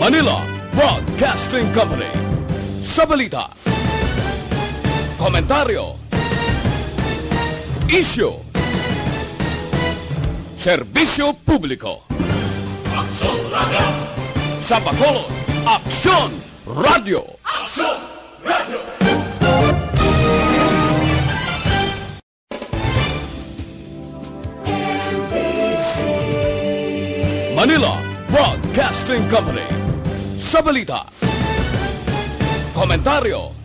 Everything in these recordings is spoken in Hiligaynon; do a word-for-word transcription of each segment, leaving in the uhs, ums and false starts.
Manila Broadcasting Company. Sa balita, komentaryo, isyu, serbisyo publiko. Aksyon Radio. Sa Bacolod, Aksyon Radio. Aksyon Radio. Manila Broadcasting Company. Sa balita, komentaryo,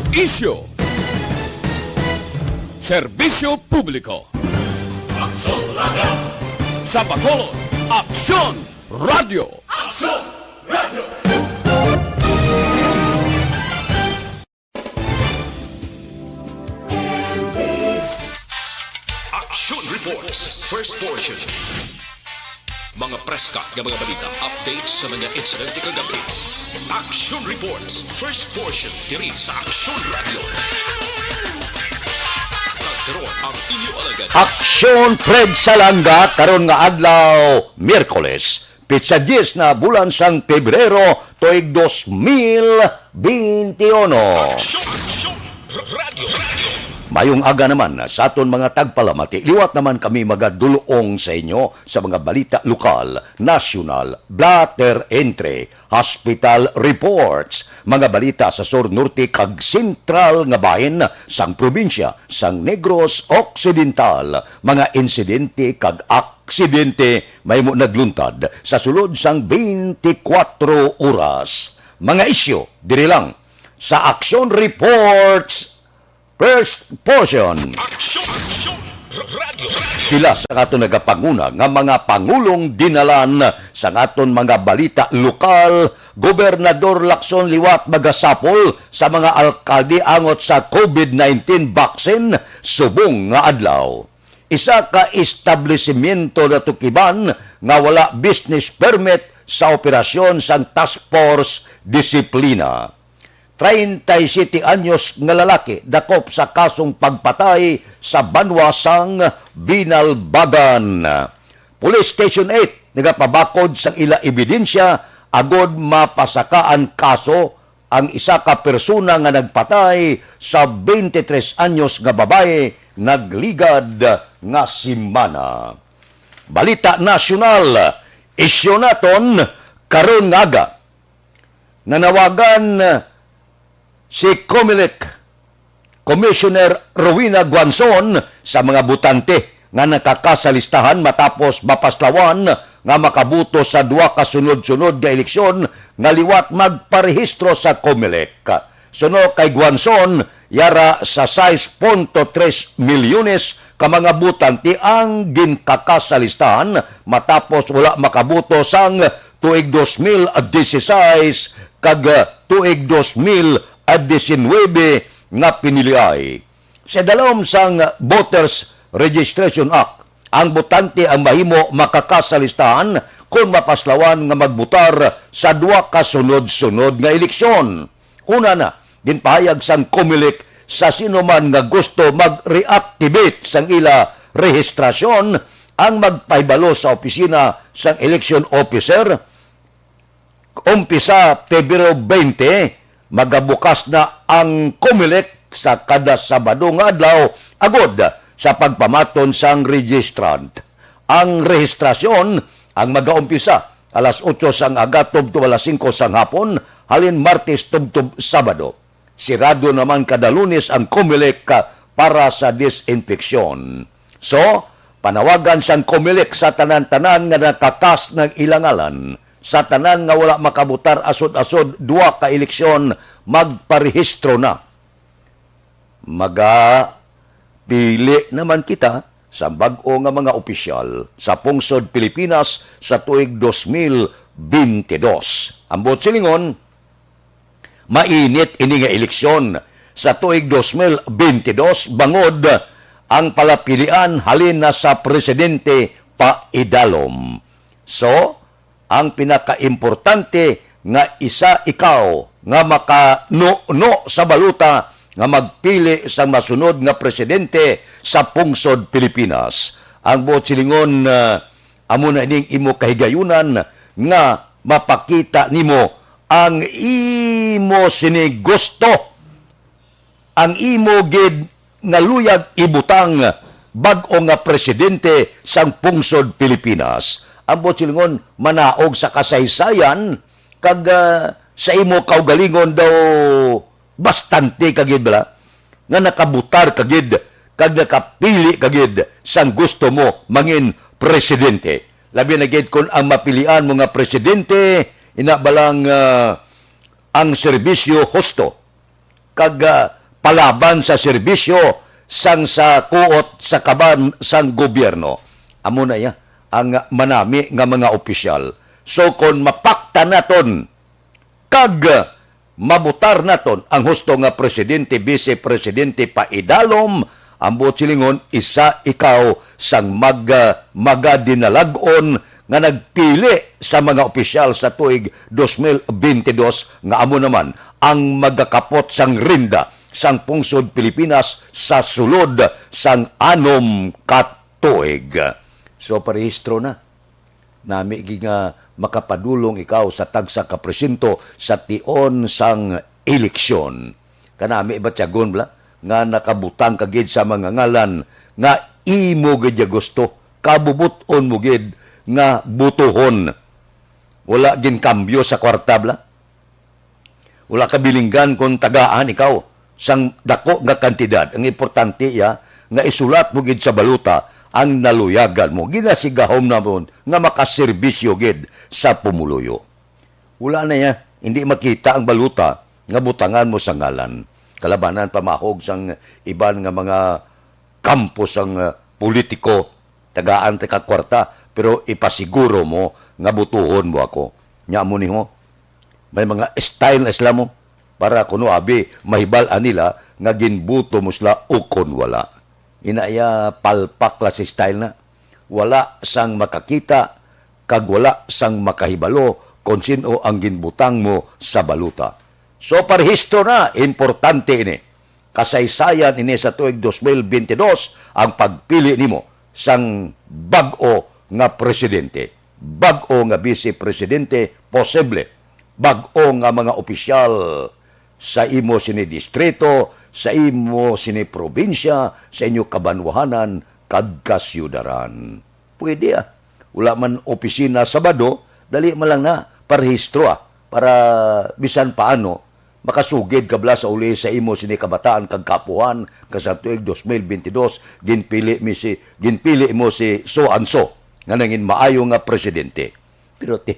isyu, serbisyo publiko. Aksyon Radio. Sa Bacolod, Aksyon Radio. Aksyon Radio. Action Reports, first portion. Mga preska nga mga balita, updates sa mga insidente kagabi. Action Reports, first portion, diri sa Action Radio. Kag karon ang inyo alagad. Aksyon Fred Salanga, karon nga adlaw, Miyerkules, petsa diyes na bulan sang Pebrero, tuig dos mil beintiuno. Aksyon, aksyon, r-, radyo, radyo. Mayong aga naman sa aton mga tagpalamati. Liwat naman kami magadulong sa inyo sa mga balita lokal, nasyonal, blotter entry, hospital reports, mga balita sa sur, norte, kag sentral nga bahin sang probinsya sang Negros Occidental, mga insidente kag aksidente mahimo nagluntad sa sulod sang twenty-four oras. Mga isyu diri lang sa Action Reports, first portion. Action, action, r-, radyo, radyo. Pila sa aton nagapanguna nga mga pangulong dinalan sa aton mga balita lokal, Gobernador Lacson liwat magasapol sa mga alkalde angot sa covid nineteen vaccine subong nga adlaw. Isa ka establisimyento natukiban nga wala business permit sa operasyon sang Task Force Disiplina. Treinta y siete anyos nga lalaki dakop sa kasong pagpatay sa banwa sang Binalbagan. Police Station eight nagapabakod sang ila ebidensya agod mapasakaan kaso ang isa ka persona nga nagpatay sa twenty-three anyos nga babayi nagligad nga semana. Balita nasyonal, isyu naton karon nga aga. Nanawagan si Comelec Commissioner Rowena Guanzon sa mga botante nga nakaka sa listahan matapos mapaslawan nga makaboto sa duha ka sunod-sunod nga eleksyon nga liwat magparehistro sa Comelec. Suno kay Guanzon, yara sa sais punto tres milyones ka mga botante ang ginkaka sa listahan matapos wala makaboto sang tuig dos mil dieciséis kag tuig dos mil diecinuebe nga piniliay. Sa dalom sang Voters Registration Act, ang botante ang mahimo makaka sa listahan kon mapaslawan nga magbotar sa duha ka sunod-sunod nga eleksyon. Una na, ginpahayag sang Comelec sa sino man nga gusto mag-reactivate sang ila rehistrasyon ang magpahibalo sa opisina sang election officer. Umpisa Pebrero twenty, magabukas na ang Comelec sa kada Sabado nga adlaw agod sa pagpamaton sang registrant. Ang rehistrasyon ang magaumpisa alas otso sang aga tubtob alas singko sang hapon, halin Martes tubtob Sabado. Sirado naman kada Lunes ang Comelec para sa disinfeksyon. So, panawagan sang Comelec sa tanan-tanan nga nakaka sang ila ngalan, sa tanan nga wala makabotar asod-asod duha ka eleksyon, magparehistro na. Magapili naman kita sa bag-o nga mga opisyal sa pungsod Pilipinas sa tuig dos mil bente dos. Ang buot silingon, mainit ini nga eleksyon sa tuig dos mil bente dos bangod ang palapilian halin na sa presidente paidalom. So, ang pinakaimportante nga isa ikaw nga makanuno sa balota nga magpili sang masunod nga presidente sa pungsod Pilipinas. Ang buot silingon, ah, amo na ining imo kahigayunan nga mapakita nimo ang imo sini gusto, ang imo gid nga luyag ibutang bag-o nga presidente sang pungsod Pilipinas. Ang buot silingon, manaog sa kasaysayan kag, ah, sa imo kaugalingon daw bastante ka gid bala nga nakabutar ka gid kag nakapili ka gid sang gusto mo mangin presidente. Labi na gid kon ang mapilian mo nga presidente, ina ba lang, ah, ang serbisyo husto kag, ah, palaban sa serbisyo sang sa kuot sa kaban sang gobyerno. Amo na iya ang manami nga mga opisyal. So kon mapakta naton kag mabutar naton ang husto nga presidente, bise presidente paidalom, ang buot silingon, isa ikaw sang mag-, magadinalag-on nga nagpili sa mga opisyal sa tuig dos mil bente dos, nga amo naman ang magakapot sang rinda sang pungsod Pilipinas sa sulod sang anom ka tuig. So, parehistro na. Nami gid nga makapadulong ikaw sa tagsa ka porsyento sa tion sang eleksyon. Kanami batyagon bala nga nakabutang ka gid sa mga ngalan nga imo gid ya gusto, kabubot-on mo gid nga butuhon. Wala gin kambyo sa kwarta bala. Wala ka bilinggan kon tagaan ikaw sang dako nga kantidad. Ang importante iya nga isulat mo gid sa balota ang naluyagan mo. Ginasigahom namon nga makaserbisyo gid sa pumuluyo. Wala na iya, hindi makita ang balota nga butangan mo sa ngalan. Kalabanan pamahog sang iban nga mga kampo sang, ah, politiko, tagaan ta ka kwarta, pero ipasiguro mo nga butuhon mo ako. Nya mo ni ho, may mga style na sila mo para kuno abi mahibal-an nila nga ginbuto mo sila ukon wala. Ina iya palpak la si style na. Wala sang makakita kag wala sang makahibalo kon sin-o ang ginbutang mo sa balota. So, parehistro na, importante ini. Kasaysayan ini sa tuig dos mil bente dos ang pagpili nimo sang bag-o nga presidente, bag-o nga bise presidente, posible, bag-o nga mga opisyal sa imo sini distrito, sa imo sini probinsya, sa inyo kabanwahanan kag kasyudaran. Pwede, ah. Wala man opisina Sabado, dali man lang na parehistro, ah, para bisan paano makasugid ka bala sa uli sa imo sini kabataan kag kaapuhan, kag sa tuig dos mil bente dos, ginpili mi si, ginpili mo si so and so nga nangin maayo nga presidente. Pero ti,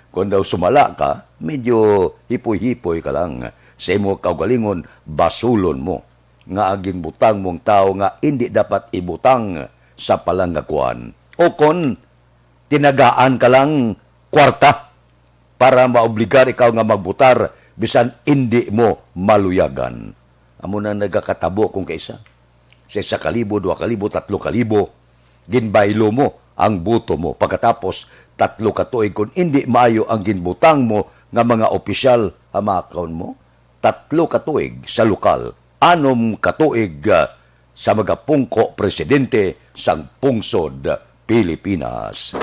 kung daw sumala ka, medyo hipoy-hipoy ka lang sa imo kaugalingon, basulon mo nga ang ginbutang mong tawo nga indi dapat ibutang sa palanggakuan. O kon tinagaan ka lang kwarta para maobligar ikaw nga magbutar bisan indi mo maluyagan. Amo na nagakatabo kung kaisa. Sa isa ka libo, dua ka libo, tatlo ka libo, ginbaylo mo ang boto mo. Pagkatapos, tatlo ka tuig, kung indi maayo ang ginbutang mo nga mga opisyal, hamakon mo, tatlo ka tuig sa lokal, anom ka tuig, ah, sa magapungko presidente sang pungsod Pilipinas.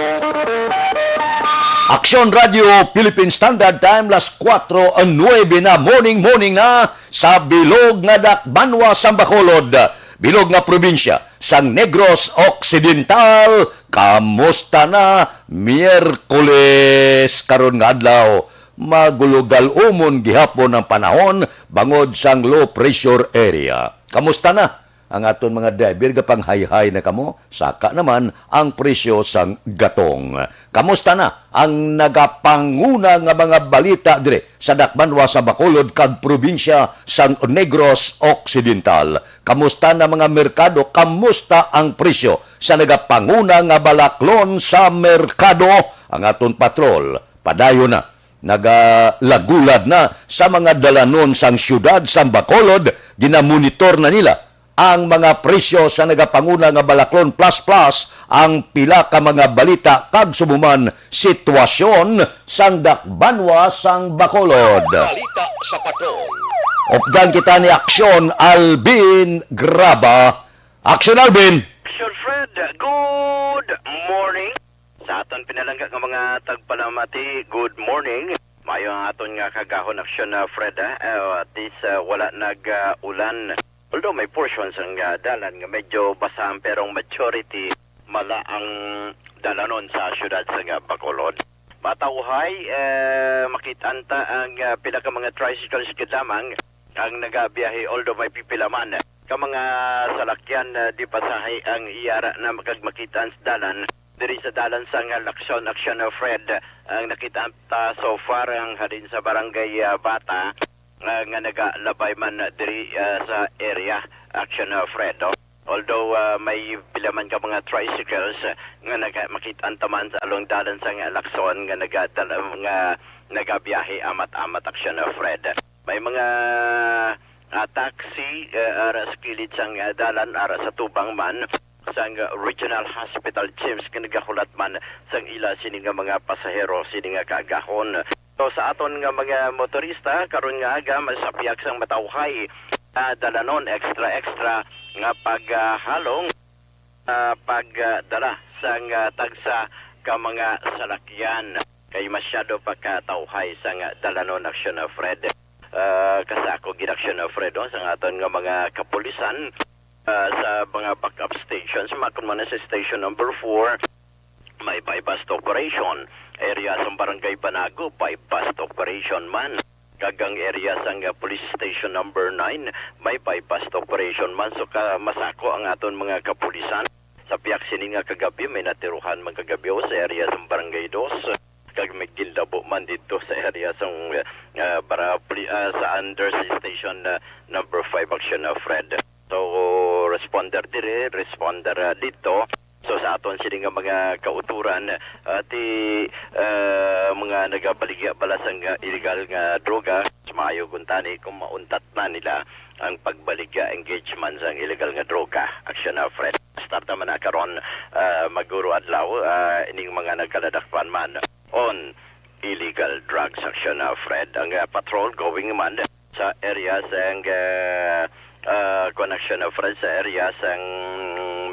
Aksyon Radio Philippine Standard Time, las kuwatro nuebe na, morning, morning na sa bilog nga dakbanwa sang Bacolod, bilog nga probinsya sang Negros Occidental. Kamusta na? Miyerkules karon nga adlaw, magulugal-umon gihapon ang panahon bangod sang low pressure area. Kamusta na? Ang aton mga driver, gapanghayhay na kamo, saka naman ang presyo sang gatong. Kamusta na ang nagapanguna nga mga balita dire sa dakbanwa sa Bacolod kag probinsya sang Negros Occidental? Kamusta na mga merkado? Kamusta ang presyo sa nagapanguna nga balaklon sa merkado? Ang aton patrol padayon na, nagalagulad na sa mga dalanon sang siyudad sang Bacolod. Ginamonitor na nila ang mga presyo sa nagapanguna nga balaklon, plus, plus ang pila ka mga balita kag subong man sitwasyon sang dakbanwa sang Bacolod. Balita sa Patrol. Updan kita ni Aksyon Alvin Graba. Aksyon Alvin. Aksyon Fred, good morning. Aton pinalangga nga mga tagpalamati, good morning. Maayo ang aton nga kaagahon, Aksyon, ah, Fred, ah. Ah, at least, ah, wala nag, ah, ulan. Although may portions ang, ah, dalan nga medyo basahan, pero ang majority mala ang dalanon sa siyudad sa nga Bacolod. Matawhay, eh, makit-an ta ang, ah, pila ka mga tricycles gid lamang ang nagabiyahe, although may pipila man ka mga salakyan, ah, di pasahi ang iyara na makagmakitaan sa dalan. Diri sa dalan sang Lacson, Aksyon, ah, Fred, ang nakita ta so far ang halin sa barangay, ah, Bata, ah, nga nagalabay man diri, ah, sa area, Aksyon, ah, Fred, no? Although, ah, may pila man ka mga tricycles, ah, nga naga-, makit-an ta man sa along dalan sang Lacson nga nagadala, nga nagabiyahe amat-amat, Aksyon, ah, Fred. May mga, ah, taxi, ah, ara sa kilid sang, ah, dalan, ara sa tubang man sang Regional Hospital James nga nagahulat man sang ila sini nga mga pasahero sini nga kaagahon. So, sa aton nga mga motorista, karon nga aga, mas sa pihak sang matawhay, ah, dalanon extra, extra nga paghalong, ah, pagdala sang, ah, tagsa ka mga salakyan. Kay masyado pa ka tawhay sang dalanon, Aksyon, ah, Fred. Ah, kasa ako gid, Aksyon, ah, Fred, oh, sang aton nga mga kapulisan, ah, sa mga backup stations, makon man na sa station number four, may buy-bust operation. Area sang Barangay Banago, buy-bust operation man. Kag ang area sang, ah, Police Station number nine, may buy-bust operation man. So, ka, masako ang aton mga kapulisan. Sa pihak sini nga kagabi, may natiruhan man kagabi, oh, sa area sang Barangay Dos. Kag may ginlabo man dito sa area sang, ah, para, poli-, ah, sa under sa station, ah, number five, Aksyon, ah, Fred. So, responder dire, responder, ah, dito. So, sa aton sini nga mga kauturan, ah, ti, ah, mga nagabaligya bala sang, ah, illegal nga droga, mas maayo kuntani kung mauntat na nila ang pagbaligya, engagement sang illegal nga droga, Aksyon, ah, Fred. Start naman na karon, ah, maguro adlaw, ah, ining mga nagkaladakpan man on illegal drugs, Aksyon, ah, Fred. Ang, ah, patrol going man sa area sang, ah, ah, connection of Fred sa area sang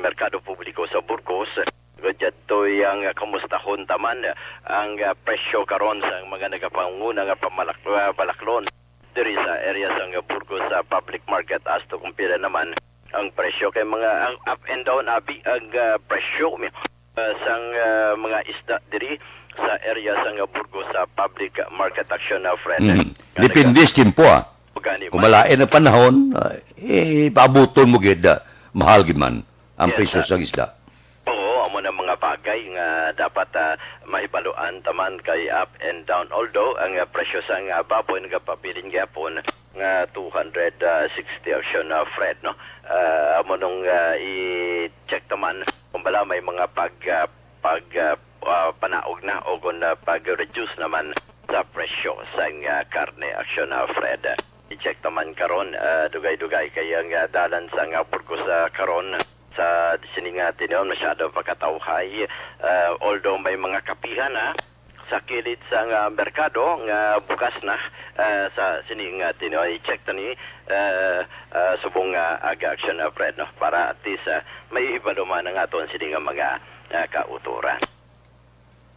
Merkado Publiko sa Burgos. Gudya to yang, ah, kamustahon taman ang, ah, presyo karon sang mga nagapanguna nga pamalak-, ah, balaklon diri sa area sang, ah, Burgos sa public market, as to kung pila naman ang presyo. Kay mga ang up and down abi ang, ah, presyo mi, ah, sang, ah, mga isda diri sa area sang, ah, Burgos sa public market, Aksyon, ah, Fred. Mhm. Nga Depende naga- sa tiyempo, ah. Gani Kung man. Malain ang panahon, ah, eh, paabuton mo gid, ah, mahal gid man ang Yes, presyo sir. Sang isda. Oo, amo na mga bagay nga dapat, ah, mahibaluan taman kay up and down. Although ang, ah, presyo sang, ah, baboy nagapabilin gyapon nga two hundred sixty, Aksyon, ah, Fred, no? Ah, amo nung, ah, i-check taman kung bala may mga pag, ah, pag, ah, ah, panaog na o kung, ah, pag-reduce naman sa presyo sang, ah, karne, Aksyon, ah, Fred. I-check taman karon, ah, dugay-dugay kay ang, ah, dalan sang, ah, Burgos, ah, karon sa sini nga tinuon masyado pa katawhay. Ah, although may mga kapihan na sa kilid sang, ah, merkado nga bukas na, ah, sa sini nga tinuon. I-check ta ni, ah, ah, subong nga aga, Aksyon, ah, Fred, no? Para at least, ah, may ibaluman ang aton sini nga mga, ah, kauturan.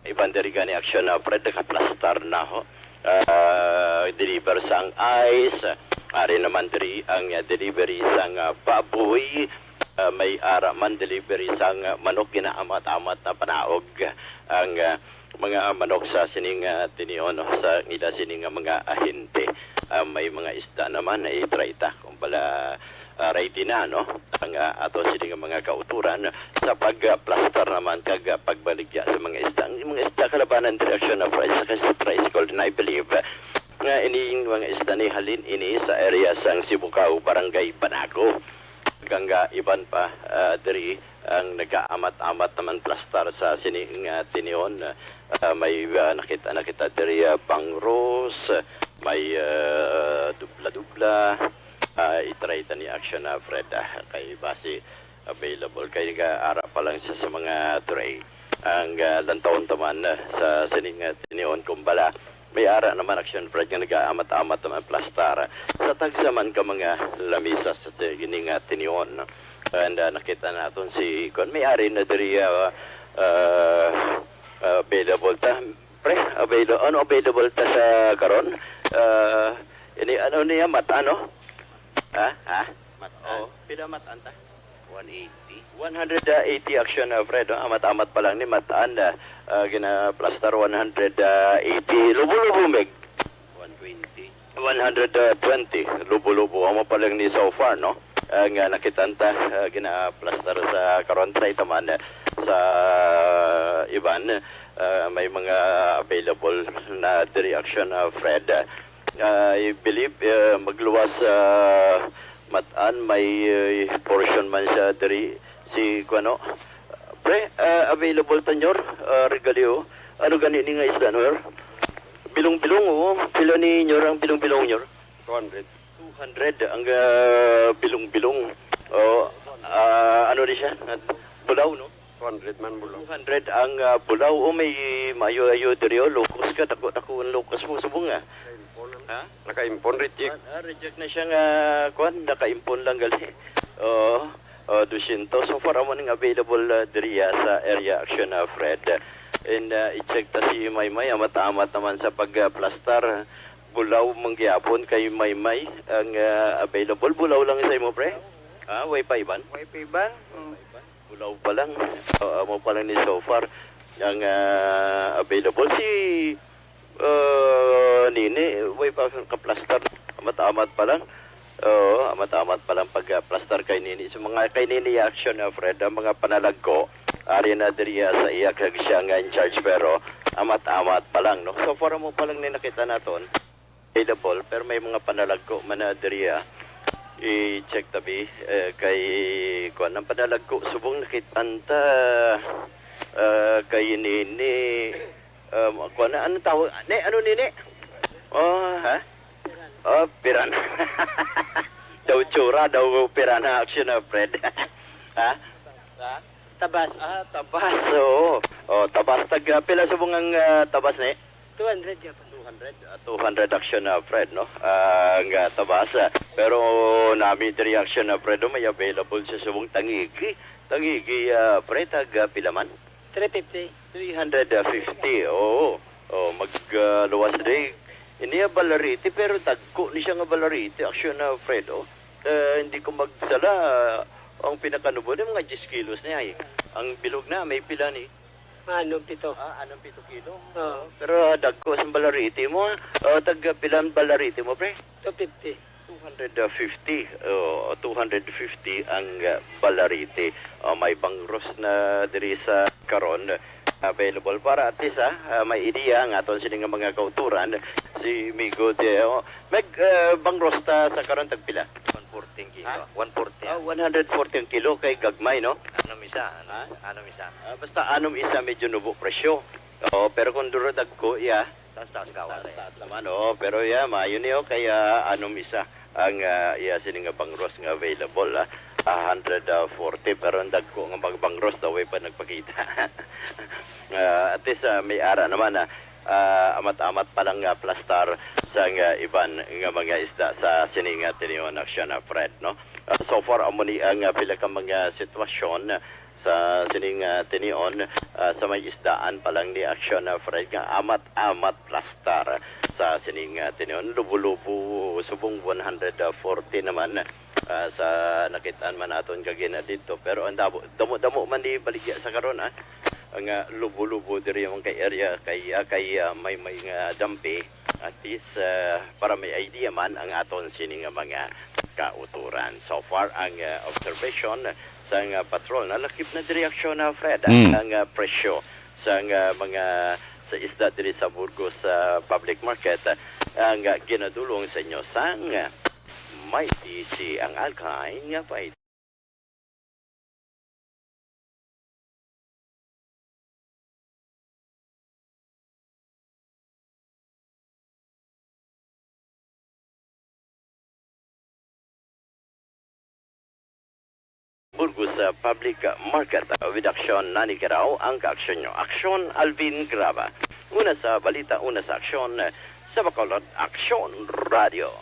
Iban diri gani, Aksyon, ah, Fred, nakaplastar na ho. Ah, deliver sang ice. Ari naman diri ang, ah, delivery sang, ah, baboy. Ah, may ara man delivery sang, ah, manok, ginaamat-amat na panaog. Ang, ah, mga manok sa sining, ah, tinion, no, sa ila sining, ah, mga ahente. Ah, may mga isda naman na i-try ta. Kung bala, ah, ready na, no? Ang, ah, ato sini nga mga kauturan sa pagplastar naman kag, ah, pagbaligya sa mga isda. Ang mga isda kalabanan direksyon na price sa tricycle din, I believe, nga ining mga isda ni halin ini sa area sang Sibukaw, Barangay Banago. Kag ang, ah, iban pa, ah, diri ang nagaamat-amat naman plastar sa sini nga tinion. Ah, may, ah, nakita, nakita diri, ah, bangros, may, ah, dubla-dubla. Ah, i-try ta ni Action, ah, Fred, ah, kay basi available kay ga ara pa lang sa, sa mga tray. Ang, ah, lantawon ta man, ah, sa sining, ah, tinion kumbala, may ara naman Action, Fred, nga nagaamat-amat naman plastar sa tagsa man ka mga lamisa sa sining, ah, tinion. And, ah, nakita naton si kuan, may ari na diri, ah, ah, Available ta. Pre, available, ano available ta sa karon? Ah, ini, ano niya, mata, no? Ha? Ha? Mata. Oh, pila mata ta? One eighty. One hundred eighty action, ah, Fred, no? Amat-amat pa lang ni mata, ah, ah, gina-plaster, one hundred eighty. Lubo-lubo, Meg. One twenty. One hundred twenty, lubo-lubo. Amo pa lang ni so far, no? Ang, ah, nakita ta, ah, gina-plaster sa karon, try ta man, eh, sa iban, ah, may mga available na diri action, ah, Fred. Ah, I believe, ah, magluwas, ah, matan, may, eh, portion man siya diri. Si, kuano, pre, ah, available ta, Nyor, ah, regalyo. Ano gani ni nga isda, Nyor? Bilong-bilong, oo. Pila ni Nyor ang bilong-bilong, Nyor? Two hundred. Two hundred ang, ah, bilong-bilong. Oh, ah, ano ni siya? Bulaw, no? Two hundred man bulaw. Two hundred ang, ah, bulaw. Oh, may maayo-ayo diri, oh. Locos ka, dako-dako ang locos mo subong, ah. Naka-impon lang. Ha? Naka-impon, reject. Ah, ah, reject na siya nga, kuwan, naka-impon lang gali. Oo. Oh, dusyentos. So far, amo ning available, ah, diri, ah, sa area action, ah, Fred. And, ah, i-check ta si Maymay, amat-amat naman sa pag, ah, plastar. Bulaw man gyapon kay Maymay ang, ah, available. Bulaw lang sa imo, pre? Ah, way pa iban? Way pa iban? Mm. Bulaw pa lang. Ah, amo pa lang ni so far ang, ah, available. Si, ah, Nini, way pa ka-plaster. Amat-amat pa lang. Oo, amat-amat pa lang pag, ah, plaster kay Nini. Sa mga kay Nini action, ah, Fred, ang mga panalagko, ari na diri, ah, sa iya kag siya nga in charge, pero amat-amat pa lang, no? So far, amo pa lang ni nakita naton available, pero may mga panalagko man na diri, ah. I-check tabi, eh, kay, kuwan, ang panalagko, subong nakit-an ta, ah, kay Nini, um, kuwan na, anong tawag? Ne, ano, Nini? Oh, ha? Oh, piranha. Daw tsura, daw piranha action, ah, Fred. Ha? Ha? Tabas. Ah, tabas, oo. Oh, tabas, tag, ah, pila subong ang, ah, tabas ni? Two hundred gyapon. Two hundred, ah, two hundred action, ah, Fred, no? Ah, nga tabas, ah. Pero nami diri action, ah, Fred, no? May available sa subong tangigi. Tangigi, ah, Fred, tag, ah, pila man? Three fifty. Three hundred fifty, oo. Oh, mag, ah, luwas diri. Ini, ah, balariti, pero dagko ni siya nga balariti. Action, ah, Fred, oh. Eh, hindi ko magsala, ah, ang pinakanubo ni mga diyes kilos niya, eh. Ang bilog na, may pila ni? Anong pito. Ah, anong pito kilo? Oo. Pero, ah, dagko sa balariti mo, ah. Ah, tag pila ang balariti mo, pre? Two fifty. Two hundred fifty. Oh, two hundred fifty ang, ah, balariti. Ah, may bangros na diri sa karon. Available para at least, ah, ah, may idea ang aton sini nga mga kauturan. Si Migo de, oh, may, ah, bangros ta sa karon tagpila? One forty ang kilo. Ha? One forty. Ah, one hundred forty ang kilo kay gagmay, no? Anom isa, ano, Ha? anom isa. Ah, basta anom isa, medyo nubo presyo. Oo, pero kung duro dagko, iya. Taas-taas ka, wala. Taas-taas naman, oo. Pero iya, maayo niyo kay anom isa ang, ah, iya sini nga bangros nga available, ah. A hundred forty, pero ang dagko nga magbangros daw, way pa nagpakita. Ah, at least, ah, may ara naman, ah, ah, amat-amat pa lang, ah, plastar sa nga iban nga mga isda sa sini nga tinion action, ah, Fred, no? Ah, so far, amo ni ang, ah, pila ka mga sitwasyon sa sining, ah, tinion, ah, sa may isdaan pa lang ni action, ah, Fred, nga amat-amat plastar sa sining, ah, tinion. Lubo-lubo, subong one hundred forty naman, ah, sa nakitaan man naton kagina dito. Pero ang damo, damo-damo man di baligya sa karon, ah. Ang, ah, lubo-lubo diri man kay area, kay, ah, kay, ah, may, may nga dampi. At least, ah, para may idea man ang aton sini nga mga kauturan. So far, ang, ah, observation sa nga patrol, nalakip na diri action na, Fred, ah, Mm. ang, ah, presyo sa nga mga, sa isda diri sa Burgos, ah, public market, ah, ang, ah, ginadulong sa inyo sang, ah, may D C ang Alkain nga pay. Burgos, ah, Public Market, ah, with action, Nani Kiraw, ang kaaksyon nyo. Aksyon, Alvin Graba. Una sa balita, una sa aksyon, sa Bacolod, Aksyon Radio.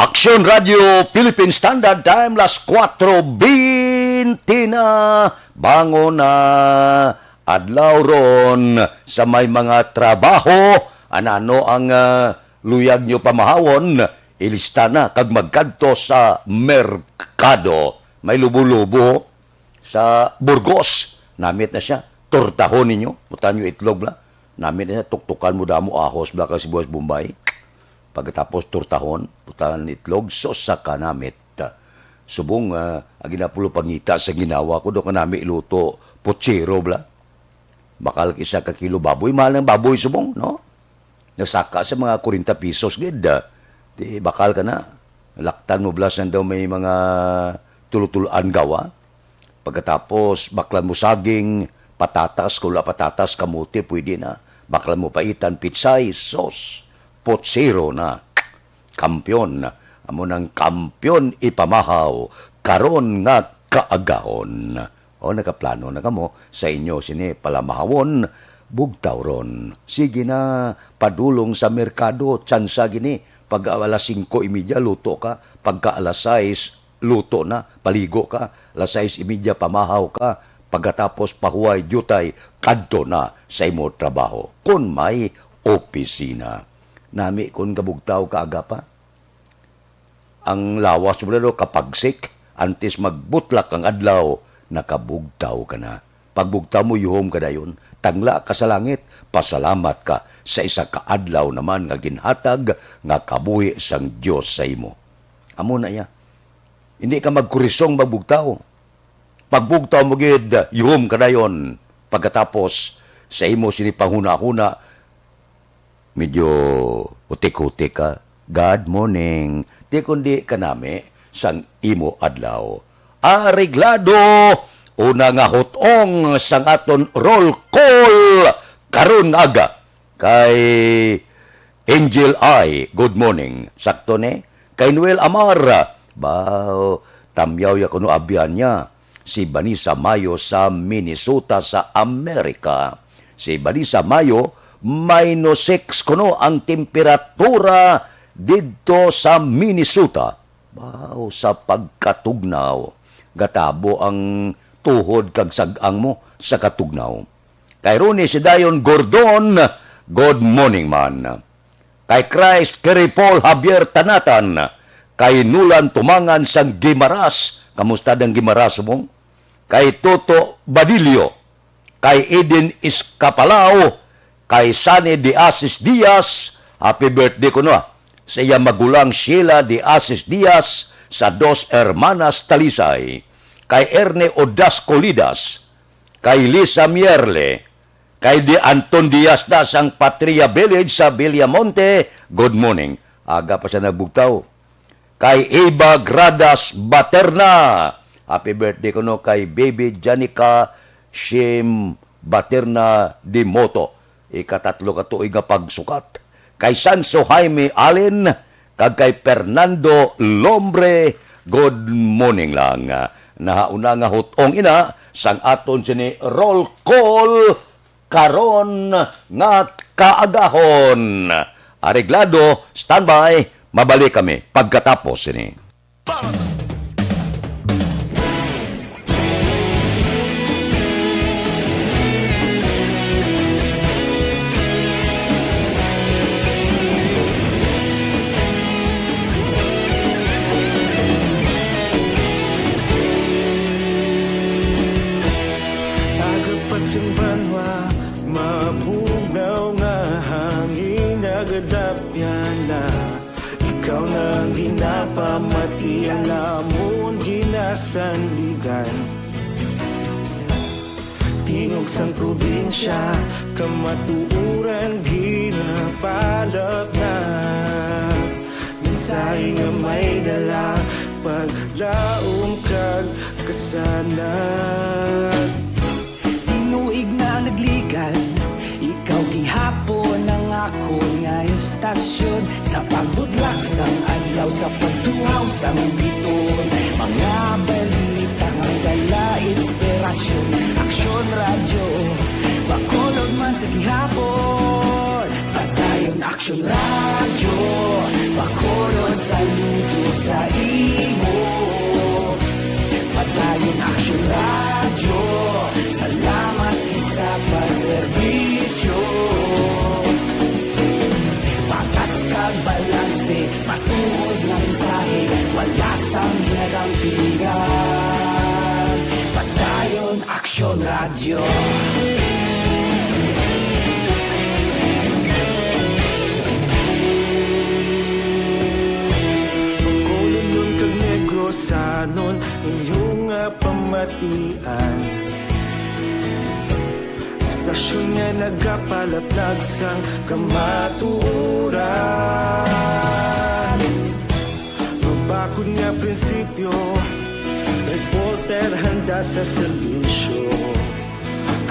Aksyon Radio, Philippine Standard Time, las kuwatro bente na. Bangon na. Adlaw ron sa may mga trabaho, anano ang, ah, luyag nyo pamahawon, ilista na kag magkadto sa merkado. May lubo-lubo sa Burgos. Namit na siya. Tortahon ninyo. Butan nyo itlog bla. Namit na siya. Tuktukan mo damo ahos bla kag sibuyas Bombay. Pagkatapos tortahon, butan itlog, sus sa kanamit. Subong, ah, ang ginapulo pangita sa ginawa ko, do kanami iluto, pochero bla. Bakal isa ka kilo baboy, mahal ng baboy subong, no? Nasaka sa mga kwarenta pesos gid, ah. Di bakal ka na. Laktan mo bla sang daw may mga tulo-tuloan gawa. Pagkatapos, baklan mo saging, patatas, kung wala patatas, kamote, pwede na. Baklan mo paitan, pitsay, sos, potsero na. Kampiyon, amo nang kampiyon ipamahaw, karon nga kaagahon. O, nakaplano na kamo sa inyo sini palamahawon, bugtaw ron. Sige na, padulong sa merkado, tsansa gini. Pag alas singko y media, luto ka. Pagka alas sais, luto na, paligo ka, alas sais y media pamahaw ka, pagkatapos pahuway diutay, kadto na sa imo trabaho, kon may opisina. Nami kon kabugtaw ka aga pa. Ang lawas mo na, no, kapagsik, antes magbutlak ang adlaw, nakabugtaw ka na. Pagbugtaw mo, yuhom ka dayon, tangla ka sa langit, pasalamat ka sa isa ka adlaw naman nga ginhatag nga kabuhi sang Dios sa imo. Amo na iya. Hindi ka magkurisong magbugtaw. Pagbugtaw mo gid, yuhom ka dayon. Pagkatapos sa imo sini panghunahuna, medyo utik-utik ka. "Good morning." Di kundi kanami sang imo adlaw. Areglado, una nga hutong sang aton roll call karon nga aga. Kay Angel I, good morning. Sakto ni? Kay Noel Amar, baw, tamyaw ya kuno abyan niya. Si Vanessa Mayo sa Minnesota sa Amerika. Si Vanessa Mayo, minus six kuno ang temperatura didto sa Minnesota. Baw, sa pagkatugnaw, gatabo ang tuhod kag sag-ang mo sa katugnaw. Kay Ronnie Sidayon Gordon, good morning man. Kay Christ Kerry Paul Javier Tanatan, kay Nulan Tumangan sang Guimaras, kamusta dang Guimaras mo? Kay Toto Badillo, kay Eden Escapalao, kay Sunny De Asis Diaz, happy birthday kuno, ah, sa iya magulang Sheila De Asis Diaz sa Dos Hermanas, Talisay, kay Erne Odasco Lidas, kay Lisa Mierle, kay Di Anton Diaz na sang Patria Village sa Villamonte, good morning. Aga pa siya nagbugtaw. Kay Eva Gradas Baterna, happy birthday kuno kay Baby Janica Shim Baterna Dimoto, ikatatlo ka tuig nga pagsukat. Kay Sanso Jaime Allen, kag kay Fernando Lombre, good morning lang. Nahauna nga hutong ina sang aton sini roll call karon nga kaagahon. Areglado, standby, mabalik kami pagkatapos sini. Para sa Aga pa sing banwa, mabugnaw nga hangin, nagadapyan na. Ikaw na ang ginapamati, ang amon ginasandigan. Tingog sang probinsya, kamatuoran ginapalap na. Mensahe nga may dala, paglaom kag kasanag. Tinuig na nagligan, ikaw gihapon ang akon nga istasyon. Sa pagbudlak sang adlaw, sa pagtuhaw sang biton, mga balita nga dala inspirasyon. Aksyon Radyo, Bacolod man sa gihapon. Padayon Aksyon Radyo, Bacolod, saludo sa imo. Padayon Aksyon Radyo, salamat gid sa Yo. Bacolod kag Negrosanon, inyo nga pamatian. Istasyon nga nagapalaplag sang kamatuoran. Mabakod nga prinsipyo, reporter handa sa serbisyo.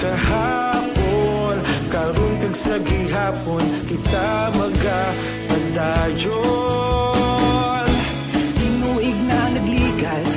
Kahapon, karon kag sa gihapon, kita magapadayon. Tinuig na nagligad,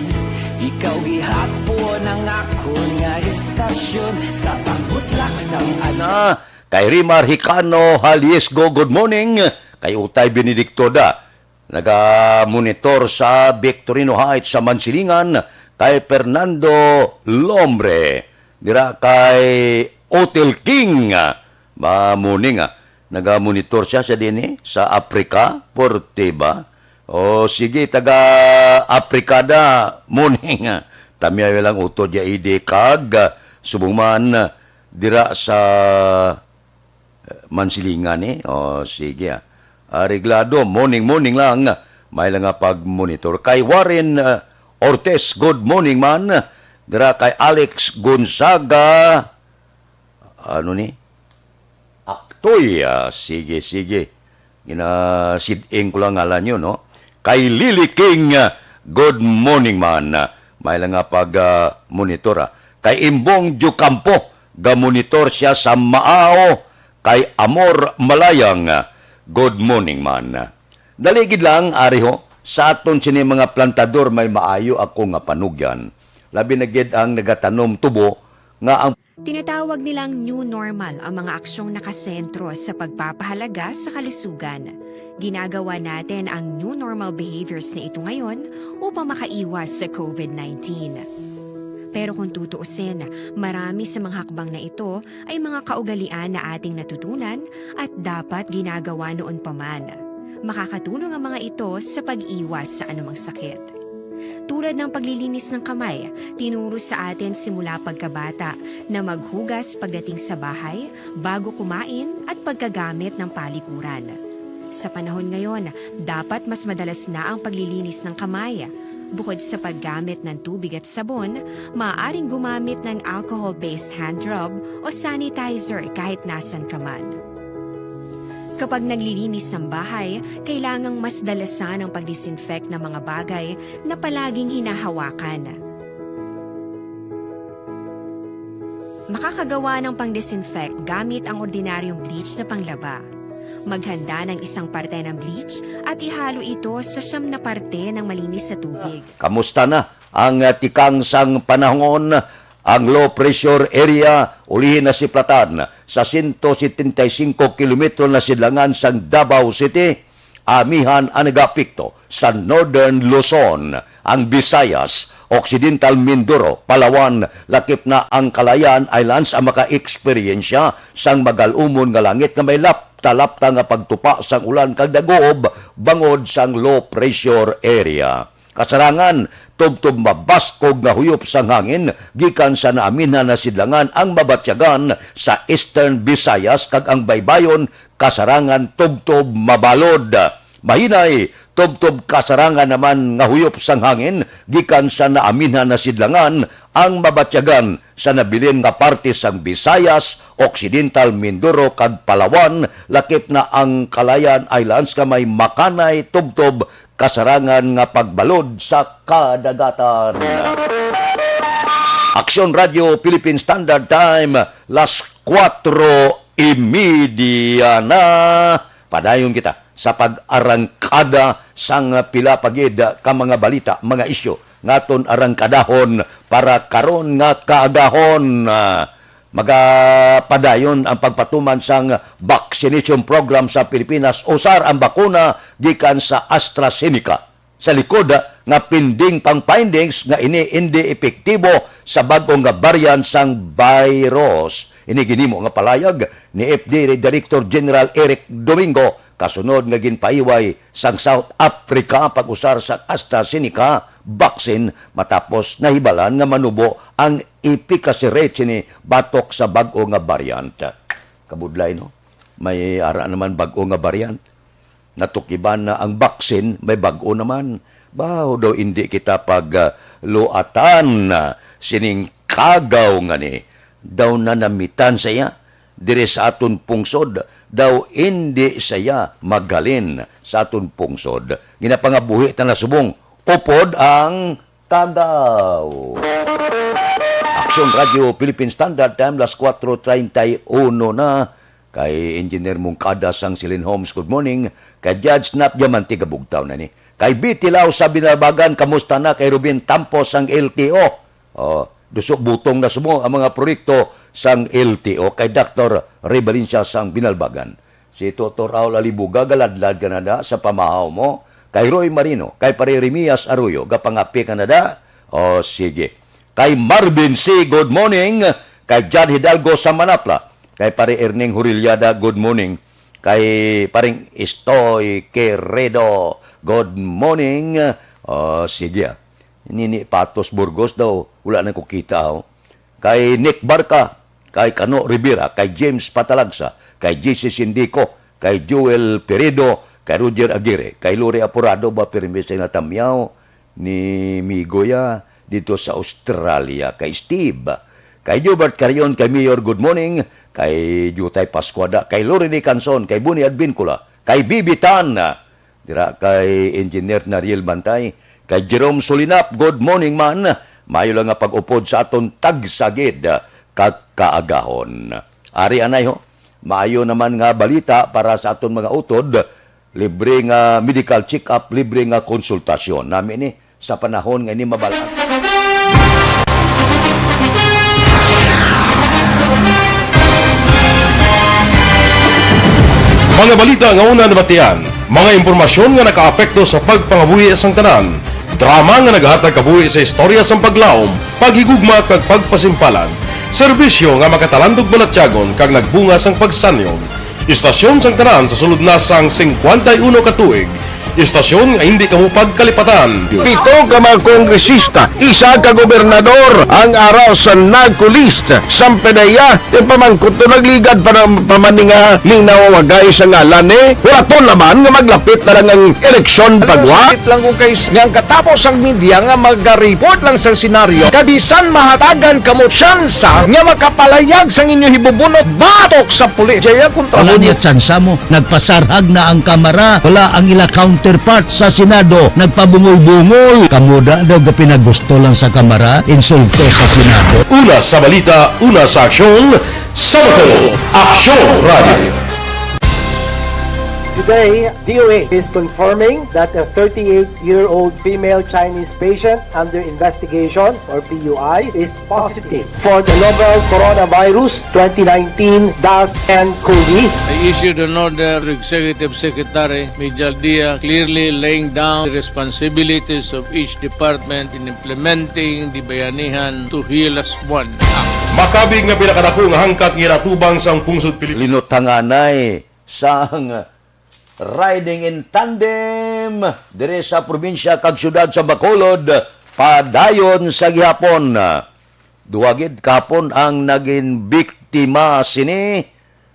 ikaw gihapon ang akon nga istasyon sa pagbutlak sang ano. Kay Rimar Hicano Haliesgo, good morning. Kay Utay Benedicto da, naga-monitor sa Victorino Heights sa Mansilingan, kay Fernando Lombre, dira kay Hotel King. Ma-, morning, ah. Naga-monitor siya sa dinhi, sa Africa, Porteva. O, sige, taga Africa da, morning, ah. Tamyaw lang utod ya idi kag, ah, subong man, ah, dira sa Mansilingan, eh. O, sige, ah. Areglado, morning, morning lang. May lang nga pag-monitor. Kay Warren, ah, Ortiz, good morning, man. Dira kay Alex Gonzaga. Ano ni? Aktoy. Ah, sige, sige. Ginasid-ing ko lang ngalan yun, no? Kay Lily King, ah, good morning, man. May lang nga pag, ah, monitor, ah. Kay Imbong Jucampo, ga-monitor siya sa Maao. Kay Amor Malayang, good morning, man. Dali gid lang, ari ho, sa aton sini mga plantador may maayo ako nga panugyan. Labi na gid ang nagatanom tubo nga ang Tinatawag nilang new normal ang mga aksyong nakasentro sa pagpapahalaga sa kalusugan. Ginagawa natin ang new normal behaviors na ito ngayon upang makaiwas sa covid nineteen. Pero kung tutuusin, marami sa mga hakbang na ito ay mga kaugalian na ating natutunan at dapat ginagawa noon pa man. Makakatulong ang mga ito sa pag-iwas sa anumang sakit. Tulad ng paglilinis ng kamay, tinuro sa atin simula pagkabata na maghugas pagdating sa bahay, bago kumain, at pagkagamit ng palikuran. Sa panahon ngayon, dapat mas madalas na ang paglilinis ng kamay. Bukod sa paggamit ng tubig at sabon, maaaring gumamit ng alcohol-based hand rub o sanitizer kahit nasan ka man. Kapag naglilinis ng bahay, kailangang mas dalasan ang pag-disinfect ng mga bagay na palaging hinahawakan. Makakagawa ng pang-disinfect gamit ang ordinaryong bleach na panglaba. Maghanda ng isang parte ng bleach at ihalo ito sa siyam na parte ng malinis na tubig. Kamusta na ang, ah, tikang sang panahon? Ang low pressure area ulihi nasiplatan sa sento setenta y cinco kilometro na sidlangan sang Davao City. Amihan ang nagaapekto sa Northern Luzon, ang Visayas, Occidental Mindoro, Palawan, lakip na ang Kalayaan Islands ang maka-eksperyensya sang magal-umon nga langit nga may lapta-lapta nga pagtupa sang ulan kag dagob bangod sang low pressure area. Kasarangan, tubtob mabaskog nga huyop sang hangin gikan sa naaminhan na sidlangan ang mabatyagan sa Eastern Visayas kag ang baybayon kasarangan tubtob mabalod. Mahinay, tubtob kasarangan naman nga huyop sang hangin gikan sa naaminhan na sidlangan ang mabatyagan sa nabilin nga parte sang Visayas, Occidental Mindoro kag Palawan, lakip na ang Kalayaan Islands nga may makanay tubtob kasarangan nga pagbalod sa kadagatan. Aksyon Radio Philippine Standard Time, las kuwatro y media na. Padayon kita sa pag-arangkada sang pila pa gid ka mga balita, mga isyu nga aton arangkadahon para karon nga kaagahon. Ah, magapadayon ang pagpatuman sang vaccination program sa Pilipinas. Usar ang bakuna gikan sa AstraZeneca sa likod, ah, nga pending pang findings nga ini indi epektibo sa bag-o nga variant sang virus. Ini ginhimo nga palayag ni F D A Director General Eric Domingo kasunod nga ginpaiway sang South Africa pag-usar sang AstraZeneca vaccine matapos nahibalan nga manubo ang efficacy rate sini batok sa bag-o nga variant. Kabudlay, no? May ara naman bag-o nga variant. Natukiban na ang vaccine, may bag-o naman. Baho daw indi kita pag, ah, luatan, ah, sining kagaw nga ni. Daw nanamitan sa iya diri sa aton pungsod. Daw indi sa iya maghalin sa aton pungsod. Ginapangabuhi ta na subong, upod ang kagaw. Aksyon Radio Philippine Standard Time, las kuwatro treinta y uno na. Kay Engineer Mungkada sang Silin Homes, good morning. Kay Judge Nap Diamante, gabugtaw na ni. Kay B T Lao sa Binalbagan, kamusta na? Kay Ruben Tampos sang L T O. Oh, duso butong na sumo ang mga proyekto sang L T O. Kay Doctor Ray Valencia sang Binalbagan. Si Toto Raul Alibuga, galadlad ka na da sa pamahaw mo. Kay Roy Marino, kay Pare Remias Arroyo, gapangapi ka na da. O, sige. Kay Marvin C, good morning. Kay John Hidalgo sa Manapla. Kay Pare Erning Huriliada, good morning. Kay Paring Istoy Queredo, good morning. O, sige, ah. Nini Patos Burgos daw, wala na ko kita, oh. Kay Nick Barca, kay Kano Rivera, kay James Patalagsa, kay J C Sindico, kay Joel Peredo, kay Roger Aguirre, kay Lori Apurado, ba pirmi sa natamyaw ni Migoya dito sa Australia, kay Steve, kay Gilbert Carion, kay Mayor, good morning, kay Jutay Pascuada, kay Lori Nicanson, kay Buni Advincula, kay Bibi Tan, dira kay Engineer Nariel Bantay, kay Jerome Solinap, good morning man. Maayo lang nga pag-upod sa aton tagsagid kag kaagahon. Ari anay ho, maayo naman nga balita para sa aton mga utod, libre nga medical check-up, libre nga konsultasyon. Nami ni sa panahon nga ini mabal-an. Mga balita nga una nabatian, mga impormasyon nga nakaapekto sa pagpangabuhi sang tanan, drama nga naghatag kabuhi sa istorya sang paglaom, paghigugma kag pagpasimpalan, serbisyo nga makatalandog balatyagon kag nagbunga sang pagsanyog. Istasyon sang tanan sa sulod na sang singkwenta y uno ka tuig. Istasyon nga hindi kamo pagkalipatan. Pito ka mga kongresista, isa ka gobernador ang ara sa NAGCO list. Sampe na iya, ti pamangkot to nagligad pa ng pamaninga ning nawawagay sa ngalan ni. Wala to naman nga maglapit na lang ang eleksyon pagwa. Sakit lang kung kay nga ang katapos ang media nga magareport lang sa senaryo. Kabisan mahatagan kamo tsansa nga makapalayag sang inyo hibubunot batok sa pulis. Jaya kontra. Wala mo niya tsansa mo. Nagpasarhag na ang Kamara. Wala ang ila counterpart sa Senado. Nagpabungol-bungol. Kamo da daw gapinagusto lang sa Kamara. Insulto sa Senado. Una sa balita, una sa aksyon, sa Bato, Aksyon Radio. Today, D O A is confirming that a thirty-eight-year-old female Chinese patient under investigation, or P U I, is positive for the novel coronavirus twenty nineteen dash ten COVID. I issued an order to Executive Secretary Mijal Dia, clearly laying down the responsibilities of each department in implementing the Bayanihan to Heal as One Act. Makabig nga pinakadako nga hangkat nga ginatubang sang pungsod Pilipinas. Linutanganay sang riding in tandem diri sa probinsya kag siyudad sa Bacolod padayon sa gihapon. Duha gid kahapon ang naging biktima sini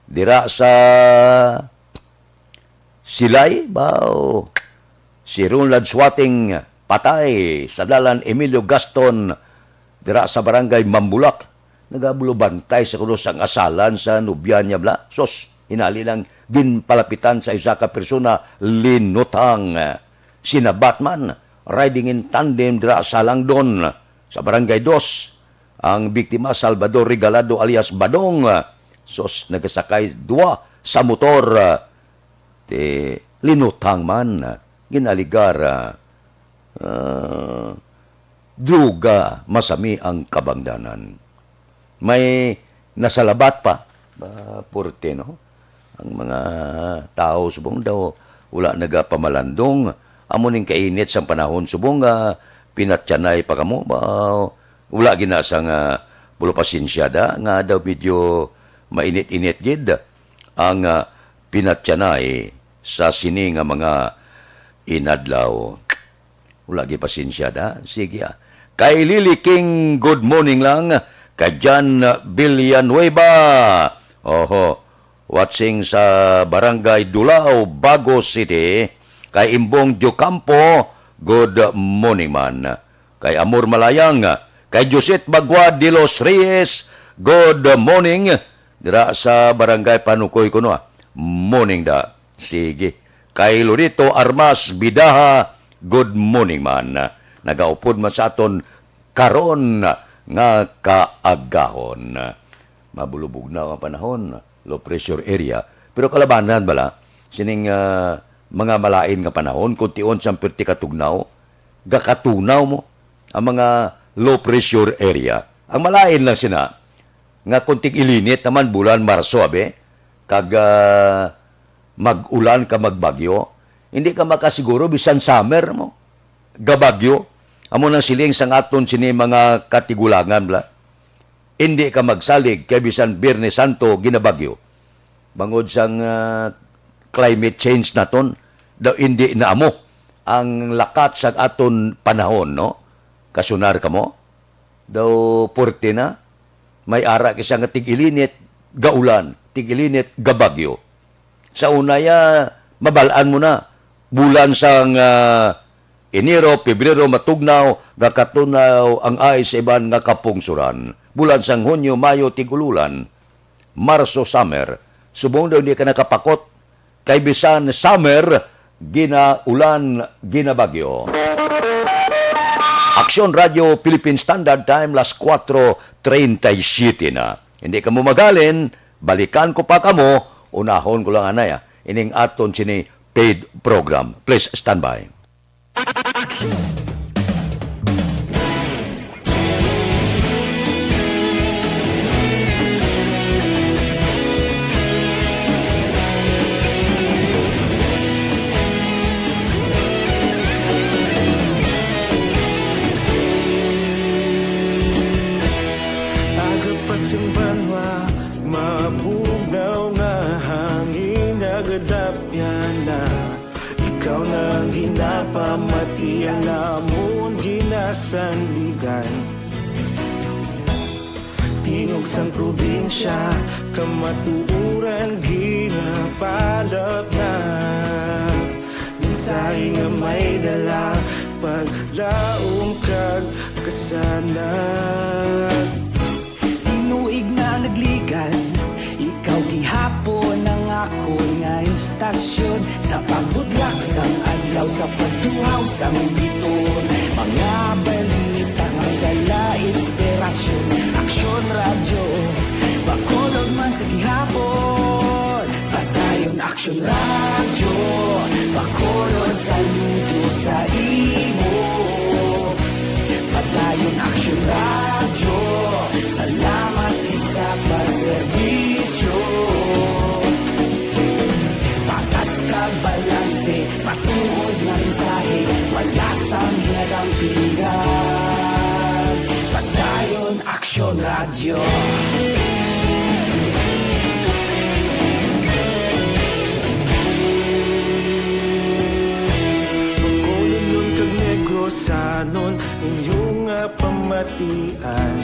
dira sa Silay, baw. Si Ronald Suating patay sa dalan Emilio Gaston dira sa barangay Mambulak. Nagabulubantay sa kuno sang asalan sa nobya niya bala. Sus, hinali lang ginpalapitan sa isa ka persona, linutang. Sinabat man, riding in tandem dira sa Langdon, sa Barangay Dos, ang biktima, Salvador Regalado alias Badong. Sus, nagasakay duwa sa motor. Ti linutang man, ginaligar, ah, ah, droga, masami ang kabangdanan. May nasalabat pa. Ah, purte, no? Ang mga tao subong daw wala nagapamalandong. Amo ning kainit sang panahon subong nga pinatyanay pa kamo. Ba, wala gina sa nga pulo pasensya da nga daw medyo mainit-init gid ang, ah, pinatyanay sa sini nga mga inadlaw. Wala gid pasensya da. Sige, ah. Kay Lily King, good morning lang. Kay Jan Villanueva. Oho. Watching sa Barangay Dulao, Bago City. Kay Imbong Diocampo, good morning man. Kay Amor Malayang, kay Joset Bagua de los Reyes, good morning. Dira sa Barangay Panukoy kuno, ah. Morning da. Sige. Kay Lorito Armas Bidaha, good morning man. Nagaupod man sa aton karon nga kaagahon. Mabulubog na ang panahon, low pressure area. Pero kalabanan bala, sining, ah, mga malain nga panahon, kung tion sang perti katugnaw, gakatunaw mo ang mga low pressure area. Ang malain lang sina, nga kung tig-ilinit naman bulan Marso, abi, kag, ah, mag-ulan ka magbagyo, hindi ka makasiguro bisan summer mo, gabagyo. Amo nang siling sang aton sini mga katigulangan, bla. Hindi ka magsalig kay bisan Biyernes Santo ginabagyo. Bangod sang, ah, climate change naton, daw hindi na amo ang lakat sang aton panahon, no? Kasunar kamo? Daw puwerte na. May ara kisa nga tig-ilinit, gaulan, tig-ilinit, gabagyo. Sa una ya, mabal-an mo na. Bulan sang, ah, Enero, Pebrero, matugnaw, gakatunaw ang ay sa iban nga kapungsuran. Bulan sang Hunyo, Mayo, tig-ululan. Marso, summer. Subong daw hindi ka nakapakot. Kay bisan summer, ginaulan, ginabagyo. Aksyon Radyo Philippine Standard Time, las kuwatro treinta y siete na. Hindi kamo magalin, balikan ko pa kamo, unahon ko lang anay, ah, ining aton sini paid program. Please stand by. Action! Aga pa sing banwa, mabugnaw nga hangin nagadapyan na. Ikaw na ang ginapamati, ang amon ginasandigan. Tingog sang probinsya, kamatuoran ginapalapnap. Mensahe nga may dala, paglaom kag kasanag. Tinuig na nagligan, ikaw gihapon ang akon nga istasyon. Sa pagbutlak sang adlaw, sa pagtuhaw sang biton, mga balita nga dala inspirasyon. Aksyon Radyo, Bacolod man sa gihapon. Padayon Aksyon Radyo, Bacolod, saludo sa imo. Padayon Aksyon Radyo, salamat gid sa pagserbisyo. Patas kag balanse, matuod nga mensahe, wala sang ginadampigan. Padayon Aksyon Radyo. Bacolodnon kag Negrosanon, inyo nga pamatian.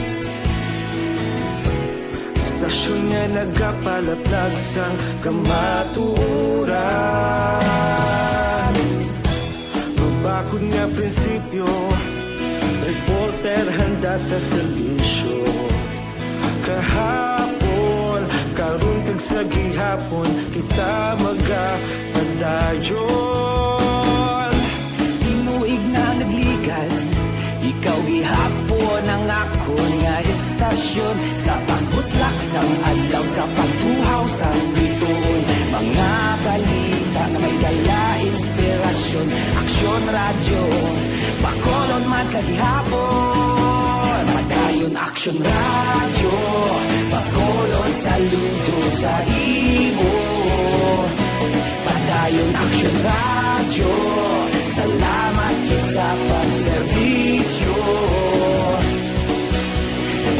Istasyon nga nagapalaplag sang kamatuoran. Mabakod nga prinsipyo, reporter handa sa serbisyo. Kahapon, karon kag sa gihapon, kita magapadayon. Tinuig na nagligan, ikaw gihapon ang akon nga istasyon. Sa pagbutlak sang adlaw, sa pagtuhaw sang bituon, mga balita nga may dala inspirasyon. Aksyon Radyo, Bacolod man sa gihapon. Padayon Aksyon Radyo, Bacolod, saludo sa imo. Padayon Aksyon Radyo, salamat gid sa pagserbisyo.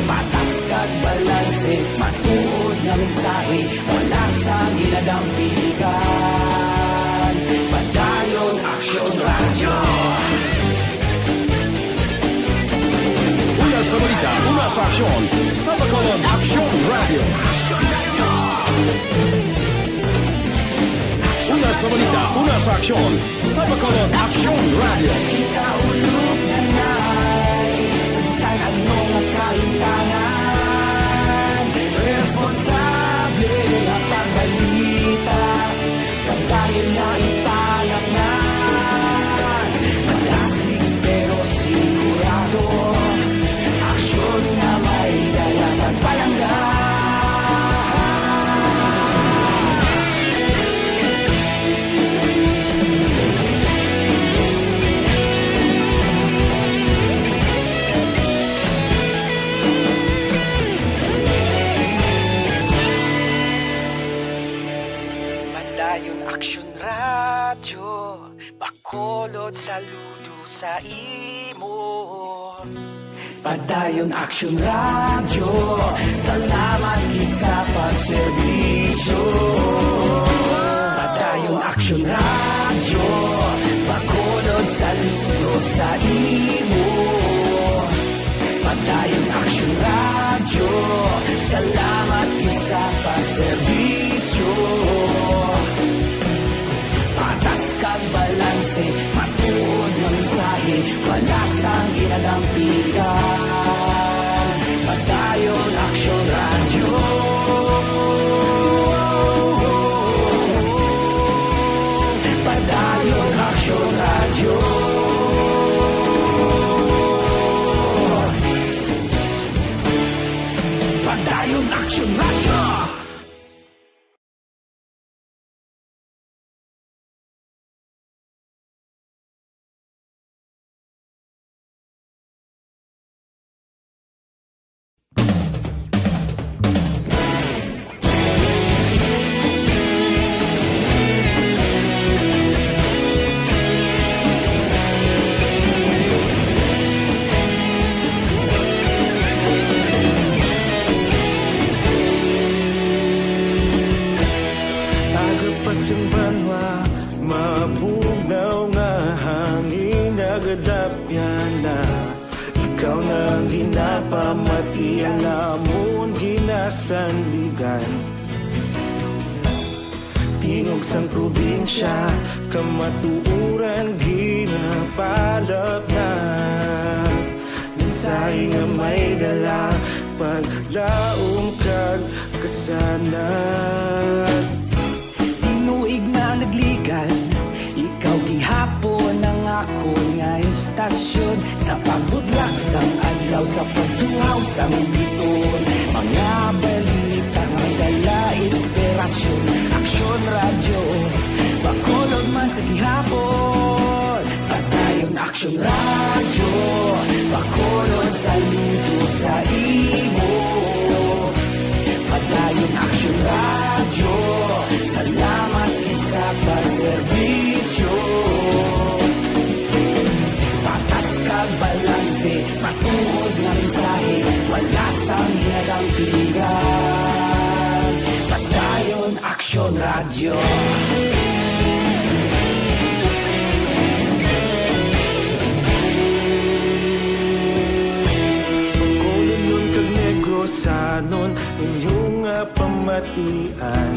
Patas kag balanse, matuod nga mensahe, wala sang ginadampigan. Padayon Aksyon Radyo. Una sa balita, una Sa aksyon, sa Bacolod Aksyon Radio. Una sa balita, una sa aksyon, sa Bacolod Aksyon Radio. Kita ulog na nai, sa bisan ano nga kahimtangan, responsable hatag balita. Padayon nga ipanaknan, madasig pero sigurado, aksyon nga may dala kag palangga. Padayon Aksyon Radyo, Bacolod, saludo sa imo. Padayon Aksyon Radyo, salamat gid sa pagserbisyo. Padayon Aksyon Radyo, Bacolod, saludo sa imo. Padayon Aksyon Radyo, salamat gid sa pagserbisyo. Patas kag balanse, matuod nga mensahe, wala sang ginadampigan. Padayon Aksyon Radyo. Padayon Aksyon Radyo. Padayon Aksyon Radyo. Aga pa sang banwa, mabugnaw nga hangin nagadapyan na. Ikaw na ang ginapamati, ang amon ginasandigan. Tingog sang probinsya, kamatuoran ginapalapnag. Mensahe nga may dala, paglaom kag kasanag. Tinuig na nagligan, ikaw gihapon ang akon nga estasyon. Sa pagbutlak sang adlaw, sa pagtuhaw sang bituon, mga balita may dala inspirasyon. Aksyon Radyo, Bacolod man sa gihapon. Padayon Aksyon Radyo, Bacolod, saludo sa imo. Padayon Aksyon Radyo, salamat gid sa pagserbisyo. Patas kag balanse, matuod nga mensahe, wala sang ginadampigan. Padayon Aksyon Radyo. Bacolodnon kag Negrosanon, inyo nga pamatian.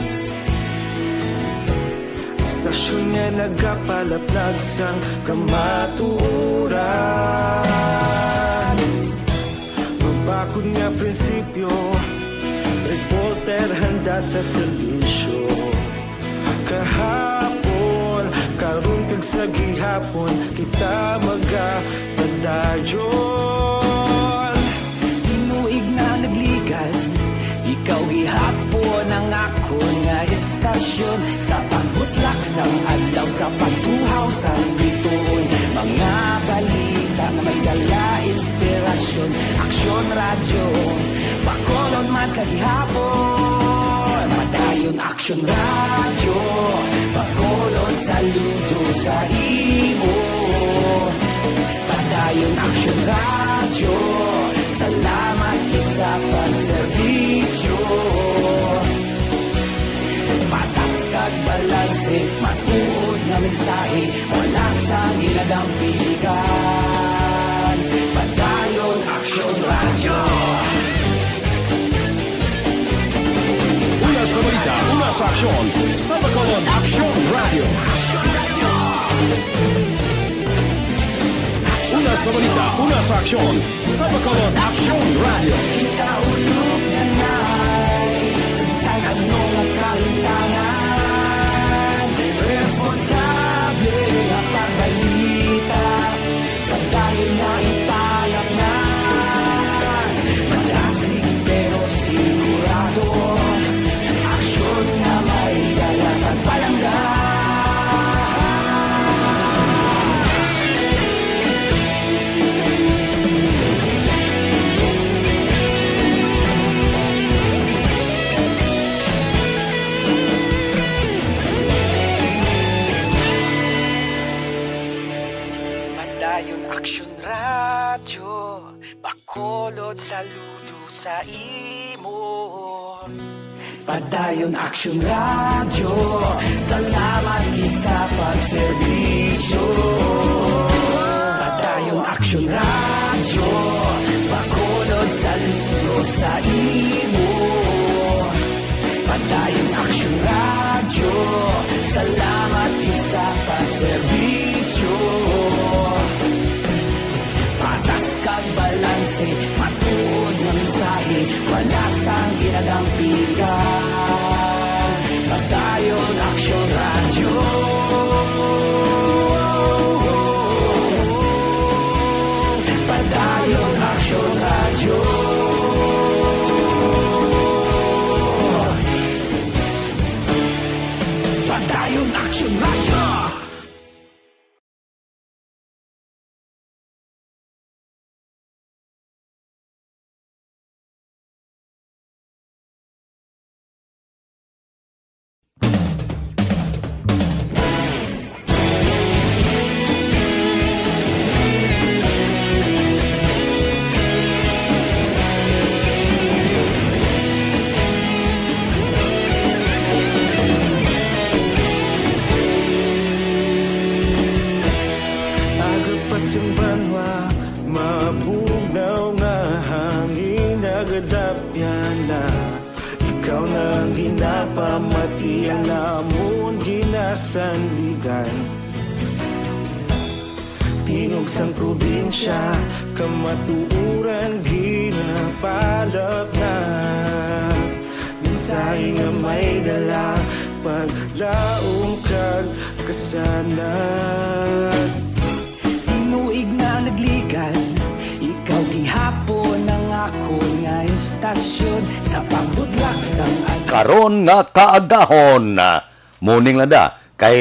Estasyon nga nagapalaplag sang kamatuoran. Mabakod nga prinsipyo, reporter handa sa serbisyo. Kahapon, karon kag sa gihapon, kita magapadayon. Tinuig na nagligan, ikaw gihapon ang akon nga estasyon. Sa pagbutlak sang adlaw, sa pagtuhaw sang bituon, mga balita nga may dala inspirasyon. Aksyon Radyo, Bacolod man sa gihapon. Padayon Aksyon Radyo, Bacolod, saludo sa imo. Padayon Aksyon Radyo, salamat gid sa pagserbisyo. Patas kag balanse, matuod nga mensahe, wala sang ginadampigan. Padayon Aksyon Radyo. Aksyon sa Bacolod, Aksyon Radio. Una sa balita, una sa aksyon sa Bacolod, Aksyon Radio. Kita ulog na nai, sa bisan ano nga kahintangan, responsable nga pagbalita. Padayon na italaknan, madasig pero sigurado, aksyon nga may dala kag palangga. Padayon Aksyon Radyo, Bacolod, saludo sa imo. Padayon Aksyon Radyo, salamat gid sa pagserbisyo. Padayon Aksyon Radyo, Bacolod, saludo sa imo. Padayon Aksyon Radyo, salamat gid sa pagserbisyo. Patas kag balanse, matuod nga mensahe, wala sang ginadampigan. Padayon Aksyon Radyo. Padayon Aksyon Radyo. Padayon Aksyon Radyo. Aga pa sing banwa, mabugnaw nga hangin, nagadapyan na. Ikaw na ang ginapamati, ang amon ginasandigan. Tingog sang probinsya, kamatuoran ginapalapnag. Mensahe nga may dala, paglaom kag kasanag. Tinuig na nagligan, ikaw gihapon ang akon nga istasyon sa pagbudlak sang ad- Karon nga kaagahon, morning lang da kay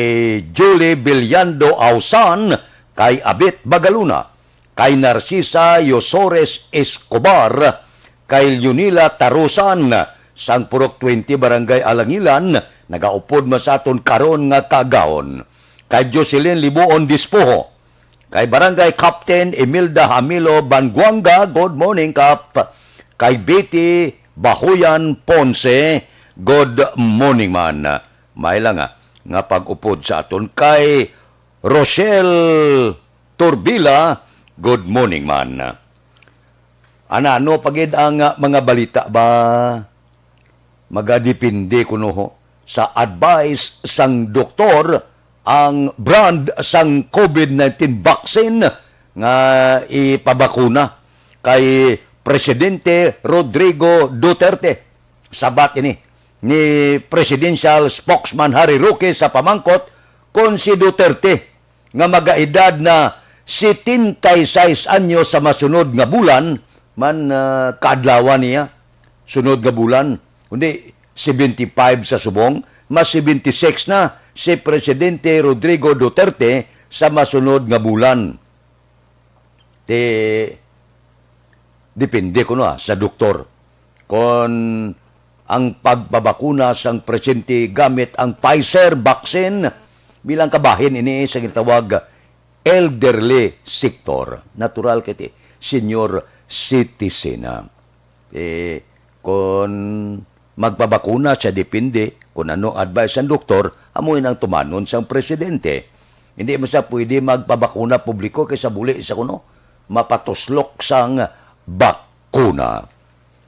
Julie Villando Ausan, kay Abit Bagaluna, kay Narcisa Yosores Escobar, kay Leonila Tarusan, sang Purok twenty, Barangay Alangilan, nagaupod man sa aton karon nga kaagahon. Kay Jocelyn Libuon Dispoho, kay Barangay Captain Imelda Hamilo Banguanga, good morning, Kap. Kay Betty Bahoyan Ponce, good morning man. May lang nga, nga pag-upod sa aton kay Rochelle Turbila, good morning man. Anano pa gid ang, ah, mga balita ba? Magadepende kuno ho sa advice sang doktor ang brand sang covid nineteen vaccine nga ipabakuna kay Presidente Rodrigo Duterte. Sabat ini ni Presidential Spokesman Harry Roque sa pamangkot kon si Duterte nga magaedad na setenta y seis anyos sa masunod nga bulan, man, ah, kaadlawan niya, sunod nga bulan, kundi seventy-five sa subong, mas seventy-six na si Presidente Rodrigo Duterte sa masunod nga bulan. Ti, depende kuno, ah, sa doktor. Kon ang pagpabakuna sang presidente gamit ang Pfizer vaccine bilang kabahin ini sa ginatawag elderly sector. Natural kay ti senior citizen na. Eh, kon magpabakuna siya, depende kon ano ang advice sang doktor, amo yun ang tumanon sang presidente. Hindi mo siya pwede magpabakuna publiko kay sa buli sa kuno, mapatuslok sang bakuna.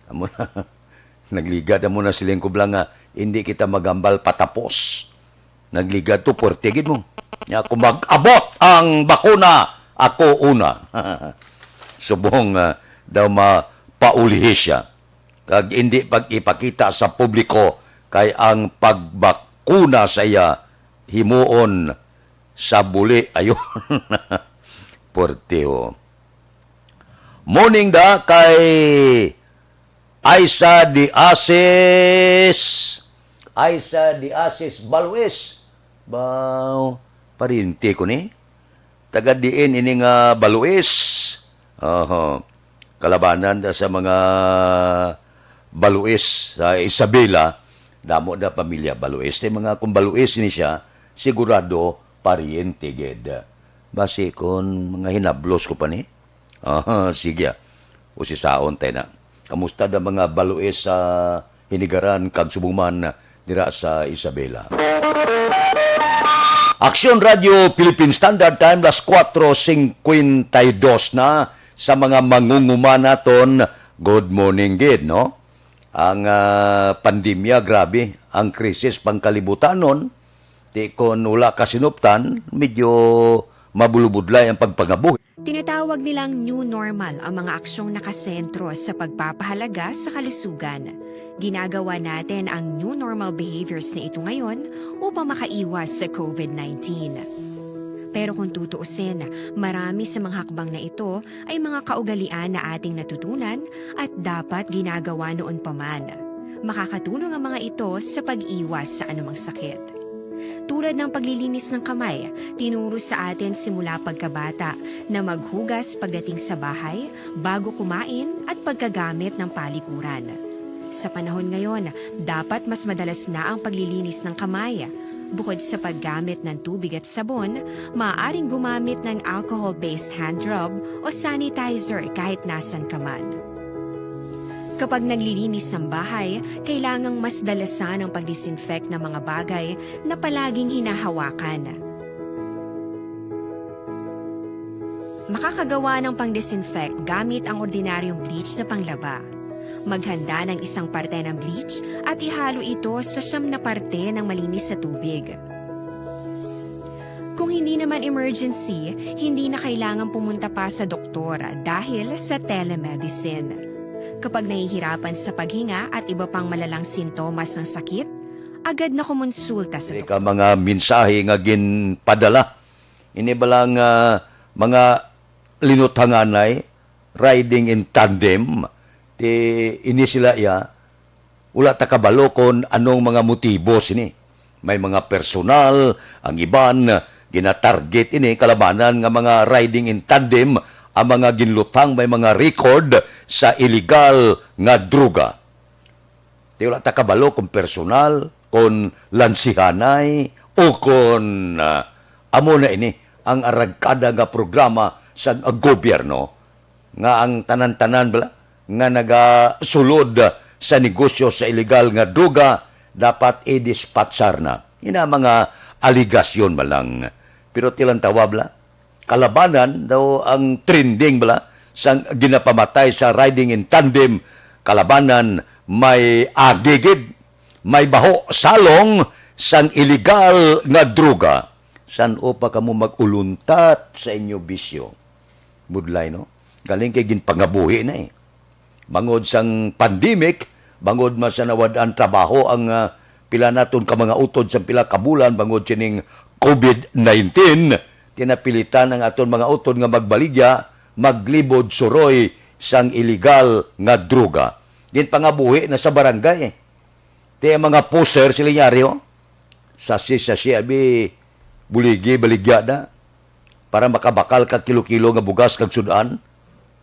Amo na, nagligad amo na siling ko bala nga Hindi kita magambal patapos. Nagligad to, puwerte gid mo. Nya, kung mag-abot ang bakuna, ako una. Subong, ah, daw mapaulihi siya. Kag hindi pag-ipakita sa publiko kay ang pagbakuna sa iya himuon sa buli. Ayun. Puwerte, oh. Morning da kay Aisa de Asis. Aisa de Asis Baluis. Ba, pariente ko ni. Taga diin ini nga Baluis? Oho. Kalabanan da sa mga Baluis sa Isabela. Damo da pamilya Baluis. Tay mga kung Baluis ni siya, sigurado pariente gid. Basi kon mga hinablos ko pa ni. Aha, sige, ah. Usisaon tay na. Kamusta da mga Baluis sa Hinigaran kag subong man dira sa Isabela? Aksyon Radio Philippine Standard Time, las kuwatro singkwenta y dos na sa mga mangunguma naton. Good morning gid, no? Ang, ah, pandemya, grabe. Ang krisis pangkalibutanon, ti kon wala ka sinuptan, medyo mabulubudlay ang pagpangabuhi. Tinatawag nilang new normal ang mga aksyong nakasentro sa pagpapahalaga sa kalusugan. Ginagawa natin ang new normal behaviors na ito ngayon upang makaiwas sa covid nineteen. Pero kung tutuusin, marami sa mga hakbang na ito ay mga kaugalian na ating natutunan at dapat ginagawa noon pa man. Makakatulong ang mga ito sa pag-iwas sa anumang sakit. Tulad ng paglilinis ng kamay, tinuro sa atin simula pagkabata na maghugas pagdating sa bahay, bago kumain, at pagkagamit ng palikuran. Sa panahon ngayon, dapat mas madalas na ang paglilinis ng kamay. Bukod sa paggamit ng tubig at sabon, maaaring gumamit ng alcohol-based hand rub o sanitizer kahit nasan ka man. Kapag naglilinis ng bahay, kailangang mas dalasan ang pag-disinfect ng mga bagay na palaging hinahawakan. Makakagawa ng pang-disinfect gamit ang ordinaryong bleach na panglaba. Maghanda ng isang parte ng bleach at ihalo ito sa siyam na parte ng malinis na tubig. Kung hindi naman emergency, hindi na kailangan pumunta pa sa doktor dahil sa telemedicine. Kapag nahihirapan sa paghinga at iba pang malalang sintomas ng sakit, agad na kumonsulta sa doktor. Ka mga mensahe nga ginpadala. Ini ba lang, ah, mga linuthanganay, riding in tandem, ti ini sila iya, wala ta kabalo kon anong mga motibo sini. May mga personal, ang iban, ginatarget ini kalabanan nga mga riding in tandem, ang mga ginluthang may mga record sa iligal nga droga. Ti wala ta kabalo kung personal, kung lansihanay, o kung, ah, amo na ini ang aragkada nga programa sa gobyerno nga ang tanan-tanan bala nga nagasulod sa negosyo sa iligal nga droga dapat i-dispatchar na. Ina mga aligasyon man lang. Pero tilang tawab la, kalabanan daw ang trending bala sang ginapamatay sa riding in tandem. Kalabanan may agi gid, may baho salong sang iligal nga droga. San-o pa kamo mag-uluntat sa inyo bisyo? Budlay, no? Galing kay ginpangabuhi na eh. Bangod sang pandemic, bangod man sa nawad-an trabaho ang, ah, pila naton ka mga utod sang pila ka bulan bangod sining covid nineteen, tinapilitan ang aton mga utod nga magbaligya, maglibod suroy sang iligal nga droga. Ginpangabuhi na sa barangay. Ti ang mga poser sila yari, oh. Sasi-sasi, abi, buligi, baligya na. Para makabakal ka kilo-kilo nga bugas kag sud-an.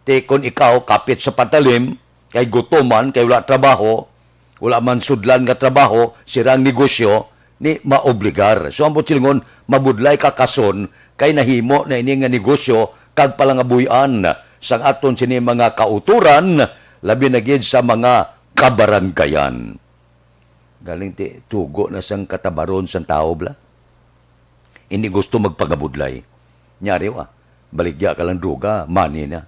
Ti kon ikaw kapit sa patalim, kay gutoman, kay wala trabaho, wala man sudlan nga trabaho, sira ang negosyo, ni maobligar. So, ang silingon, mabudlay ka kason, kay nahimo na ini nga negosyo, kag palangabuy-an sang aton sini mga kautoran, labi na gid sa mga kabaranggayan. Galing ti tugo na sang katabaron sang tawo, bala. Hindi gusto magpangabudlay. Nyari, ah, baligya ka lang droga, money na.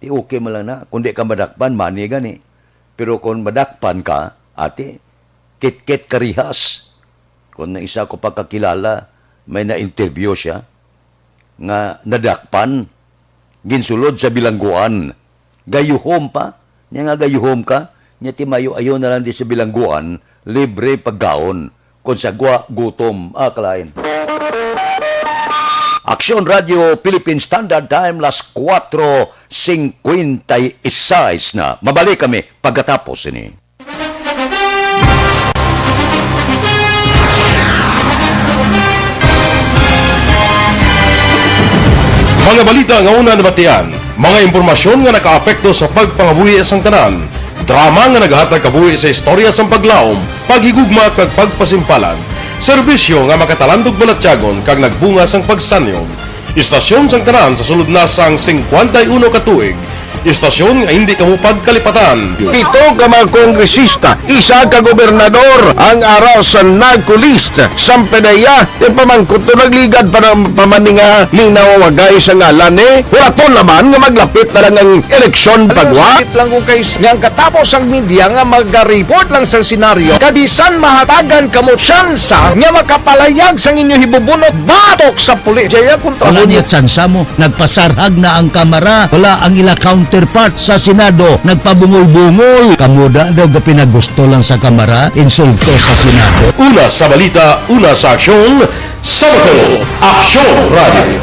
Ti okay man lang na. Kung di ka madakpan, money gani. Pero kung madakpan ka, ate, Kitkit Karihas. Kung na isa ko pagkakilala, may na-interview siya nga nadakpan, ginsulod sa bilangguan. Gayuhom pa. Nya nga gayuhom ka, nya timayo-ayo na lang di sa bilangguan, libre pagkaon. Kung sa gwa, gutom, ah, kalain. Aksyon Radio Philippine Standard Time, las kuwatro singkwenta y seis na. Mabalik kami pagkatapos ini. Mga balita nga una nabatian, mga impormasyon nga nakaapekto sa pagpangabuhi sang tanan, drama nga nagahatag kabuhi sa istorya sang paglaom, paghigugma kag pagpasimpalan, serbisyo nga makatalandog balatyagon kag nagbunga sang pagsanyog. Istasyon sang tanan sa sulod na sang singkwenta y uno ka tuig. Istasyon nga hindi kamo pagkalipatan. Pito ka mga kongresista, isa ka gobernador ang ara sa NAGCO list. Sampanaya, yung pamangkot to nagligad pa ng pamaninga, linaw wagay sa ngalan ni. Hulaton naman nga maglapit na lang ang eleksyon pagwa. Sakit lang kung kay nga ang katapos ang media nga magariport lang sa senaryo, kabisan mahatagan kamo tsansa nga makapalayag sang inyo hibubunot batok sa pulis. Jaya kontra Wala mo niya tsansa mo. Nagpasarhag na ang Kamara. Wala ang ila counterpart sa Senado. Nagpabungol-bungol. Kamo da daw gapinagusto lang sa Kamara. Insulto sa Senado. Una sa balita, una sa aksyon, sa Bacolod, Aksyon Radio.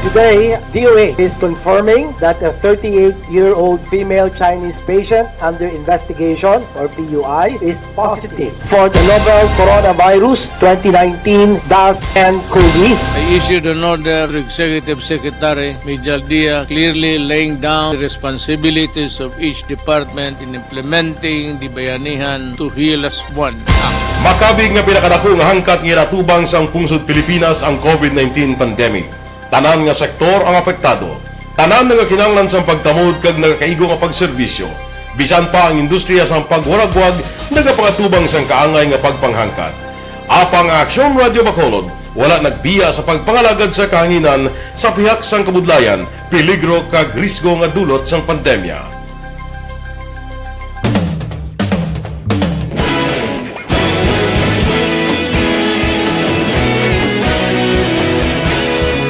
Today, D O A is confirming that a thirty-eight-year-old female Chinese patient under investigation, or P U I, is positive for the novel coronavirus twenty nineteen dash N COVID. I issued an order to Executive Secretary Mijal Dia, clearly laying down the responsibilities of each department in implementing the Bayanihan to Heal as One Act. Makabig nga pinakadako nga hangkat nga ginatubang sang pungsod Pilipinas ang COVID nineteen pandemic. Tanan nga sektor ang apektado. Tanan nagakinahanglan sang pagtamod kag nagakaigo nga pagserbisyo. Bisan pa ang industriya sang pagwaragwag nagapangatubang sang kaangay nga pagpanghangkat. Apang ang Aksyon Radio Bacolod wala nagbiya sa pagpangalagad sa kahanginan sa pihak sang kabudlayan, peligro kag risgo nga dulot sang pandemya.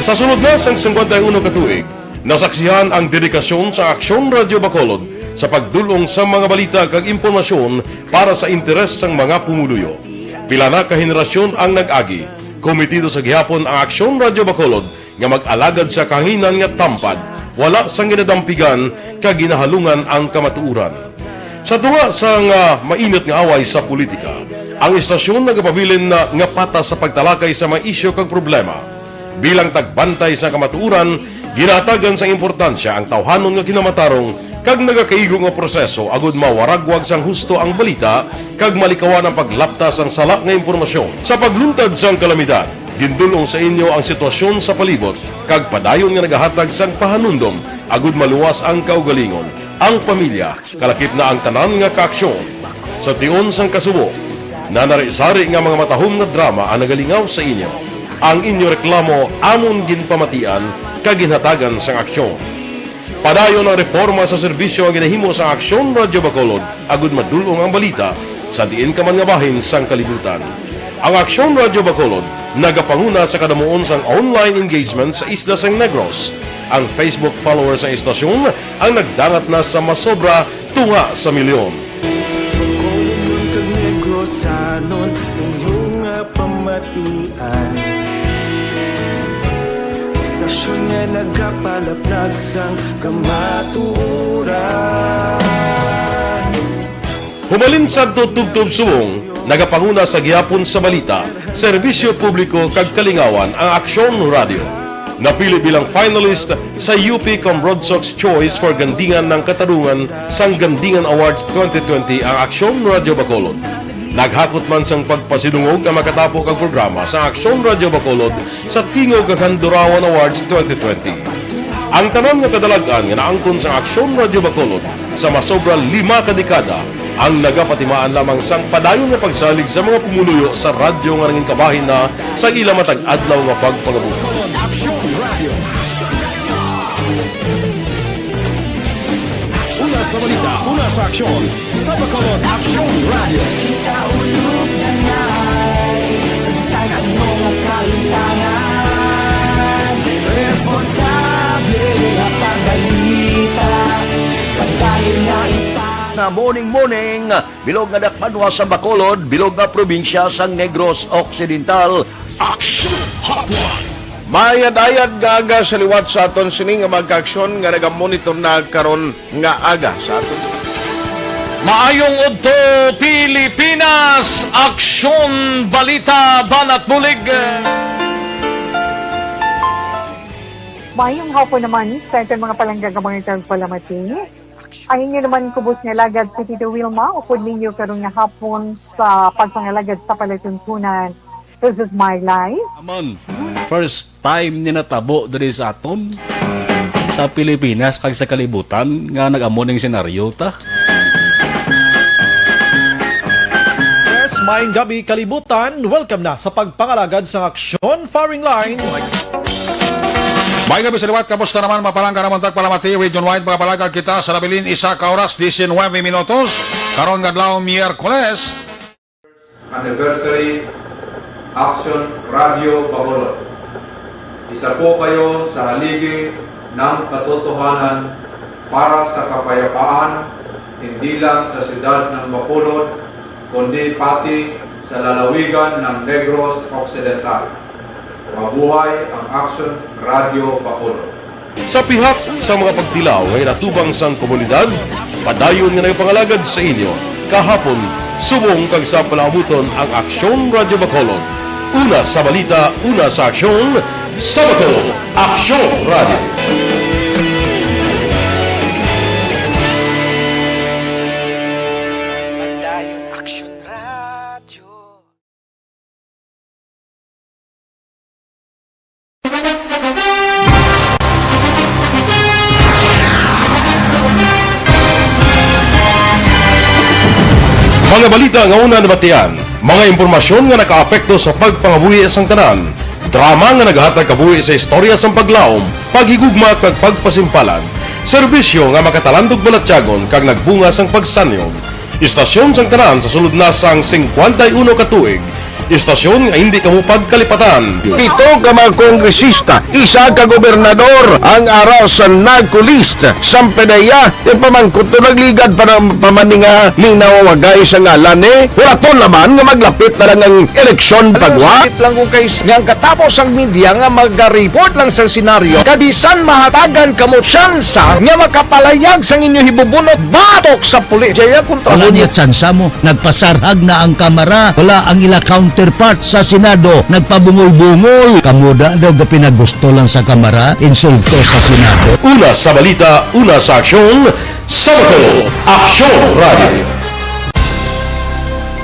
Sa sulod na sang singkwenta y uno ka tuig, nasaksihan ang dedikasyon sa Aksyon Radio Bacolod sa pagdul-ong sa mga balita kag impormasyon para sa interes sang mga pumuluyo. Pila na ka henerasyon ang nag-agi, kometido sa gihapon ang Aksyon Radio Bacolod nga mag-alagad sa kahanginan nga tampad, wala sang ginadampigan kag ginahalungan ang kamatuoran. Sa tunga sang, ah, mainit nga away sa politika, ang istasyon nagapabilin na nga patas sa pagtalakay sa mga isyu kag problema. Bilang tagbantay sa kamatuoran, ginahatagan sang importansya ang tawhanon nga kinamatarong kag nagakaigo nga proseso agud mawaragwag sang husto ang balita kag malikawan ang paglapta sang sala nga impormasyon. Sa pagluntad sang kalamidad, gindul-ong sa inyo ang sitwasyon sa palibot kag padayon nga nagahatag sang pahanumdom agud maluwas ang kaugalingon, ang pamilya, kalakip na ang tanan nga kaaksyon. Sa tion sang kasubo, nanari-sari nga mga matahom nga drama ang nagalingaw sa inyo. Ang inyo reklamo amon ginpamatian kag ginhatagan sang aksyon. Padayon ang reporma sa serbisyo nga ginahimo sa Aksyon Radyo Bacolod agud madul-ong ang balita sa diin ka man nga bahin sang kalibutan. Ang Aksyon Radyo Bacolod nagapanguna sa kadamuon sang online engagement sa isla sang Negros. Ang Facebook followers sang istasyon ang nagdangat na sa masobra tunga sa milyon. Bacolod kag Negrosanon, inyo nga pamatian. Istasyon nga nagapalaplag sang kamatuoran. Hubalin sadto tubtob subong, nagapanguna sa gihapon sa balita, serbisyo publiko kag kalingawan ang Aksyon Radyo. Napili bilang finalist sa U P Cambrodsoc's Choice for Gandingan ng Katarungan sang Gandingan Awards twenty twenty ang Aksyon Radyo Bacolod. Naghakot man sang pagpasidungog ang makatapo kag programa sa Aksyon Radyo Bacolod sa Tingog kag Handurawan Awards twenty twenty. Ang tanan nga kadalag-an nga naangkon sang Aksyon Radyo Bacolod sa masobra lima ka dekada ang nagapatimaan lamang sang padayon nga pagsalig sa mga pumuluyo sa radyo nga nangin kabahin na sa ila matag adlaw nga pagpangabuhi. Una Sa balita, una sa aksyon, sa Bacolod Aksyon Radio. Kita ulog na ngay, sagsag ang mga kalintangan. Responsable nga pagbalita, pagdahil nga ita. Na morning, morning, bilog nga dakpanwa sa Bacolod, bilog nga probinsya sang Negros Occidental. Aksyon Hotline. Mayad-ayad nga aga sa liwat sa aton sini nga mga kaaksyon nga nagamonitor na karon nga aga sa aton. Maayong udto, Pilipinas! Aksyon, balita, banat bulig. Mayong hapon naman sa aton mga palangga nga mga tagpalamati. Ang inyo naman kubos nga alagad si Tito Wilma, upod ninyo karon nga hapon sa pagpangalagad sa palatuntunan. This is my life. Amon, first time ni natabo diri sa aton, sa Pilipinas kag sa kalibutan nga nag-amo ning senaryo ta. Yes, maayong gabi, kalibutan. Welcome na sa pagpangalagad sang Aksyon Firing Line. Maayong gabi sa liwat, kamusta naman, mga palangga namon tagpalamati, region wide, mga palangga kita sa nabilin, isa ka oras, diecinuebe minutos, karon nga adlaw, Miyerkules. Anniversary Action Radio Bacolod. Isa po kayo sa haligi ng katotohanan para sa kapayapaan, hindi lang sa siyudad ng Bacolod, kundi pati sa lalawigan ng Negros Occidental. Mabuhay ang Action Radio Bacolod. Sa pihak sa mga pagtilaw nga ginatubang sang komunidad, padayon nga nagapangalagad sa inyo kahapon, subong kag sa palaabuton ang Aksyon Radyo Bacolod. Una sa balita, una sa aksyon, sa Bacolod, Aksyon Radyo. Padayon Aksyon Radyo. Mga balita nga una nabatian, mga impormasyon nga nakaapekto sa pagpangabuhi sang tanan, drama nga naghatag kabuhi sa istorya sang paglaom, paghigugma kag pagpasimpalan, serbisyo nga makatalandog balatyagon kag nagbunga sang pagsanyog. Istasyon sang tanan sa sulod na sang singkwenta y uno ka tuig. Istasyon nga hindi kamo pagkalipatan. Pito ka mga kongresista, isa ka gobernador ang ara sa NAGCO list. Sampedeya, yung pamangkot to nagligad pa ng pamaninga, linaw wagay sa ngalan eh. Wala to naman nga maglapit na lang ang eleksyon pagwa. Sakit lang kung kay nga ang katapos ang media nga mag-report lang sa senaryo, kabisan mahatagan kamo tsansa nga makapalayag sang inyo hibubunot batok sa pulis. Jaya kontra. Wala niya tsansa mo. Nagpasarhag na ang Kamara. Wala ang ila counterpart sa Senado. Nagpabungol-bungol. Kamo da daw gapinagusto lang sa Kamara. Insulto sa Senado. Una sa balita, una sa aksyon, sa Bacolod Aksyon Radio.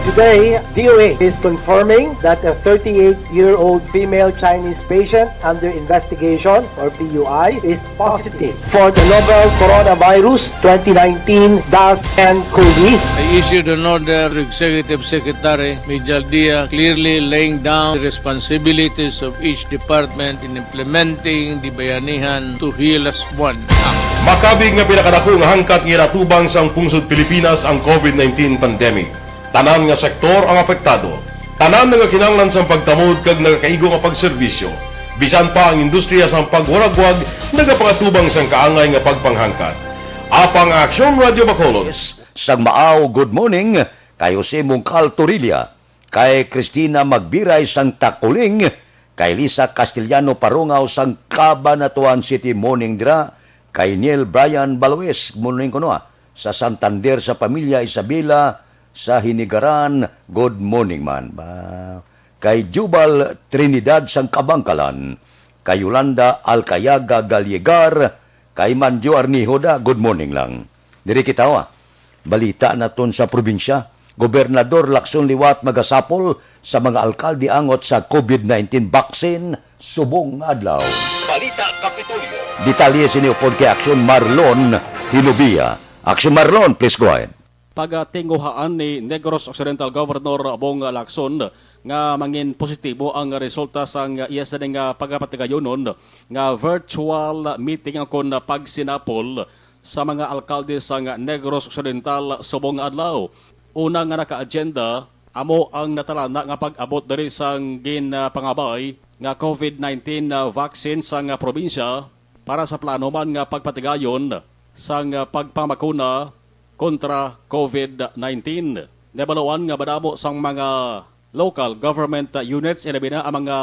Today, D O A is confirming that a thirty-eight-year-old female Chinese patient under investigation, or P U I, is positive for the novel coronavirus twenty nineteen dash N COVID. I issued an order to Executive Secretary Mijal Dia, clearly laying down the responsibilities of each department in implementing the Bayanihan to Heal As One Act. Makabig nga pinakadako nga hangkat nga ginatubang sang pungsod Pilipinas ang COVID nineteen pandemic. Tanan nga sektor ang apektado. Tanan nagakinahanglan sang pagtamod kag nagakaigo nga pagserbisyo. Bisan pa ang industriya sang pagwaragwag nagapangatubang sang kaangay nga pagpanghangkat. Apang ang Aksyon Radio Bacolod. Sang Maaw, good morning kay Jose Mungkal Torilla, kay Cristina Magbiray sang Takuling, kay Lisa Castellano Parungaw sang Cabanatuan City, morning dira, kay Neil Brian Baloes, morning kuno, ah, sa Santander, sa pamilya Isabela sa Hinigaran, good morning man. Ba, kay Jubal Trinidad sang Kabangkalan, kay Yolanda Alcayaga Gallegar, kay Manjo Arnijoda, good morning lang. Diri kita, ah. Balita naton sa probinsya. Gobernador Lacson liwat magasapol sa mga alkalde angot sa COVID nineteen vaccine subong nga adlaw. Balita Kapitolyo. Detalye sini upod kay Aksyon Marlon Hinubia. Aksyon Marlon, please go ahead. Pagatinguhaan ni Negros Occidental Governor Bong Lacson nga mangin positibo ang resulta sang iya sining, ah, pagapatigayunon nga virtual meeting kon pagsinapol sa mga alkalde sang Negros Occidental subong nga adlaw. Una nga naka-agenda, amo ang natalana nga pag-abot diri sang ginpangabay nga COVID nineteen vaccine sang probinsya para sa plano man nga pagpatigayon sang pagpamakuna kontra COVID nineteen. Nabaluan nga madamo sang mga local government units, ilabi na ang mga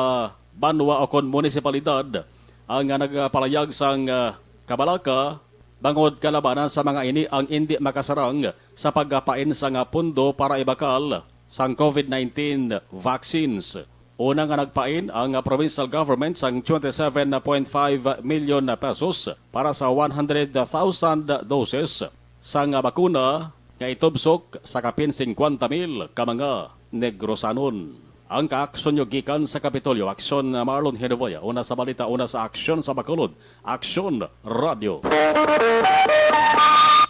banwa o kon munisipalidad, ang nagpalayag sang, ah, kabalaka bangod kalabanan sa mga ini ang indi makasarang sa pagpain sang pondo para ibakal sang COVID nineteen vaccines. Una nga nagpain ang provincial government sang twenty-seven point five million pesos para sa one hundred thousand doses sang bakuna nga itubsok sa kapin singkwenta mil ka mga Negrosanon. Ang kaaksyon nyo gikan sa Kapitolyo, Aksyon, Marlon Hinuboya. Una sa balita, una sa aksyon sa Bacolod, Aksyon Radio.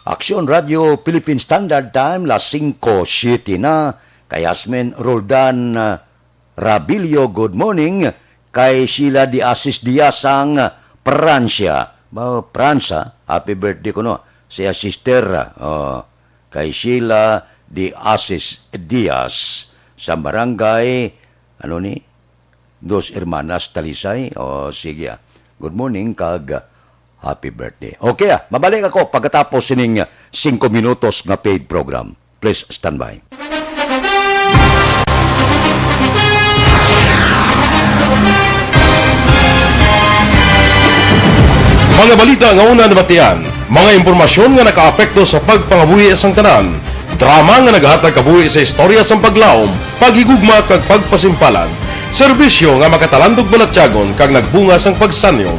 Aksyon Radio, Philippine Standard Time, las singko siete na. Kay Yasmin Roldan, uh, Rabilio, good morning. Kay Sheila de Asis Diaz sang Pransya. Ba, Pransa, happy birthday kuno. Siya sister, uh, kay Sheila de Asis Diaz sa barangay, ano ni? Dos Hermanas, Talisay. O, sige, ah. Good morning, kag happy birthday. Okay, ah. Mabalik ako pagkatapos sining singko minutos nga paid program. Please stand by. Mga balita nga una nabatian, mga impormasyon nga nakaapekto sa pagpangabuhi sang tanan, drama nga nagahatag kabuhi sa istorya sang paglaom, paghigugma kag pagpasimpalan, serbisyo nga makatalandog balatyagon kag nagbunga sang pagsanyog.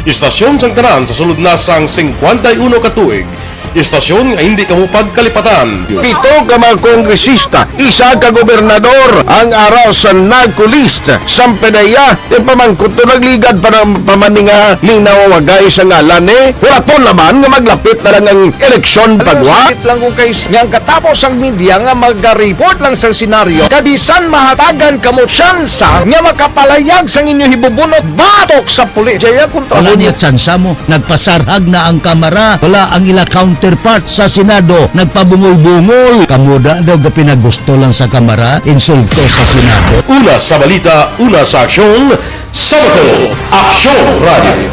Istasyon sang tanan sa sulod na sang singkwenta y uno ka tuig. Istasyon nga hindi kamo pagkalipatan. Pito ka mga kongresista, isa ka gobernador ang ara sa NAGCO list. Sampanaya, ipamangkot to, nagligad pa ng pamaninga ning nawawagay sa ngalan ni Huraton naman nga maglapit na lang ang eleksyon. Alam mo, pagwa. Sakit lang kung kay nga ang katapos ang media nga maga-report lang sa senaryo, kabisan mahatagan kamo tsansa nga makapalayag sang inyo hibubunot batok sa pulis. Jaya kontra. Wala mo niya tsansa mo. Nagpasarhag na ang Kamara. Wala ang ila counterpart sa Senado. Nagpabungol-bungol. Kamo da daw gapinagusto lang sa Kamara. Insulto sa Senado. Una sa balita, una sa aksyon, sa Bacolod, Aksyon Radio.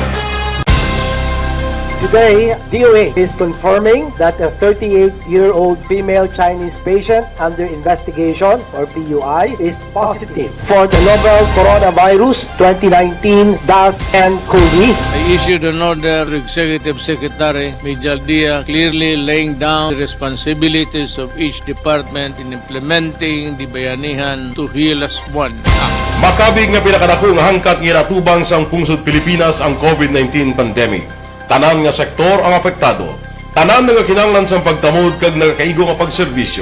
Today, D O A is confirming that a thirty-eight-year-old female Chinese patient under investigation, or P U I, is positive for the novel coronavirus twenty nineteen dash N COVID. I issued an order to Executive Secretary Mijal Dia, clearly laying down the responsibilities of each department in implementing the Bayanihan to Heal Us One Act. Makabig nga pinakadako nga hangkat nga ginatubang sang pungsod Pilipinas ang COVID nineteen pandemic. Tanan nga sektor ang apektado. Tanan nagakinahanglan sang pagtamod kag nagakaigo nga pagserbisyo.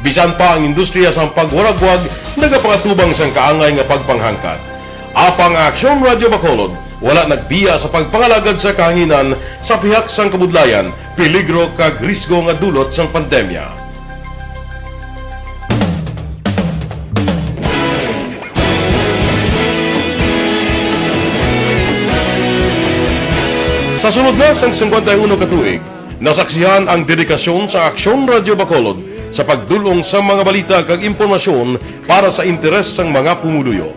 Bisan pa ang industriya sang pagwaragwag nagapangatubang sang kaangay nga pagpanghangkat. Apang ang Aksyon Radio Bacolod wala nagbiya sa pagpangalagad sa kahanginan sa pihak sang kabudlayan, peligro kag risgo nga dulot sang pandemya. Sa sulod na sang singkwenta y uno ka tuig, nasaksihan ang dedikasyon sa Aksyon Radio Bacolod sa pagdul-ong sa mga balita kag impormasyon para sa interes sang mga pumuluyo.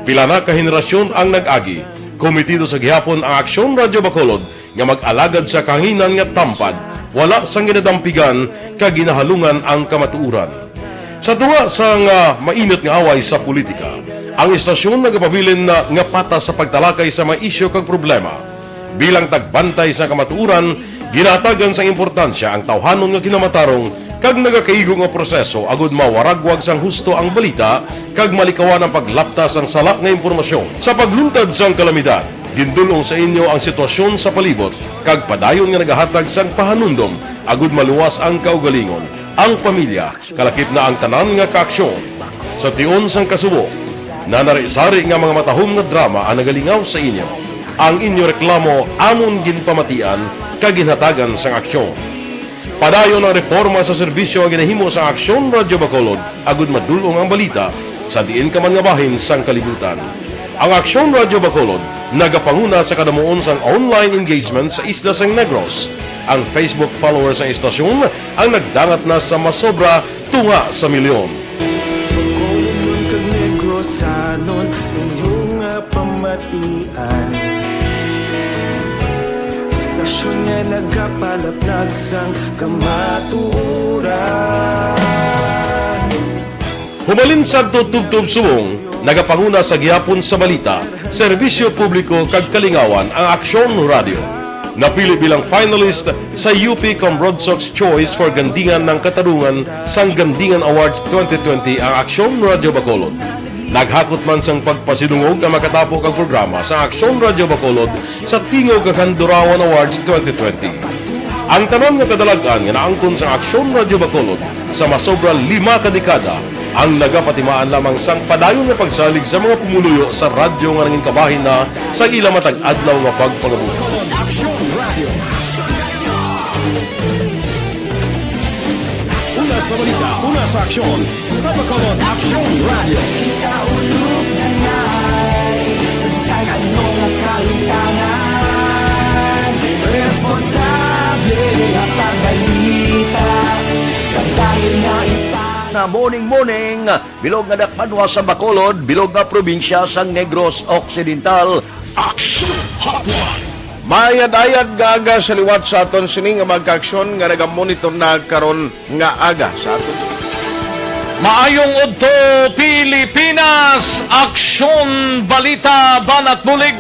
Pila na ka henerasyon ang nag-agi. Komitido sa gihapon ang Aksyon Radio Bacolod nga mag-alagad sa kahanginan nga tampad, wala sang ginadampigan kag ginahalungan ang kamatuoran. Sa tunga sang, ah, mainit nga away sa politika, ang istasyon nagapabilin na nga patas sa pagtalakay sa mga isyu kag problema. Bilang tagbantay sa kamatuoran, ginahatagan sang importansya ang tawhanon nga kinamatarong kag nagakaigo nga proseso agud mawaragwag sang husto ang balita kag malikawan ang paglapta sang sala nga impormasyon. Sa pagluntad sang kalamidad, gindul-ong sa inyo ang sitwasyon sa palibot kag padayon nga nagahatag sang pahanumdom agud maluwas ang kaugalingon, ang pamilya, kalakip na ang tanan nga kaaksyon. Sa tion sang kasubo, nanari-sari nga mga matahom nga drama ang nagalingaw sa inyo. Ang inyo reklamo amon ginpamatian kag ginhatagan sang aksyon. Padayon ang reporma sa serbisyo nga ginahimo sa Aksyon Radyo Bacolod agud madul-ong ang balita sa diin ka man nga bahin sang kalibutan. Ang Aksyon Radyo Bacolod nagapanguna sa kadamuon sang online engagement sa isla sang Negros. Ang Facebook followers sang istasyon ang nagdangat na sa masobra tunga sa milyon. Bacolod man kag Negrosanon, inyo nga pamatian. Istasyon nga nagapalaplag sang kamatuoran. Humalin sadto tubtob subong, nagapanguna sa gihapon sa balita, serbisyo publiko kag kalingawan ang Aksyon Radio. Napili bilang finalist sa U P Cambronsox Choice for Gandingan ng Katarungan sang Gandingan Awards twenty twenty ang Aksyon Radio Bacolod. Naghakot man sang pagpasidungog ang makatapo kag programa sa Aksyon Radio Bacolod sa Tingog kag Handurawan Awards twenty twenty. Ang tanan nga kadalag-an nga naangkon sa Aksyon Radio Bacolod sa masobra lima ka dekada ang nagapatimaan lamang sang padayon nga pagsalig sa mga pumuluyo sa radyo nga nangin kabahin na sa ila matag adlaw nga pagpangabuhi. Aksyon Radio. Una sa balita, una sa aksyon, sa Bacolod Aksyon Radio. Kita ulog na ngay, sa bisan ano nga kahitangan, responsable nga pagbalita, kag dali nga ipang- Na morning, morning, bilog nga dakpanwa sa Bacolod, bilog nga probinsya sang Negros Occidental. Action Hotline. Maayad-ayad nga aga sa liwat sa aton sini nga mga kaaksyon nga nagamonitor na karon nga aga sa aton. Maayong udto, Pilipinas! Aksyon, balita, banat bulig!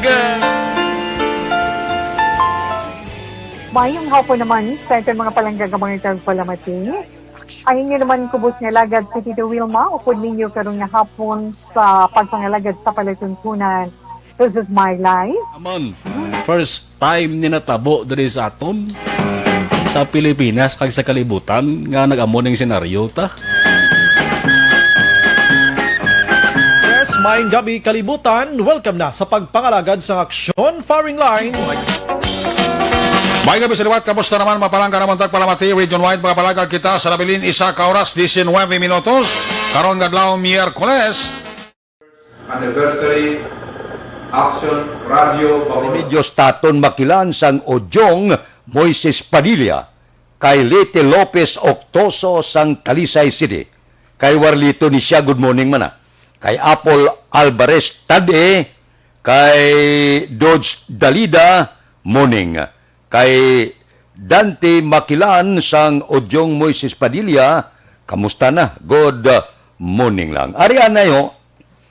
Maayong hapon naman sa aton mga palangga nga mga tagpalamati. Ang inyo naman kubos nga alagad si Tito Wilma, upod ninyo karon nga hapon sa pagpangalagad sa palatuntunan. This is my life. Amon, first time ni natabo diri sa aton, sa Pilipinas kag sa kalibutan, nga nag-amo ning senaryo ta. Yes, maayong gabi, kalibutan. Welcome na sa pagpangalagad sang Aksyon Firing Line. May gabi sa liwat, kamusta naman, mga palangga namon tagpalamati? Region wide, mga palangga, kita sa nabilin, isa ka oras, diecinuebe minutos. Karon nga adlaw, Miyerkules. Anniversary Action Radio Bacolod. Remedios ta aton makilan sang Ojong Moises Padilla, kay Leyte Lopez Octoso sang Talisay City, kay Warlito ni siya, good morning man na. Kay Apple Alvarez Tade, kay Dodge Dalida, morning. Kay Dante Makilan sang Ojong Moises Padilla, kamusta na? Good morning lang. Ari anay ho,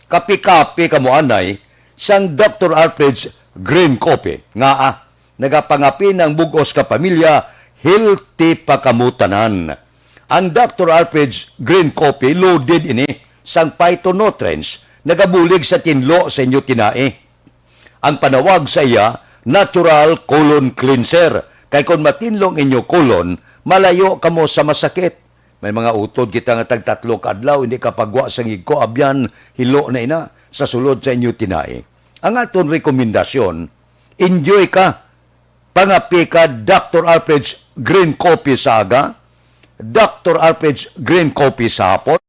kape-kape kamo anay sang Doctor Alfred's Green Coffee. Ngaa, nagapangapin ang bug-os ka pamilya, healthy pa kamo tanan. Ang Doctor Alfred's Green Coffee loaded ini sang phytonutrients, nagabulig sa tinlo sa inyo tinai. Ang panawag sa iya, natural colon cleanser. Kay kon matinlo ang inyo colon, malayo kamo sa masakit. May mga utod kita nga tagtatlo ka adlaw, hindi ka pagwa sa ngigko, abyan, hilo na ina, sa sulod sa inyo tinai. Ang aton rekomendasyon, enjoy ka. Pangapi ka Doctor Alfred's Green Coffee sa aga, Doctor Alfred's Green Coffee sa hapon.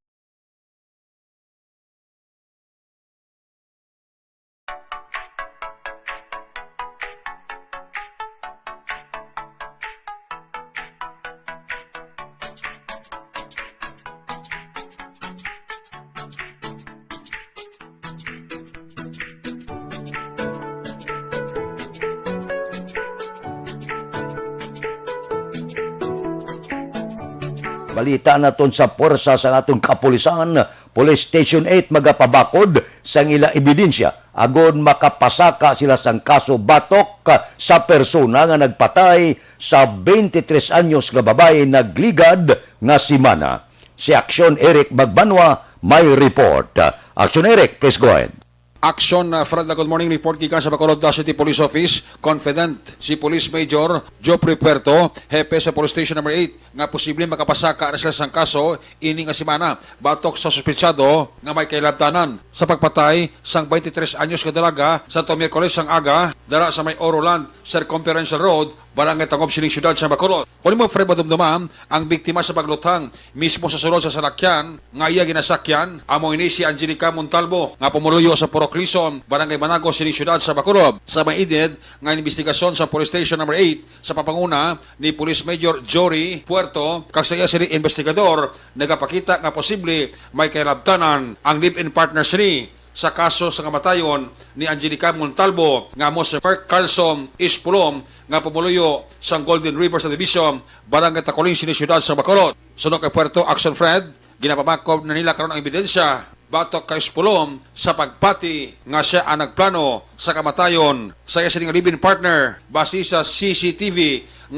Balita naton sa puwersa sa aton kapulisan, Police Station eight magapabakod sang ila ebidensya agod makapasaka sila sang kaso batok sa persona nga nagpatay sa twenty-three anyos nga babayi nagligad nga semana. Si Aksyon Eric Magbanwa may report. Aksyon Eric, please go ahead. Action, uh, Fred, good morning. Report gikan sa Bacolod City Police Office. Confident si Police Major Geoffrey Puerto, hepe sa Police Station Number eight, nga posible makapasaka na sila sang kaso ini nga semana batok sa suspetsado nga may kailabtanan sa pagpatay sang twenty-three anyos nga dalaga sa to Miyerkules sang aga dala sa may Oroland Circumferential Road, Barangay Tangob sining siyudad sa Bacolod. Kung imo, Fred, madumduman, ang biktima sa pagluthang mismo sa sulod sa salakyan nga iya ginasakyan, amo ini si Angelica Montalvo, nga pumuluyo sa Purok Lison, Barangay Manago sining siyudad sa Bacolod. Sa may edad nga investigasyon sa Police Station Number Eight, sa pamanguna ni Police Major Jory Puerto, kag sa iya sini investigador, nagapakita nga posible may kailabtanan ang live-in partner sini sa kaso sa kamatayon ni Angelica Montalvo nga amo si Mark Carlson Espolom nga pumuluyo sang Golden River Subdivision, Barangay Taculing, sini siyudad sa Bacolod. Suno kay Puerto, Action Fred, ginapamakob na nila karon ang ebidensya batok kay Espolom sa pagpati nga sia ang nagplano sa kamatayon sa iya sining live-in partner base sa C C T V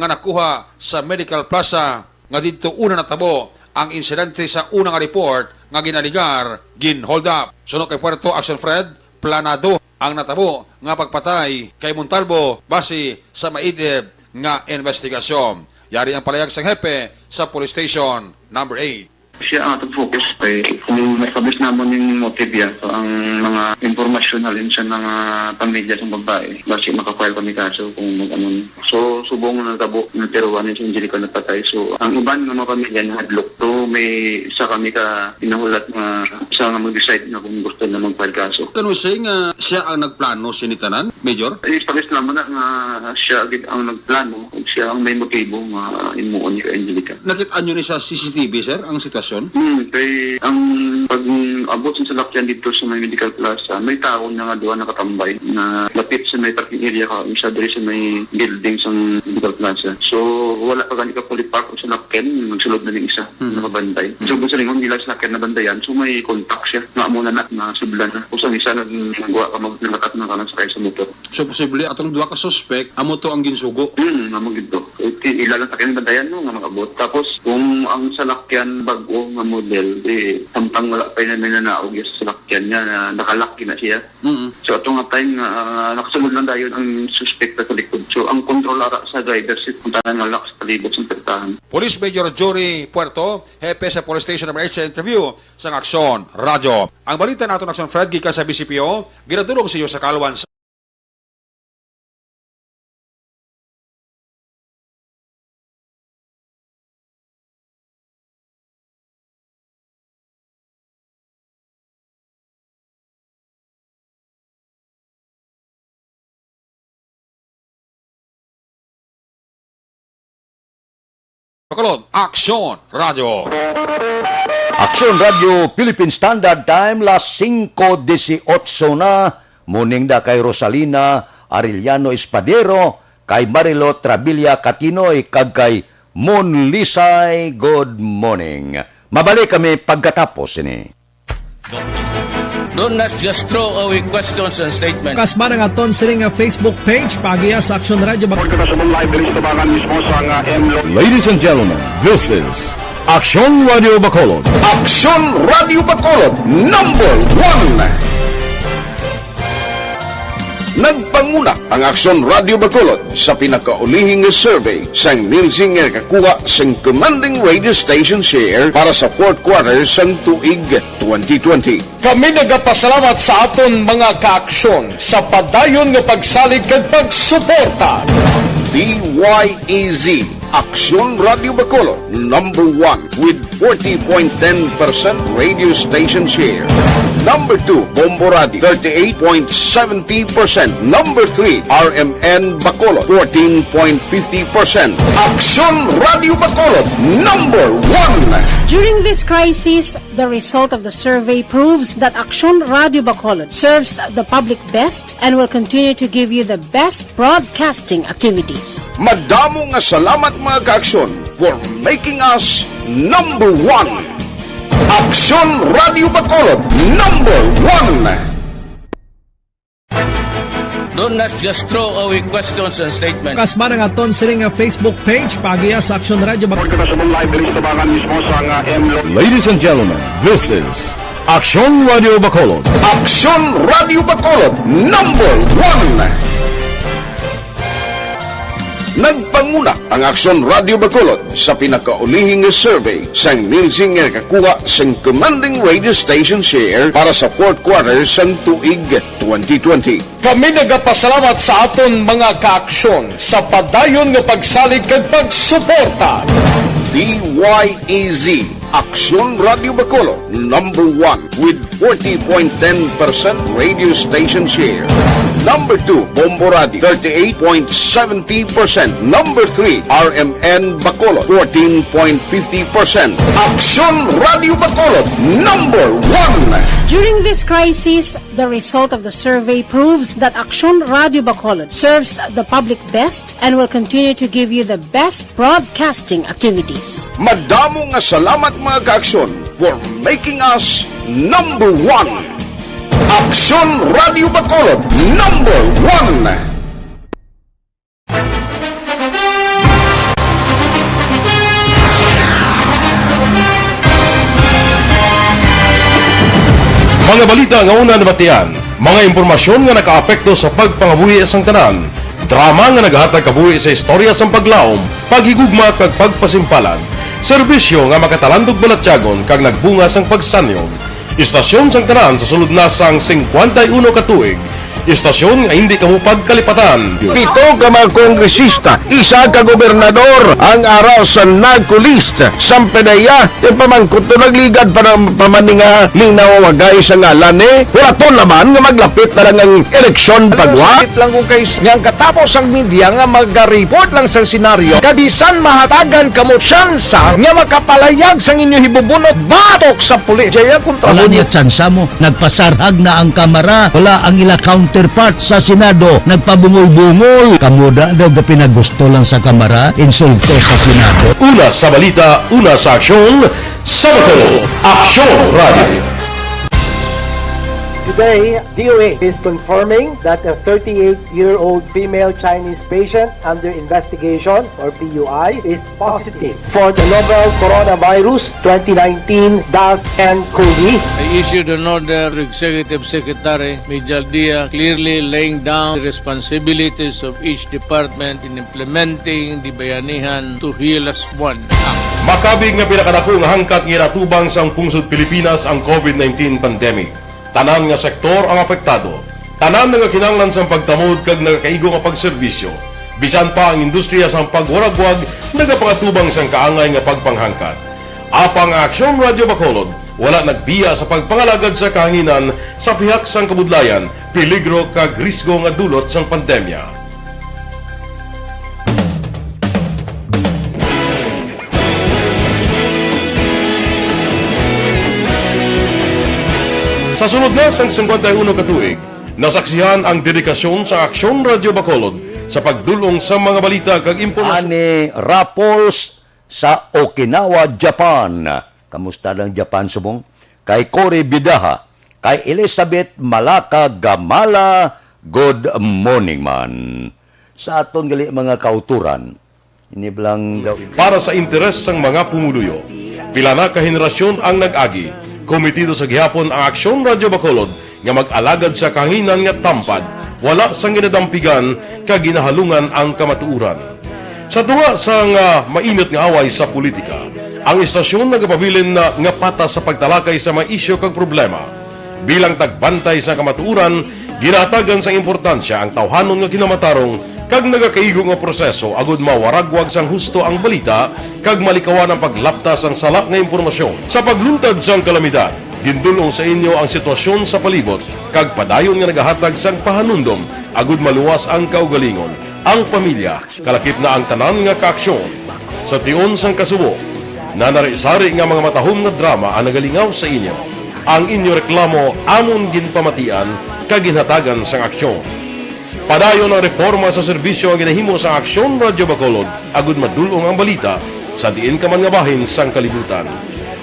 nga nakuha sa Medical Plaza nga didto una natabo ang insidente sa una nga report nga ginaligar gin-hold up. Suno kay Puerto, Action Fred, planado ang natabo nga pagpatay kay Montalvo base sa maidib nga investigasyon. Yari ang palayag sang hepe sa Police Station Number Eight. Siya ang atong focus kay kung ma-establish namon yung motive niya, so ang mga impormasyon halin sa mga pamilya sa babae, basi maka-file kami kaso kung mag-ano. So, subong na natabo, natiruan ni si Angelica napatay. So, ang iban nga mga pamilya nahadlok. So, may isa kami ka inahulat nga isa nga mag-decide na kung gusto na mag-file kaso. Kanusay nga siya ang nagplano sini tanan, Major? Establish naman na nga siya gid ang nagplano, ug siya ang may motibo nga imuon ni Angelica. Nakit-an nyo ni sa C C T V, sir, ang sitwasyon? Hmm, kay ang pag-abot sa salakyan dito sa may Medical Plaza, may tao na nga duha nakatambay na lapit sa may parking area ka, isa diri sa may building sa Medical Plaza. So, wala pa gani ka fully park ang salakyan, nagsulod na ning isa, Hmm. nakabantay. Hmm. So, kung sa lingon nila salakyan na bantayan, so may contact siya. Nga mo na na, nasudlan na. Kung sa isa nag-, nagwa ka mag-, nalakat na ka na sakay sa motor. So, posible, atong duha ka suspect, amo to ang ginsugo. Hmm, amo gid to. Iti-, ila lang sa kanyang bantayan, no, nga mag-abot. Tapos, kung ang salakyan bag-o nga model, di, samtang wala pa yun may nanaog yung salakyan niya, na nakalak na siya. Mm. So, ato nga time nga, ah, nakasulod lang dayon ang suspect sa likod. So, ang control ara sa driver seat, kung tanan nga lock sa palibot sa pertahan. Police Major Jory Puerto, hepe sa Police Station Number Eight, sa interview sa Aksyon Radyo. Ang balita nato, Aksyon Fred, gikan sa B C P O, ginadulong sa iyo sa Kalwan sa Bacolod, Aksyon Radyo. Aksyon Radyo Philippine Standard Time, las singko dieciocho na. Morning da kay Rosalina Arellano Espadero, kay Marilo Travilla Catinoy, kag kay Mon Lisay. Good morning. Mabalik kami pagkatapos ini. Don't not just throw away questions and statements. Kasba nga aton sini nga Facebook page, paagiha sa Aksyon Radyo Bac- Report kita sa live diri sa tubangan mismo sa nga M Lo- Ladies and gentlemen, this is Aksyon Radyo Bacolod. Aksyon Radyo Bacolod, number one. Nagpanguna ang Aksyon Radyo Bacolod sa pinakaulihi nga survey sang Nielsen nga nakakuha sang commanding radio station share para sa fourth quarter sang tuig twenty twenty. Kami nagapasalamat sa aton mga kaaksyon sa padayon nga pagsalig kag pagsuporta. D Y E Z, Aksyon Radyo Bacolod, number one with forty point ten percent radio station share. Number two, Bombo Radio, thirty-eight point seventy percent. Number three, R M N Bacolod, fourteen point fifty percent. Aksyon Radyo Bacolod, number one. During this crisis, the result of the survey proves that Aksyon Radyo Bacolod serves the public best and will continue to give you the best broadcasting activities. Madamo nga salamat, mga kaaksyon, for making us number one. Aksyon Radyo Bacolod, number one. Don't not just throw away questions and statements. Kasba nga aton sini nga Facebook page, paagiha sa Aksyon Radyo Bac- Report kita sa live diri sa tubangan mismo sa nga M Lo- Ladies and gentlemen, this is Aksyon Radyo Bacolod. Aksyon Radyo Bacolod, number one. Nagpanguna ang Aksyon Radio Bacolod sa pinakaulihi nga survey sang Nielsen nga nakakuha sang commanding radio station share para sa fourth quarter sang tuig twenty twenty. Kami nagapasalamat sa aton mga kaaksyon sa padayon nga pagsalig kag pagsuporta. D Y E Z, Aksyon Radio Bacolod, number one with forty point ten percent radio station share. Number two, Bombo Radio, thirty-eight point seventy percent. Number three, R M N Bacolod, fourteen point fifty percent. Aksyon Radio Bacolod, number one. During this crisis, the result of the survey proves that Aksyon Radio Bacolod serves the public best and will continue to give you the best broadcasting activities. Madamo nga salamat, mga kaaksyon, for making us number one. Aksyon Radio Bacolod, number one. Mga balita nga una nabatian, mga impormasyon nga nakaapekto sa pagpangabuhi sang tanan, drama nga nagahatag kabuhi sa istorya sang paglaom, paghigugma kag pagpasimpalan, serbisyo nga makatalandog balatyagon kag nagbunga sang pagsanyog. Istasyon sang tanan sa sulod na sang singkwenta y uno ka tuig. Istasyon nga hindi kamo pagkalipatan. Pito ka mga kongresista, isa ka gobernador ang ara sa NAGCO list. Sampanaya, yung pamangkot to nagligad pa ng pamaninga ning nawawagay sa ngalan ni Huraton naman nga maglapit na lang ang eleksyon pagwa. Sakit lang kung kay nga ang katapos ang media nga mag-report lang sa senaryo, kabisan mahatagan kamo tsansa nga makapalayag sang inyo hibubunot batok sa pulis. Jaya kontra Wala mo. Niya tsansa mo. Nagpasarhag na ang Kamara. Wala ang ila counterpart sa Senado. Nagpabungol-bungol. Kamo da daw gapinagusto lang sa Kamara. Insulto sa Senado. Una sa balita, una sa aksyon, sa Bacolod, Aksyon Radio. Today, D O A is confirming that a thirty-eight-year-old female Chinese patient under investigation, or P U I, is positive for the novel coronavirus twenty nineteen dash N cov. I issued an order to Executive Secretary Mijal Dia, clearly laying down the responsibilities of each department in implementing the Bayanihan to Heal As One Act. Makabig nga pinakadako nga hangkat nga ginatubang sang pungsod Pilipinas ang covid nineteen pandemic. Tanan nga sektor ang apektado. Tanan nagakinahanglan sang pagtamod kag nagakaigo nga pagserbisyo. Bisan pa ang industriya sang pagwaragwag nagapangatubang sang kaangay nga pagpanghangkat. Apang ang Aksyon Radio Bacolod wala nagbiya sa pagpangalagad sa kahanginan sa pihak sang kabudlayan, peligro kag risgo nga dulot sang pandemya. Sa sulod na sang singkwenta y uno ka tuig, nasaksihan ang dedikasyon sa Aksyon Radio Bacolod sa pagdul-ong sa mga balita kag impormasyon. Ani Raffles sa Okinawa, Japan. Kamusta ang Japan subong? Kay Cory Bidaha, kay Elizabeth Malaka Gamala, good morning man. Sa aton gali mga kauturan, ini blang daw Para sa interes sang mga pumuluyo, pila na ka henerasyon ang nag-agi. Komitido sa gihapon ang Aksyon Radio Bacolod nga mag-alagad sa kahanginan nga tampad, wala sang ginadampigan kag ginahalungan ang kamatuoran. Sa tunga sang, ah, mainit nga away sa politika, ang istasyon nagapabilin na nga patas sa pagtalakay sa mga isyu kag problema. Bilang tagbantay sa kamatuoran, ginahatagan sang importansya ang tawhanon nga kinamatarong kag nagakaigo nga proseso agud mawaragwag sang husto ang balita kag malikawan ang paglapta sang sala nga impormasyon. Sa pagluntad sang kalamidad, gindul-ong sa inyo ang sitwasyon sa palibot kag padayon nga nagahatag sang pahanumdom agud maluwas ang kaugalingon, ang pamilya, kalakip na ang tanan nga kaaksyon. Sa tion sang kasubo, nanari-sari nga mga matahom nga drama ang nagalingaw sa inyo. Ang inyo reklamo amon ginpamatian kag ginhatagan sang aksyon. Padayon ang reporma sa serbisyo nga ginahimo sa Aksyon Radyo Bacolod agud madul-ong ang balita sa diin ka man nga bahin sang kalibutan.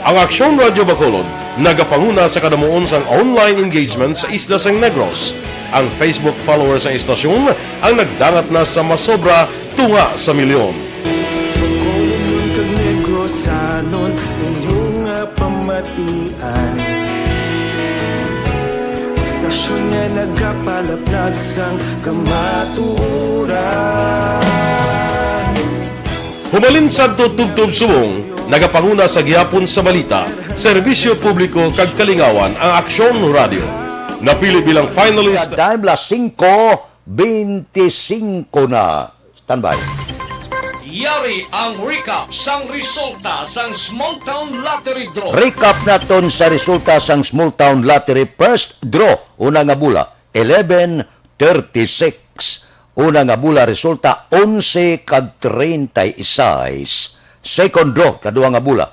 Ang Aksyon Radyo Bacolod nagapanguna sa kadamuon sang online engagement sa isla sang Negros. Ang Facebook followers sang istasyon ang nagdangat na sa masobra tunga sa milyon. Bacolod kag Negrosanon, inyo nga pamatian. Istasyon nga nagapalaplag sang kamatuoran. Humalin sadto tubtob subong, nagapanguna sa gihapon sa balita, serbisyo publiko kag kalingawan ang Aksyon Radio. Napili bilang finalist. Time las singko bente singko na. Standby. Yari ang recap sang resulta sang Small Town Lottery Draw. Recap naton sa resulta sang Small Town Lottery First Draw. Una nga bula, eleven thirty-six. Una nga bula resulta, onse kag treinta y seis. Second draw, kadua nga bula,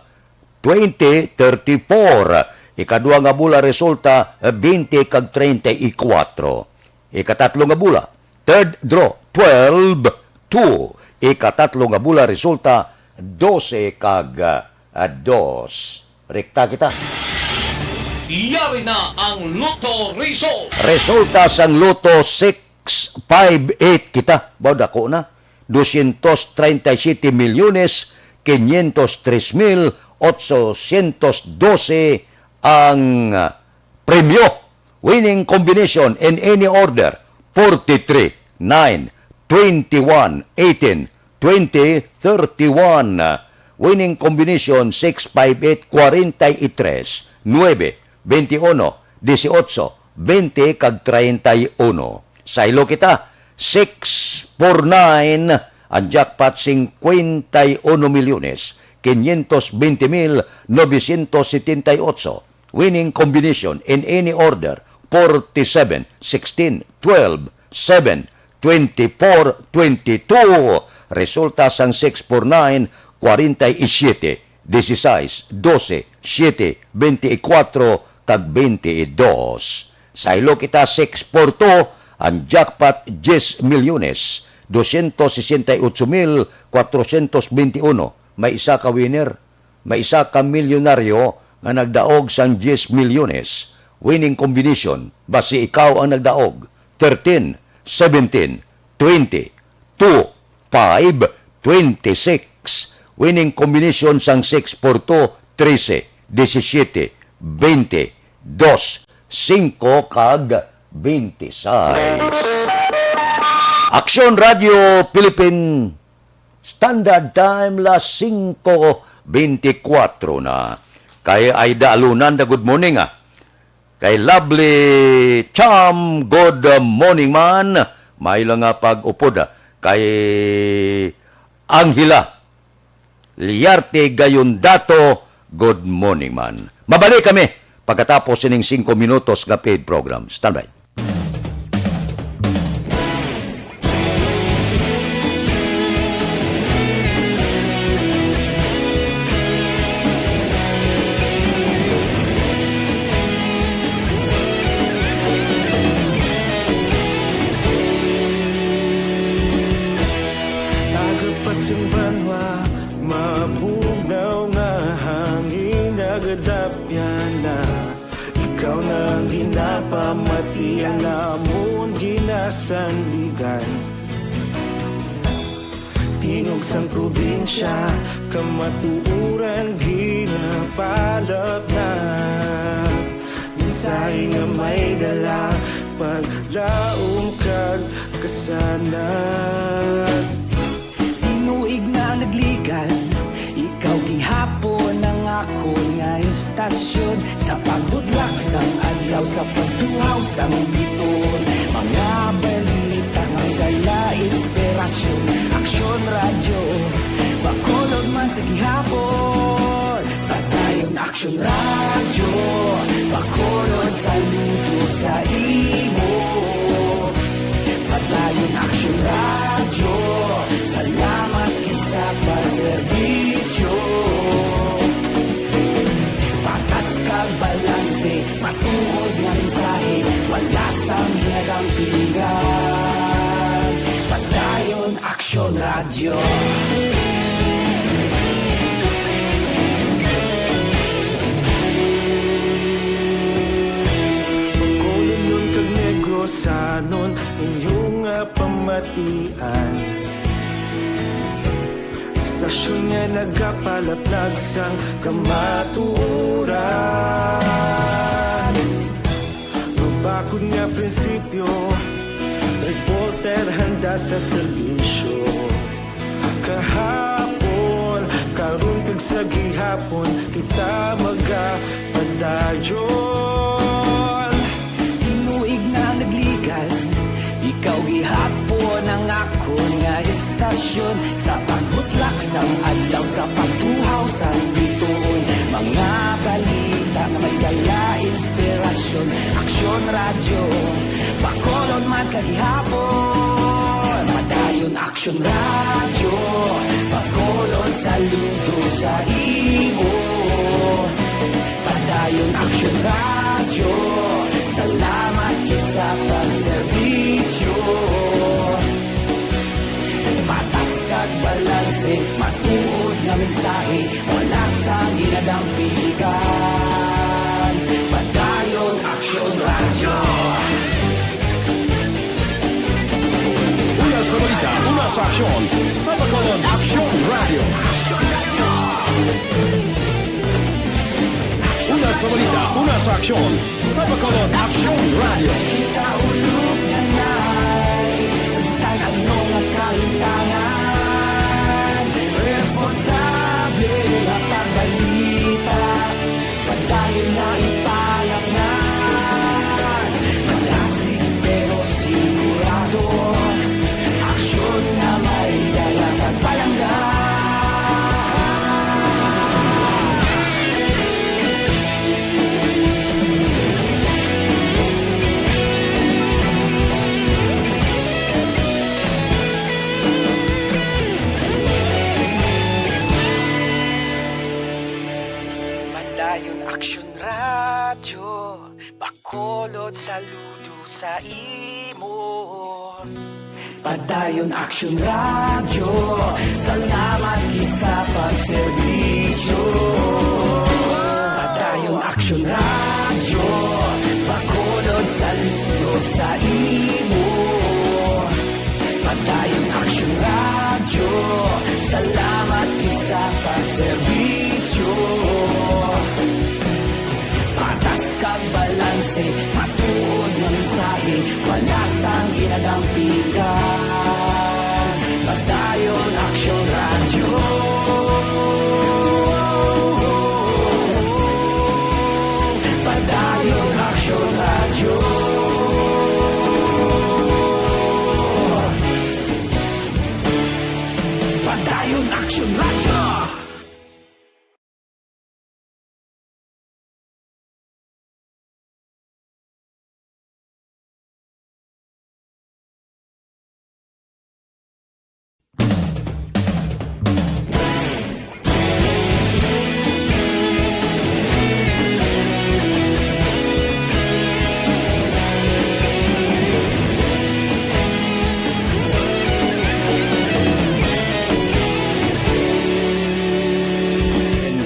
twenty thirty-four. Ikadua nga bula resulta, bente kag treinta y cuatro. Ikatatlo nga bula, third draw, twelve two. Ikatatlo nga bula resulta, dose kag, ah, dos. Rekta kita. Yari na ang Lotto result. Resulta sang Lotto six five eight kita. Baw dako na. Doscientos treinta y siete milyones quinientos tres mil ochocientos doce ang, ah, premyo. Winning combination in any order, forty-three, nine, twenty-one, eighteen, twenty, thirty-one. Winning combination, six five eight, forty-three, nuebe, twenty-one, dieciocho, twenty, kag treinta y uno. Saylo kita, six four nine, ang jackpot, cincuenta y uno milyones quinientos veinte mil novecientos setenta y ocho. Winning combination in any order, forty-seven, sixteen, twelve, seven, twenty-four, twenty-two. Resulta sang six four nine, forty-seven, dieciséis, doce, siete, veinticuatro, kag veintidós. Saylo kita, six four two, ang jackpot, diez milyones, doscientos sesenta y ocho mil cuatrocientos veintiuno. May isa ka winner. May isa ka milyonaryo nga nagdaog sang diez milyones. Winning combination, basi ikaw ang nagdaog, thirteen, seventeen, twenty, two, five, twenty-six. Winning combination sang six four two, trese, disisiete, bente, dos, singko, kag bente sais. Aksyon Radio Philippine Standard Time, las singko beintikwatro na. Kay Aida Alunanda, good morning, ah. Kay Lovely Cham, good morning man. May lang nga pag-upod, ah. Kay Angela Liarte Gayondato, good morning man. Mabalik kami pagkatapos sining singko minutos nga paid program. Standby. Aga pa sang banwa, mabugnaw nga hangin, nagadapyan na. Ikaw na ang ginapamati, ang amon ginasandigan. Tingog sang probinsya, kamatuoran ginapalapnap. Mensahe nga may dala, paglaom kag kasanag. Tinuig na nagligad, ikaw gihapon ang akon nga istasyon. Sa pagbudlak sang adlaw, sa pagtuhaw sang bituon, mga balita nga dala inspirasyon. Aksyon Radyo, Bacolod man sa gihapon. Padayon Aksyon Radyo, Bacolod, saludo sa imo. Padayon Aksyon Radyo, salamat gid sa pagserbisyo. Patas kag balanse, matuod nga mensahe, wala sang ginadampingan. Padayon Aksyon Radyo. Bacolod kag Negros, anon inyo nga pamatian. Istasyon nga nagapalaplag sang kamatuoran. Mabakod nga prinsipyo Reporter handa sa serbisyo. Kahapon, karon kag sa gihapon, kita magapadayon. Tinuig na nagligan, ikaw gihapon ang akon nga estasyon. Sa pagbutlak sang adlaw, sa pagtuhaw sang bituon, mga balita nga may dala inspirasyon. Aksyon Radyo, Bacolod man sa gihapon. Padayon Aksyon Radyo, Bacolod, saludo sa imo. Padayon Aksyon Radyo, salamat gid sa pagserbisyo. Patas kag balanse, matuod nga mensahe, wala sang ginadampigan. Padayon Aksyon Radyo. Una sa balita, una sa aksyon, sa Bacolod Aksyon Radyo. Una sa balita, una sa aksyon, sa Bacolod Aksyon Radyo. Kita ulog na nai, sa bisan ano nga kahitangan, responsable nga pagbalita, padayon na ipalaknan. Malasig pero sigurado, aksyon nga may dala kag palangga. Padayon Aksyon Radyo, Bacolod, saludo sa imo. Padayon Aksyon Radyo, salamat gid sa pagserbisyo. Padayon Aksyon Radyo, Bacolod, saludo sa imo. Padayon Aksyon Radyo, salamat gid sa pagserbisyo. Patas kag balanse, matuod nga mensahe, wala sang ginadampigan. Padayon Aksyon Radyo. Padayon Aksyon Radyo. Padayon Aksyon Radyo.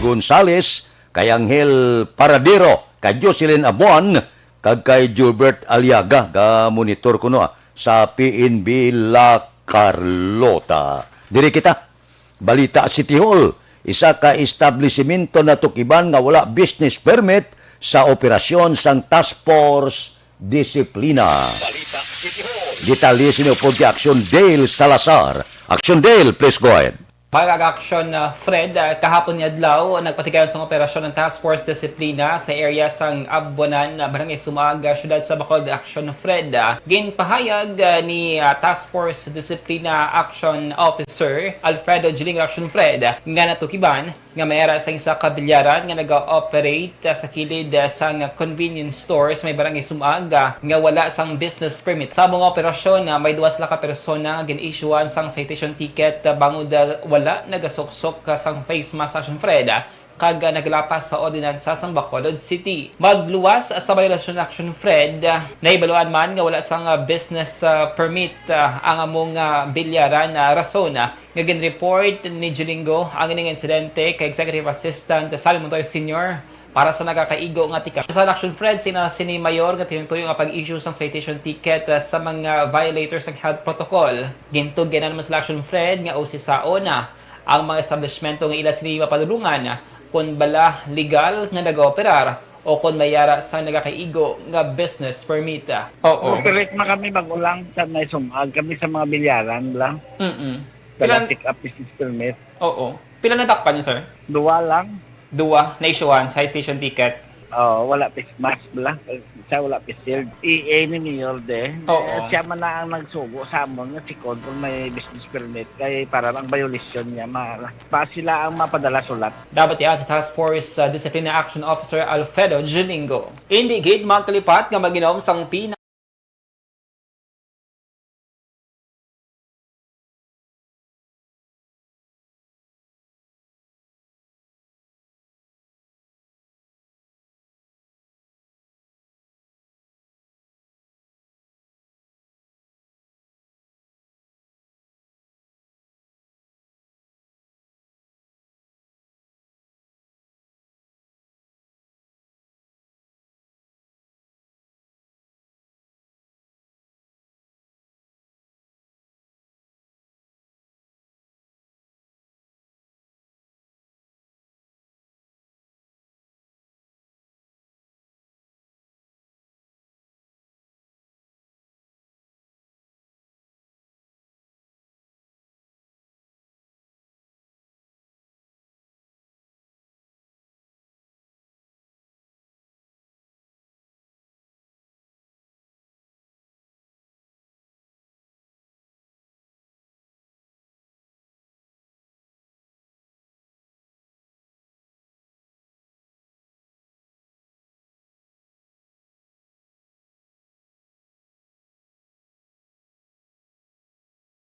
Gonzales, kay Angel Paradero, kay Jocelyn Abuan, kag kay Gilbert Aliaga, ga-monitor kuno, ah, sa P N B La Carlota. Diri kita. Balita City Hall, isa ka establisimento natukiban nga wala business permit sa operasyon sang Task Force Disiplina. Balita City Hall. Detalye sini upod kay Action Dale Salazar. Action Dale, please go ahead. Pag-action, uh, Fred, uh, kahapon nga adlaw, nagpatigayon sang operasyon ang Task Force Disiplina sa area sang Abuanan, uh, Barangay Sumaag, uh, siyudad sa Bacolod. Action Fred, uh, ginpahayag, uh, ni, uh, Task Force Disiplina Action Officer Alfredo Giling, Action Fred, uh, nga natukiban nga may ara sang isa ka bilyaran nga naga-operate, ah, sa kilid, ah, sang convenience store sa may barangay Sumaag, ah, nga wala sang business permit. Sa mga operasyon, ah, may duha sila ka persona nga gin-issuean sang citation ticket, ah, bangod, ah, wala nagasuksok, ah, sang face mask, Action Fred, ah, kag, ah, naglapas sa ordinansa sang Bacolod City. Magluwas sa violasyon, Action Fred, ah, nahibaluan man nga wala sang, ah, business, ah, permit, ah, ang among, ah, bilyaran, ah, rason, ah, nga ginreport ni Julingo ang ining insidente kay Executive Assistant Sally Montoya Senior para sa nagakaigo nga tikas. Sa Action Fred, sina sini mayor nga tinutuyo nga pag-issue sang citation ticket, ah, sa mga violators sang health protocol. Gintugyan naman sa Action Fred nga usisaon na ang mga establishmento nga ila sini mapadulungan kon bala legal nga nagaoperar o kon may yara sang nagakaigo nga business permit. Oo. Operate man kami, magulang sa may sumag kami sa mga bilyaran, bla. Mm-mm. Pila Dala pick up business permit. Oo. Pila natakpan niyo, sir? Duwa lang. Duwa, na-issuehan, citation ticket. Oo, wala pa mas, bla. Siya wala pa sealed. E A ni Mayor de. Oo. Siya man na ang nagsugo sa amon nga sikod kung may business permit kay para lang violation niya, ma-, pa sila ang mapadala sulat. Dapat iya sa Task Force, uh, Discipline Action Officer Alfredo Juningo. Indi gid magkalipat nga mag-inom sang pina-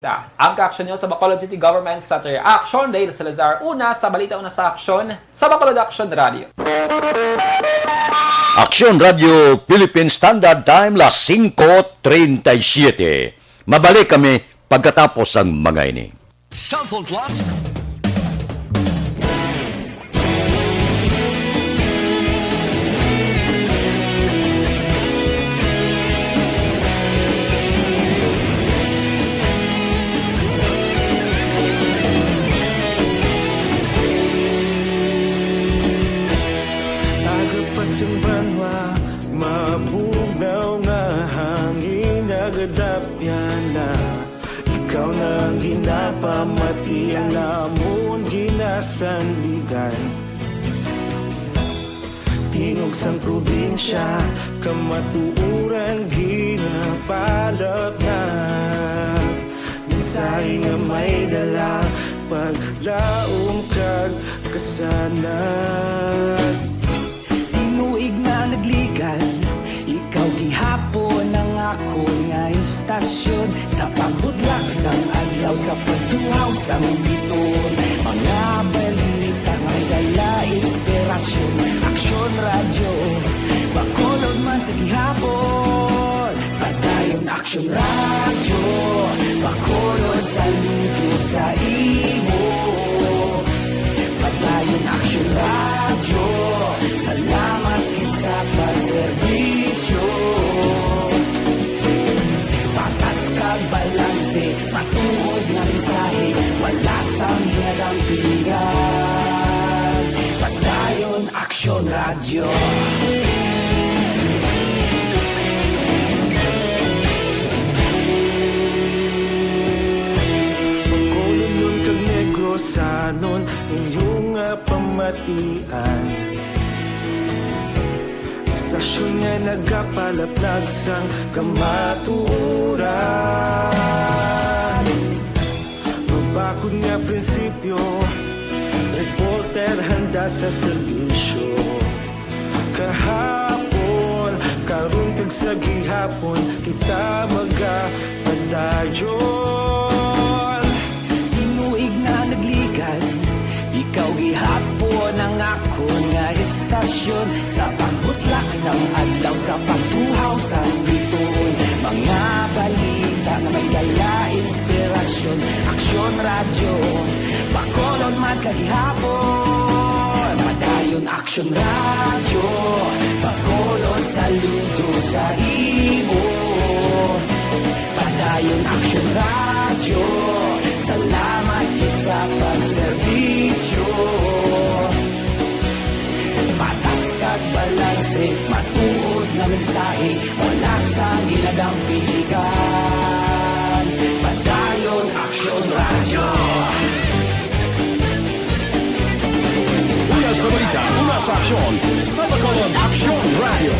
Ta, ang kaaksyon niyo sa Bacolod City Government sa Action, Dale Salazar, una sa balita, una sa aksyon, sa Bacolod Action Radio. Aksyon Radio Philippine Standard Time, las singko treinta y siete. Mabalik kami pagkatapos sang mga ini. Cellphone Plus. Aga pa sang banwa, mabugnaw nga hangin, nagadapyan na. Ikaw na ang ginapamati, ang amon ginasandigan. Tingog sang probinsya, kamatuoran ginapalapnag. Mensahe nga may dala, paglaom kag kasanag. Tinuig nga nagligad, ikaw gihapon ang akon nga istasyon. Sa pagbudlak sang adlaw, sa pagtuhaw sang biton, mga balita nga may dala inspirasyon. Aksyon Radyo, Bacolod man sa gihapon. Padayon Aksyon Radyo, Bacolod, saludo sa imo. Padayon Aksyon Radyo, salamat gid sa pagserbisyo. Patas kag balanse, matuod nga mensahe, wala sang ginadampigan. Padayon Aksyon Radyo. Bacolodnon kag Negrosanon, inyo nga pamatian. Istasyon nga nagapalaplag sang kamatuoran. Mabakod nga prinsipyo, reporter handa sa serbisyo. Kahapon, karon kag sa gihapon, kita magapadayon. Tinuig nga nagligad, ikaw gihapon ang akon nga istasyon. Sa pagbutlak sang adlaw, sa pagtuhaw sang bituon, mga balita nga may dala inspirasyon. Aksyon Radyo, Bacolod man sa gihapon. Padayon Aksyon Radyo, Bacolod, saludo sa imo. Padayon Aksyon Radyo, salamat gid sa pagserbisyo. Patas kag balanse, Mensahe mula sa ginadampigan. Padayon Aksyon Radyo. Una sa balita, una sa aksyon, sa Bacolod Aksyon Radyo.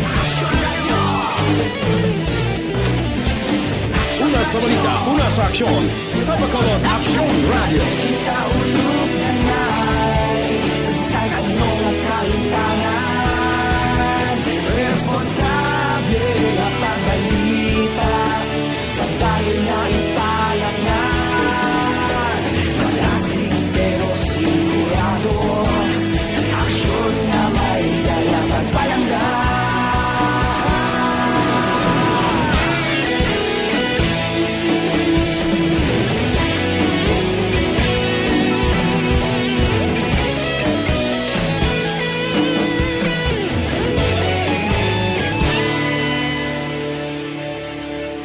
Una sa balita, una sa aksyon, sa Bacolod Aksyon Radyo. Kita ulog na ngay, sagsag ano nga kalimtangan. Responsable nga pagbalita, pagdayon nga ipalatnan. Malasig pero sigurado, aksyon nga may dala pagpalangga.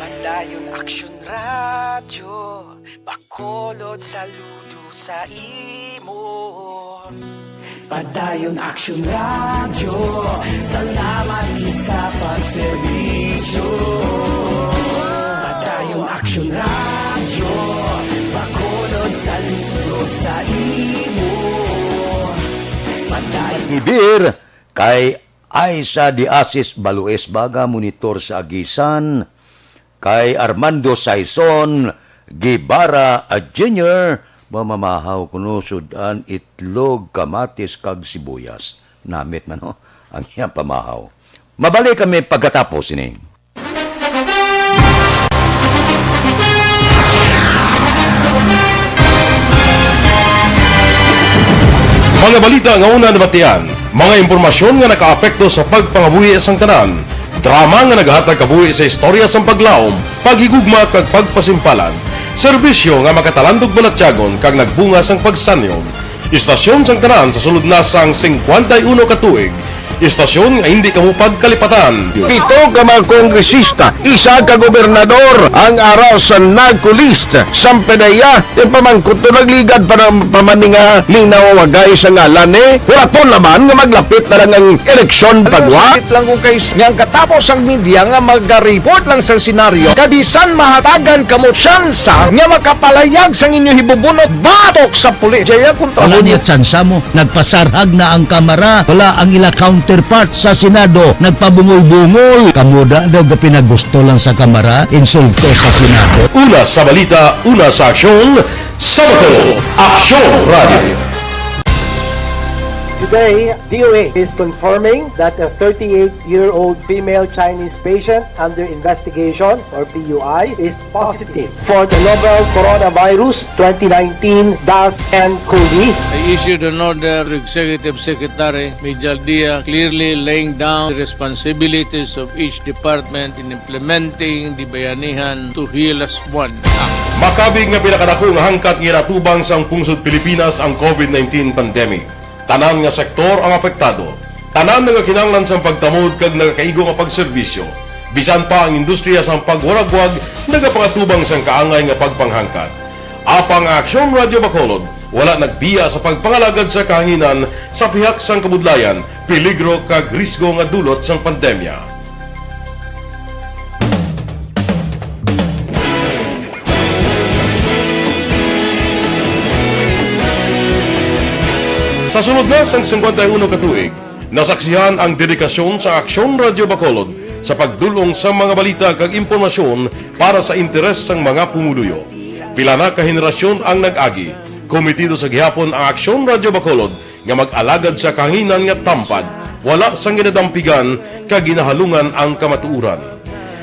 Padayon Aksyon Radyo, Bacolod, saludo sa imo. Padayon Aksyon Radyo, salamat gid sa pagserbisyo. Padayon Aksyon Radyo, Bacolod, saludo sa imo. Padayon Ni Bir kay Aisa de Asis Baloes Baga, monitor sa Agisan, kay Armando Saison Guevara Junior, mamamahaw kuno sud-an itlog, kamatis, kag sibuyas. Namit man, no? Ang iyang pamahaw. Mabalik kami pagkatapos ini. Mga balita nga una nabatian, mga impormasyon nga nakaapekto sa pagpangabuhi sang tanan, drama nga nagahatag kabuhi sa istorya sang paglaom, paghigugma kag pagpasimpalan, serbisyo nga makatalandog balatyagon kag nagbunga sang pagsanyon. Istasyon sang tanan sa sulod na sang singkwenta y uno ka tuig. Istasyon nga hindi kamo pagkalipatan. Pito ka mga kongresista, isa ka gobernador ang ara sa NAGCOLEST. Sampanaya, ti pamangkot to nagligad pa ng pamaninga ning nawawagay sa ngalan ni. Huraton naman nga maglapit na lang ang eleksyon pagwa. Sakit lang kung kay nga ang katapos ang media nga magareport lang sa senaryo. Kabisan mahatagan kamo tsansa nga makapalayag sang inyo hibubunot batok sa pulis. Jaya kontra Wala mo niya tsansa mo. Nagpasarhag na ang Kamara. Wala ang ila counterpart sa Senado. Nagpabungol-bungol. Kamo da daw gapinagusto lang sa Kamara. Insulto sa Senado. Una sa balita, una sa aksyon, sa Bacolod, Aksyon Radio. Today, D O A is confirming that a thirty-eight-year-old female Chinese patient under investigation, or P U I, is positive for the novel coronavirus twenty nineteen dash N cov. I issued an order to Executive Secretary Mijal Dia, clearly laying down the responsibilities of each department in implementing the Bayanihan to Heal Us One Act. Makabig nga pinakadako nga hangkat nga ginatubang sang pungsod Pilipinas ang covid nineteen pandemic. Tanan nga sektor ang apektado. Tanan nagakinahanglan sang pagtamod kag nagakaigo nga pagserbisyo. Bisan pa ang industriya sang pagwaragwag nagapangatubang sang kaangay nga pagpanghangkat. Apang ang Aksyon Radio Bacolod wala nagbiya sa pagpangalagad sa kahanginan sa pihak sang kabudlayan, peligro kag risgo nga dulot sang pandemya. Sa sulod na sang singkwenta y uno ka tuig, nasaksihan ang dedikasyon sa Aksyon Radio Bacolod sa pagdul-ong sa mga balita kag impormasyon para sa interes sang mga pumuluyo. Pila na ka henerasyon ang nag-agi. Kometido sa gihapon ang Aksyon Radio Bacolod nga mag-alagad sa kahanginan nga tampad, wala sang ginadampigan kag ginahalungan ang kamatuoran.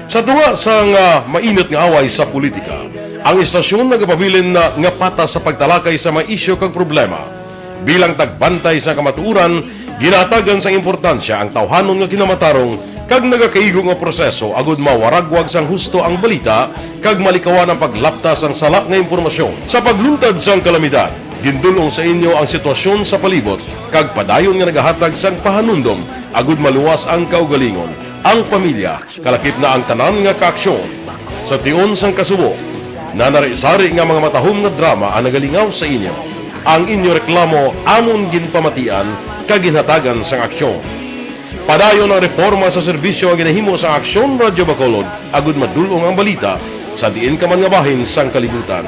Sa tunga sang, ah, mainit nga away sa politika, ang istasyon nagapabilin na nga patas sa pagtalakay sa mga isyu kag problema. Bilang tagbantay sa kamatuoran, ginahatagan sang importansya ang tawhanon nga kinamatarong kag nagakaigo nga proseso agud mawaragwag sang husto ang balita kag malikawan ang paglapta sang sala nga impormasyon. Sa pagluntad sang kalamidad, gindul-ong sa inyo ang sitwasyon sa palibot kag padayon nga nagahatag sang pahanumdom agud maluwas ang kaugalingon, ang pamilya, kalakip na ang tanan nga kaaksyon. Sa tion sang kasubo, nanari-sari nga mga matahom nga drama ang nagalingaw sa inyo. Ang inyo reklamo amon ginpamatian kag ginhatagan sang aksyon. Padayon ang reporma sa serbisyo nga ginahimo sa Aksyon Radyo Bacolod, agud madul-ong ang balita sa diin ka man nga bahin sang kalibutan.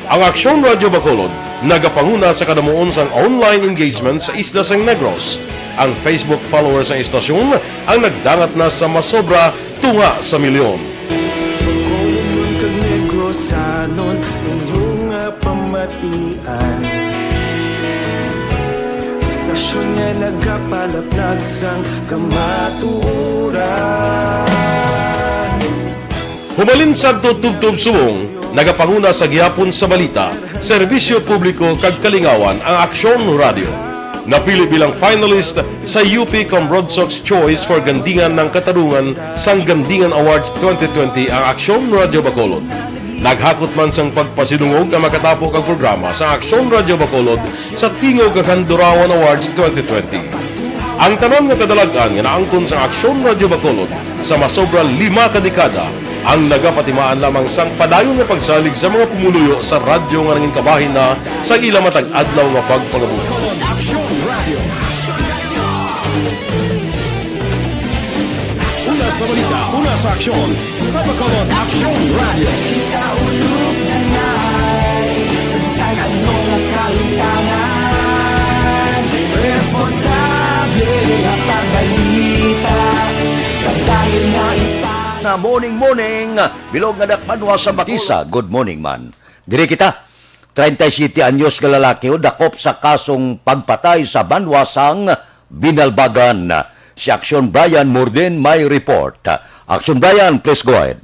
Ang Aksyon Radyo Bacolod nagapanguna sa kadamuon sang online engagement sa isla sang Negros. Ang Facebook followers sang istasyon ang nagdangat na sa masobra tunga sa milyon. Bacolodnon kag Negrosanon, inyo nga pamatian. Istasyon nga nagapalaplag sang kamatuoran. Humalin sadto tubtob subong, nagapanguna sa gihapon sa balita, serbisyo publiko kag kalingawan ang Aksyon Radyo. Napili bilang finalist sa U P Cambronsox Choice for Gandingan ng Katarungan sang Gandingan Awards twenty twenty ang Aksyon Radyo Bacolod. Naghakot man sang pagpasidungog ang makatapo kag programa sa Aksyon Radyo Bacolod sa Tingog kag Handurawan Awards twenty twenty. Ang tanan nga kadalag-an nga naangkon sang Aksyon Radyo Bacolod sa masobra lima ka dekada ang nagapatimaan lamang sang padayon nga pagsalig sa mga pumuluyo sa radyo nga nangin kabahin na sa ila matag adlaw nga pagpangabuhi. Bacolod Aksyon Radio. Una sa balita, una sa aksyon, sa Bacolod Aksyon Radio. Kita ulog na ngay, sa bisan ano nga kahitangan, responsable nga pagbalita, pagdayon nga ipang- Nga morning, morning, bilog nga dakpanwa sa Bacolod. Tisa, good morning man. Diri kita, treinta y siete anyos nga lalaki o dakop sa kasong pagpatay sa banwa sang Binalbagan. Si Aksyon Brian Morden may report. Aksyon Brian, please go ahead.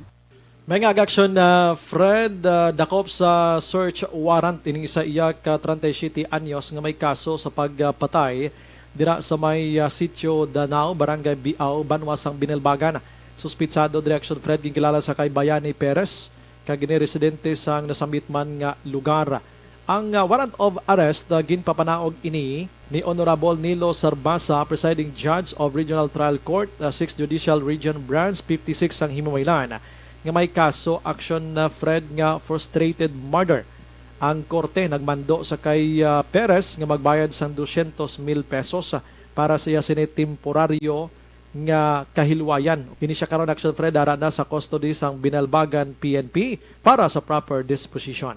May nga aksyon na Fred, ah, dakop sa search warrant ining isa iya ka treinta y siete anyos nga may kaso sa pagpatay dira sa may, ah, Sitio Danao, Barangay Biao, banwa sang Binalbagan. Suspitsado diri aksyon Fred ginkilala sa kay Bayani Perez, kag ini residente sang nasambit man nga lugar. Ang, ah, warrant of arrest, ah, ginpapanaog ini ni Honorable Nilo Sarbasa, Presiding Judge of Regional Trial Court, ah, Sixth Judicial Region, Branch fifty-six sang Himamaylan, nga may kaso aksyon na Fred nga frustrated murder. Ang korte nagmando sa kay, ah, Perez nga magbayad sang dosyentos mil pesos, ah, para sa iya sini temporaryo nga kahilwayan. Ini siya karon, aksyon Fred, ara na sa custody sang Binalbagan P N P para sa proper disposition.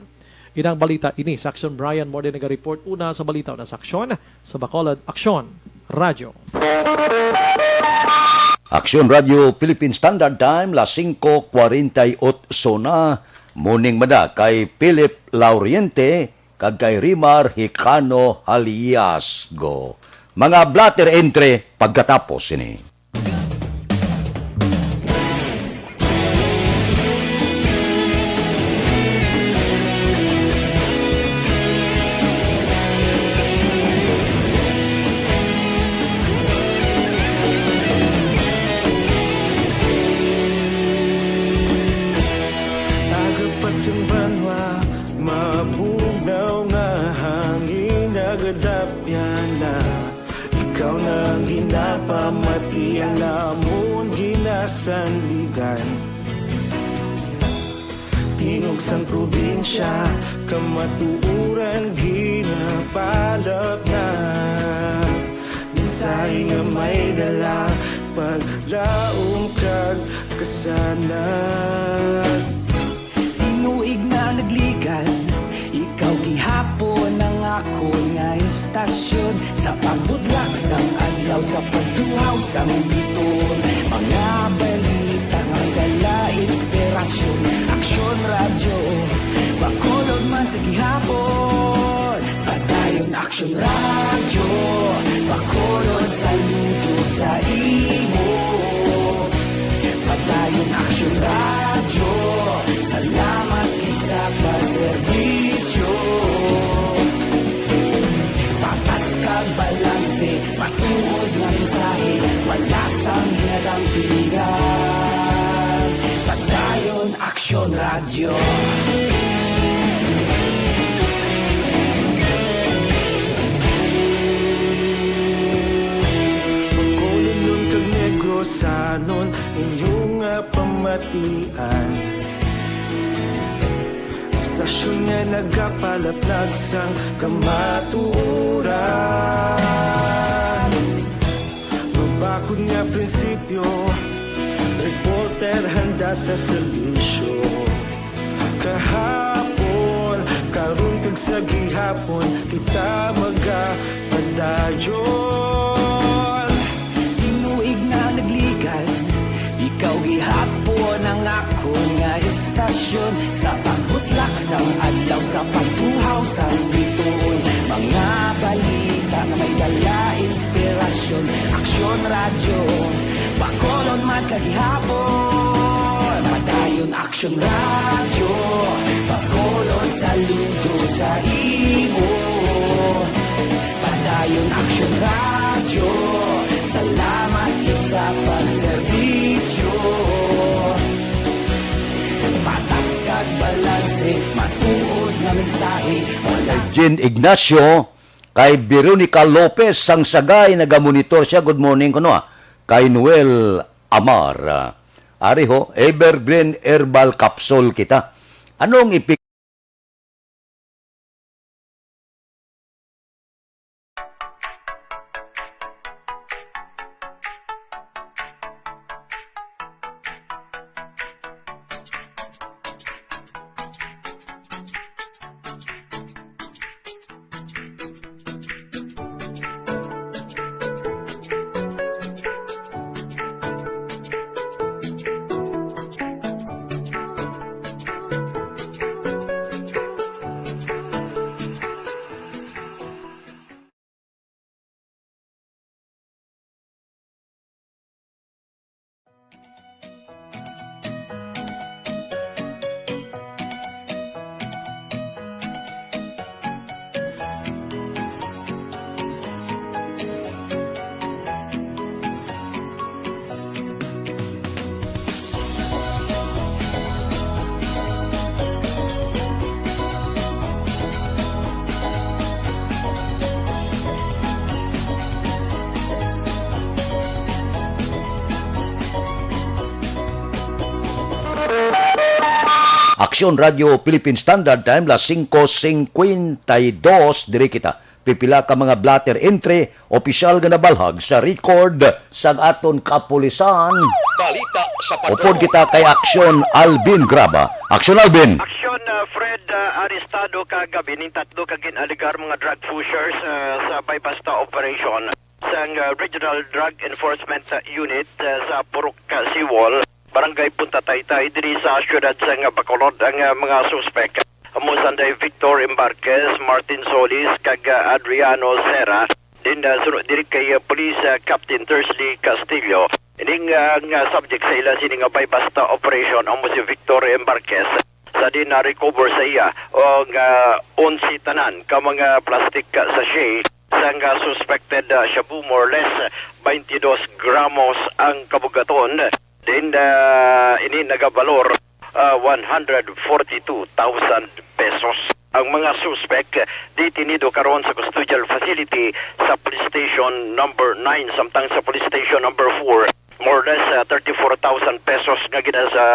Inang balita ini sa aksyon Brian Morden naga-report una sa balita una sa aksyon sa Bacolod Aksyon Radyo. Aksyon Radyo Philippine Standard Time, las singko kwarenta y otso na. Morning mada kay Philip Lauriente kag kay Rimar Hicano Haliasgo. Mga blotter entry pagkatapos sini. Nagapasimbanwa, mabugnaw nga hangin, nagadapyan na. Ikaw na ang ginapamati, ang amon ginasandigan. Tingog sang probinsya, kamatuoran ginapalapnag. Mensahe nga may dala, paglaom kag kasanag. Tinuig na nagligan, ikaw gihapon ang akon nga istasyon. Sa pagbudlak sang adlaw, sa pagduhaw sang biton, mga balita nga dala inspirasyon. Aksyon Radyo, Bacolod man sa gihapon. Padayon Aksyon Radyo, Bacolod, saludo sa imo. Padayon Aksyon Radyo, salamat gid sa pagserbisyo. Patas kag balanse, matuod nga mensahe, wala sang ginadampingan. Padayon Aksyon Radyo. Bacolodnon kag Negrosanon, inyo nga pamatian. Istasyon nga nagapalaplag sang kamatuoran. Mabak Kun nga prinsipyo, reporter handa sa serbisyo. Kahapon, karon kag sa gihapon, kita magapadayon. Tinuig na nagligan, ikaw gihapon ang akon nga istasyon. Sa pagbutlak sang adlaw, sa pagtuhaw sang bituon, mga balita nga may dala inspirasyon. Aksyon Radyo, Bacolod man sa gihapon. Padayon Aksyon Radyo, Bacolod, saludo sa imo. Padayon Aksyon Radyo, salamat gid sa pagserbisyo. Patas kag balanse, matuod nga mensahe, wala Jean Ignacio, kay Veronica Lopez sang Sagay, nagamonitor siya. Good morning kuno, ah. Kay Noel Amar, ah, ari ho, Evergreen Herbal Capsule kita. Anong ipi- Aksyon Radyo Philippine Standard Time, las singko singkwenta y dos, diri kita. Pipila ka mga blotter entry, opisyal nga nabalhag sa record sang aton kapulisan. Balita sa Patrol. Upod kita kay Aksyon Alvin Graba. Aksyon Alvin. Aksyon, ah, Fred, ah, arestado kagabi ning tatlo ka gin-alegar mga drug pushers, ah, sa Bay Basta Operation sang, ah, Regional Drug Enforcement, ah, Unit, ah, sa Purok, ah, Seawall, Barangay Punta Taytay, diri sa siyudad sang Bacolod. Ang, ah, mga suspek amo sanday Victor Embarquez, Martin Solis, kag, ah, Adriano Serra. Din, ah, suno diri kay, ah, Police, ah, Captain Tersley Castillo. Ining, ah, nga subject sa ila sini nga bay-basta operation amo si Victor Embarquez. Sa din na-recover sa iya ang, ah, onse tanan ka mga plastic, ah, sachet sang, ah, suspected, ah, shabu, more or less, ah, twenty-two gramos ang kabugaton. Din, ah, ini nagabalor, ah, one hundred forty-two thousand pesos. Ang mga suspek, ah, detenido karon sa custodial facility sa Police Station Number Nine, samtang sa Police Station Number Four, more or less, ah, thirty-four thousand pesos nga gina-, sa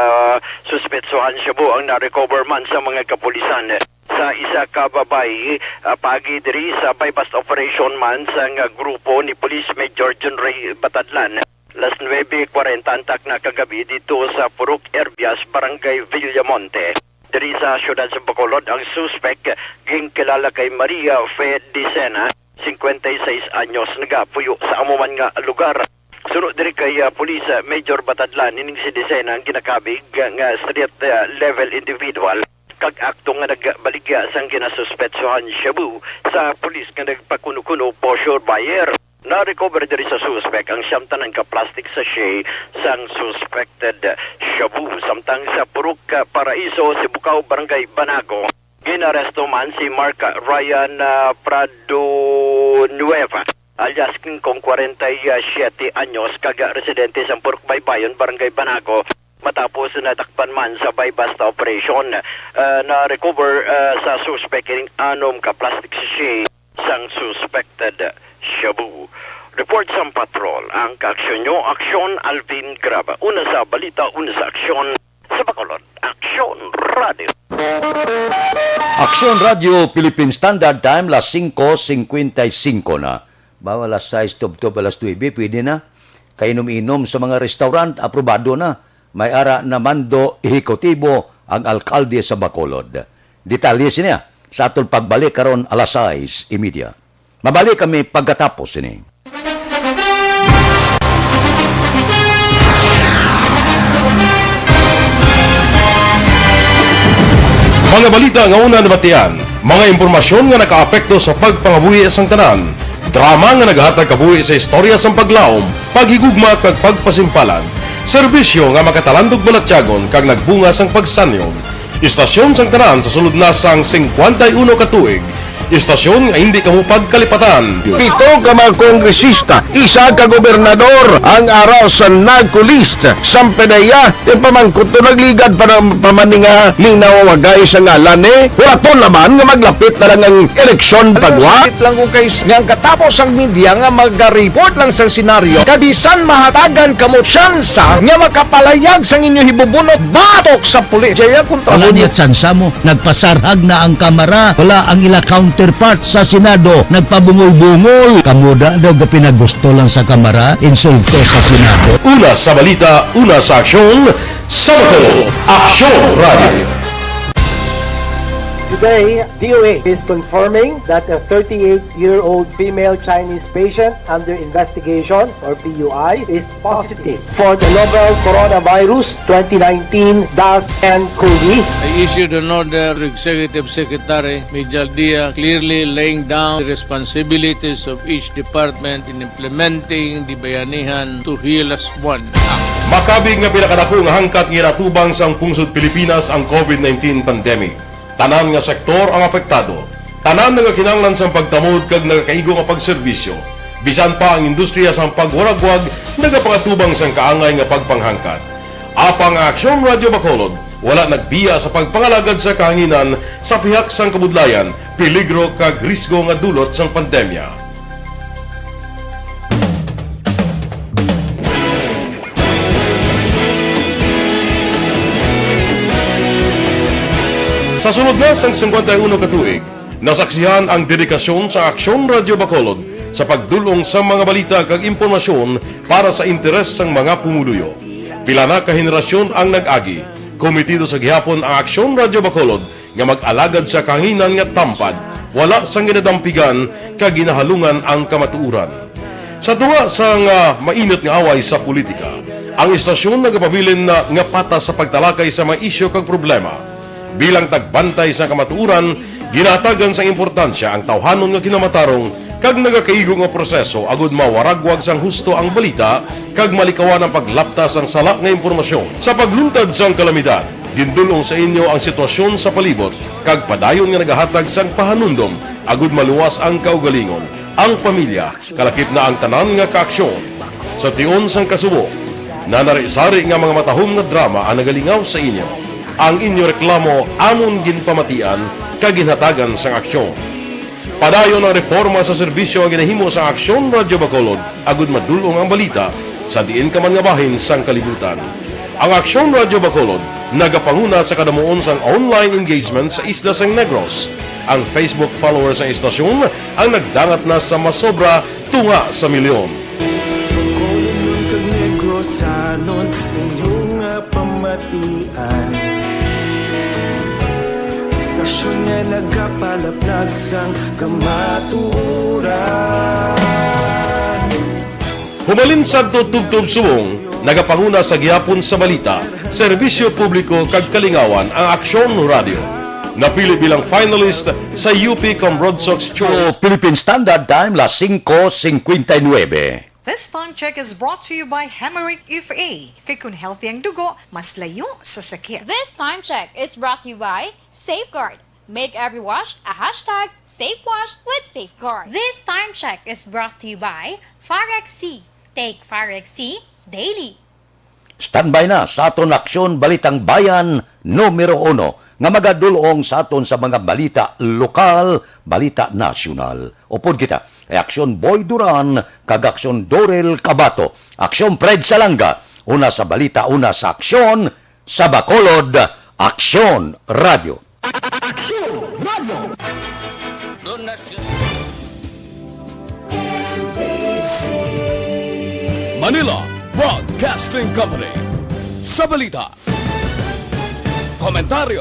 suspetsohan shabu ang na-recover man sa mga kapulisan. Sa isa ka babayi, ah, paagi diri sa buy-bust operation man sang grupo ni Police Major John Ray Batadlan, las nuebe kwarenta antak na kagabi dito sa Purok Erbias, Barangay Villamonte. Diri sa siyudad sa Bacolod, ang suspek ginkilala kay Maria Fe Dicena, singkwenta y seis anyos, nagapuyo sa amo man nga lugar. Suno diri kay, ah, Police, ah, Major Batadlan, ining si Dicena ang ginakabig nga street, ah, level individual kag akto nga nagbaligya sang ginasuspetsohan shabu sa pulis nga nagpakuno-kuno, poseur buyer. Na-recover diri sa suspek ang siyam tanan ka plastic sachet sang suspected shabu, samtang sa Purok, ah, Paraiso, Sibukaw, Barangay Banago, ginaresto man si Mark Ryan, ah, Prado Nueva, alias King Kong, kwarenta y siete anyos, kag residente sa Purok Baybayon, Barangay Banago, matapos nadakpan man sa buy-bust operation. Ah, na-recover, ah, sa suspek ining anom ka plastic sachet sang suspected shabu. Report sang patrol, ang kaaksyon nyo, Aksyon Alvin Graba. Una sa balita, una sa aksyon, sa Bacolod, Aksyon Radio. Aksyon Radio Philippine Standard Time, las singko singkwenta y singko na. Ba, alas sais tubtob alas nuebe, pwede na. Kainom-inom sa mga restaurant, aprobado na. May ara na mando ehekutibo ang alkalde sa Bacolod. Detalye sini sa aton pagbalik karon alas sais y media. Mabalik kami pagkatapos sini. Mga balita nga una nabatian, mga impormasyon nga nakaapekto sa pagpangabuhi sang tanan, drama nga nagahatag kabuhi sa istorya sang paglaom, paghigugma kag pagpasimpalan, serbisyo nga makatalandog balatyagon kag nagbunga sang pagsanyog. Istasyon sang tanan sa sulod na sang singkwenta y uno ka tuig, istasyon nga hindi kamo pagkalipatan. Pito ka mga kongresista, isa ka gobernador ang ara sa NARCO list. Samtang iya, ipamangkot to, nagligad pa ng pamaninga ning nawawagay sa ngalan ni. Wala to naman nga maglapit na lang ang eleksyon pagwa. Sakit lang ko kay s-, nga ang katapos ang media nga mag-report lang sa senaryo, kabisan mahatagan kamo tsansa nga makapalayag sang inyo hibubunot batok sa pulis. Jaya kontra Wala mo. Niya tsansa mo. Nagpasarhag na ang Kamara. Wala ang ila counterpart sa Senado. Nagpabungol-bungol. Kamo da daw ga pinagusto lang sa Kamara. Insulto sa Senado. Una sa balita, una sa aksyon, sa Bacolod, Aksyon Radio. Today, D O H is confirming that a thirty-eight-year-old female Chinese patient under investigation, or P U I, is positive for the novel coronavirus twenty nineteen dash N COVID. I issued an order to Executive Secretary Mijal Dia, clearly laying down the responsibilities of each department in implementing the Bayanihan to Heal Us One Act. Makabig nga pinakadako nga hangkat nga ginatubang sang pungsod Pilipinas ang COVID nineteen pandemic. Tanan nga sektor ang apektado. Tanan nagakinahanglan sang pagtamod kag nagakaigo nga pagserbisyo. Bisan pa ang industriya sang pagwaragwag nagapangatubang sang kaangay nga pagpanghangkat. Apang ang Aksyon Radyo Bacolod wala nagbiya sa pagpangalagad sa kahanginan sa pihak sang kabudlayan, peligro kag risgo nga dulot sang pandemya. Sa sulod na sang singkwenta y uno ka tuig, nasaksihan ang dedikasyon sa Aksyon Radyo Bacolod sa pagdul-ong sa mga balita kag impormasyon para sa interes sang mga pumuluyo. Pila na ka henerasyon ang nag-agi. Komitido sa gihapon ang Aksyon Radyo Bacolod nga mag-alagad sa kahanginan nga tampad, wala sang ginadampigan kag ginahalungan ang kamatuoran. Sa tunga sang, ah, mainit nga away sa politika, ang istasyon nagapabilin na nga patas sa pagtalakay sa mga isyu kag problema. Bilang tagbantay sa kamatuoran, ginahatagan sang importansya ang tawhanon nga kinamatarong kag nagakaigo nga proseso agud mawaragwag sang husto ang balita kag malikawan ang paglapta sang sala nga impormasyon. Sa pagluntad sang kalamidad, gindul-ong sa inyo ang sitwasyon sa palibot kag padayon nga nagahatag sang pahanumdom agud maluwas ang kaugalingon, ang pamilya, kalakip na ang tanan nga kaaksyon. Sa tion sang kasubo, nanari-sari nga mga matahom nga drama ang nagalingaw sa inyo. Ang inyo reklamo amon ginpamatian kag ginhatagan sang aksyon. Padayon ang reporma sa serbisyo nga ginahimo sang Aksyon Radyo Bacolod agud madul-ong ang balita sa diin ka man nga bahin sang kalibutan. Ang Aksyon Radyo Bacolod nagapanguna sa kadamuon sang online engagement sa isla sang Negros. Ang Facebook followers sang istasyon ang nagdangat na sa masobra tunga sa milyon. Bacolodnon kag Negrosanon, inyo nga pamatian. Istasyon nga nagapalaplag sang kamatuoran. Humalin sadto tubtob subong, nagapanguna sa gihapon sa balita, serbisyo publiko kag kalingawan ang Aksyon Radyo. Napili bilang finalist sa U P Cambronsox Choice. Philippine Standard Time, las singko singkwenta y nuebe. This time check is brought to you by Hemeric F A. Kay kun healthy ang dugo, mas layo sa sakit. This time check is brought to you by Safeguard. Make every wash a hashtag safe wash with Safeguard. This time check is brought to you by Farex C. Take Farex C daily. Standby na sa aton Aksyon Balitang Bayan numero uno nga magadul-ong sa aton sa mga balita lokal, balita nasyonal. Upod kita kay Aksyon Boy Duran kag Aksyon Dorel Cabato, Aksyon Fred Salanga, una sa balita, una sa aksyon, sa Bacolod, Aksyon Radyo. Aksyon Radyo. Don't ask just Anila Broadcasting Company. Sa balita, komentaryo,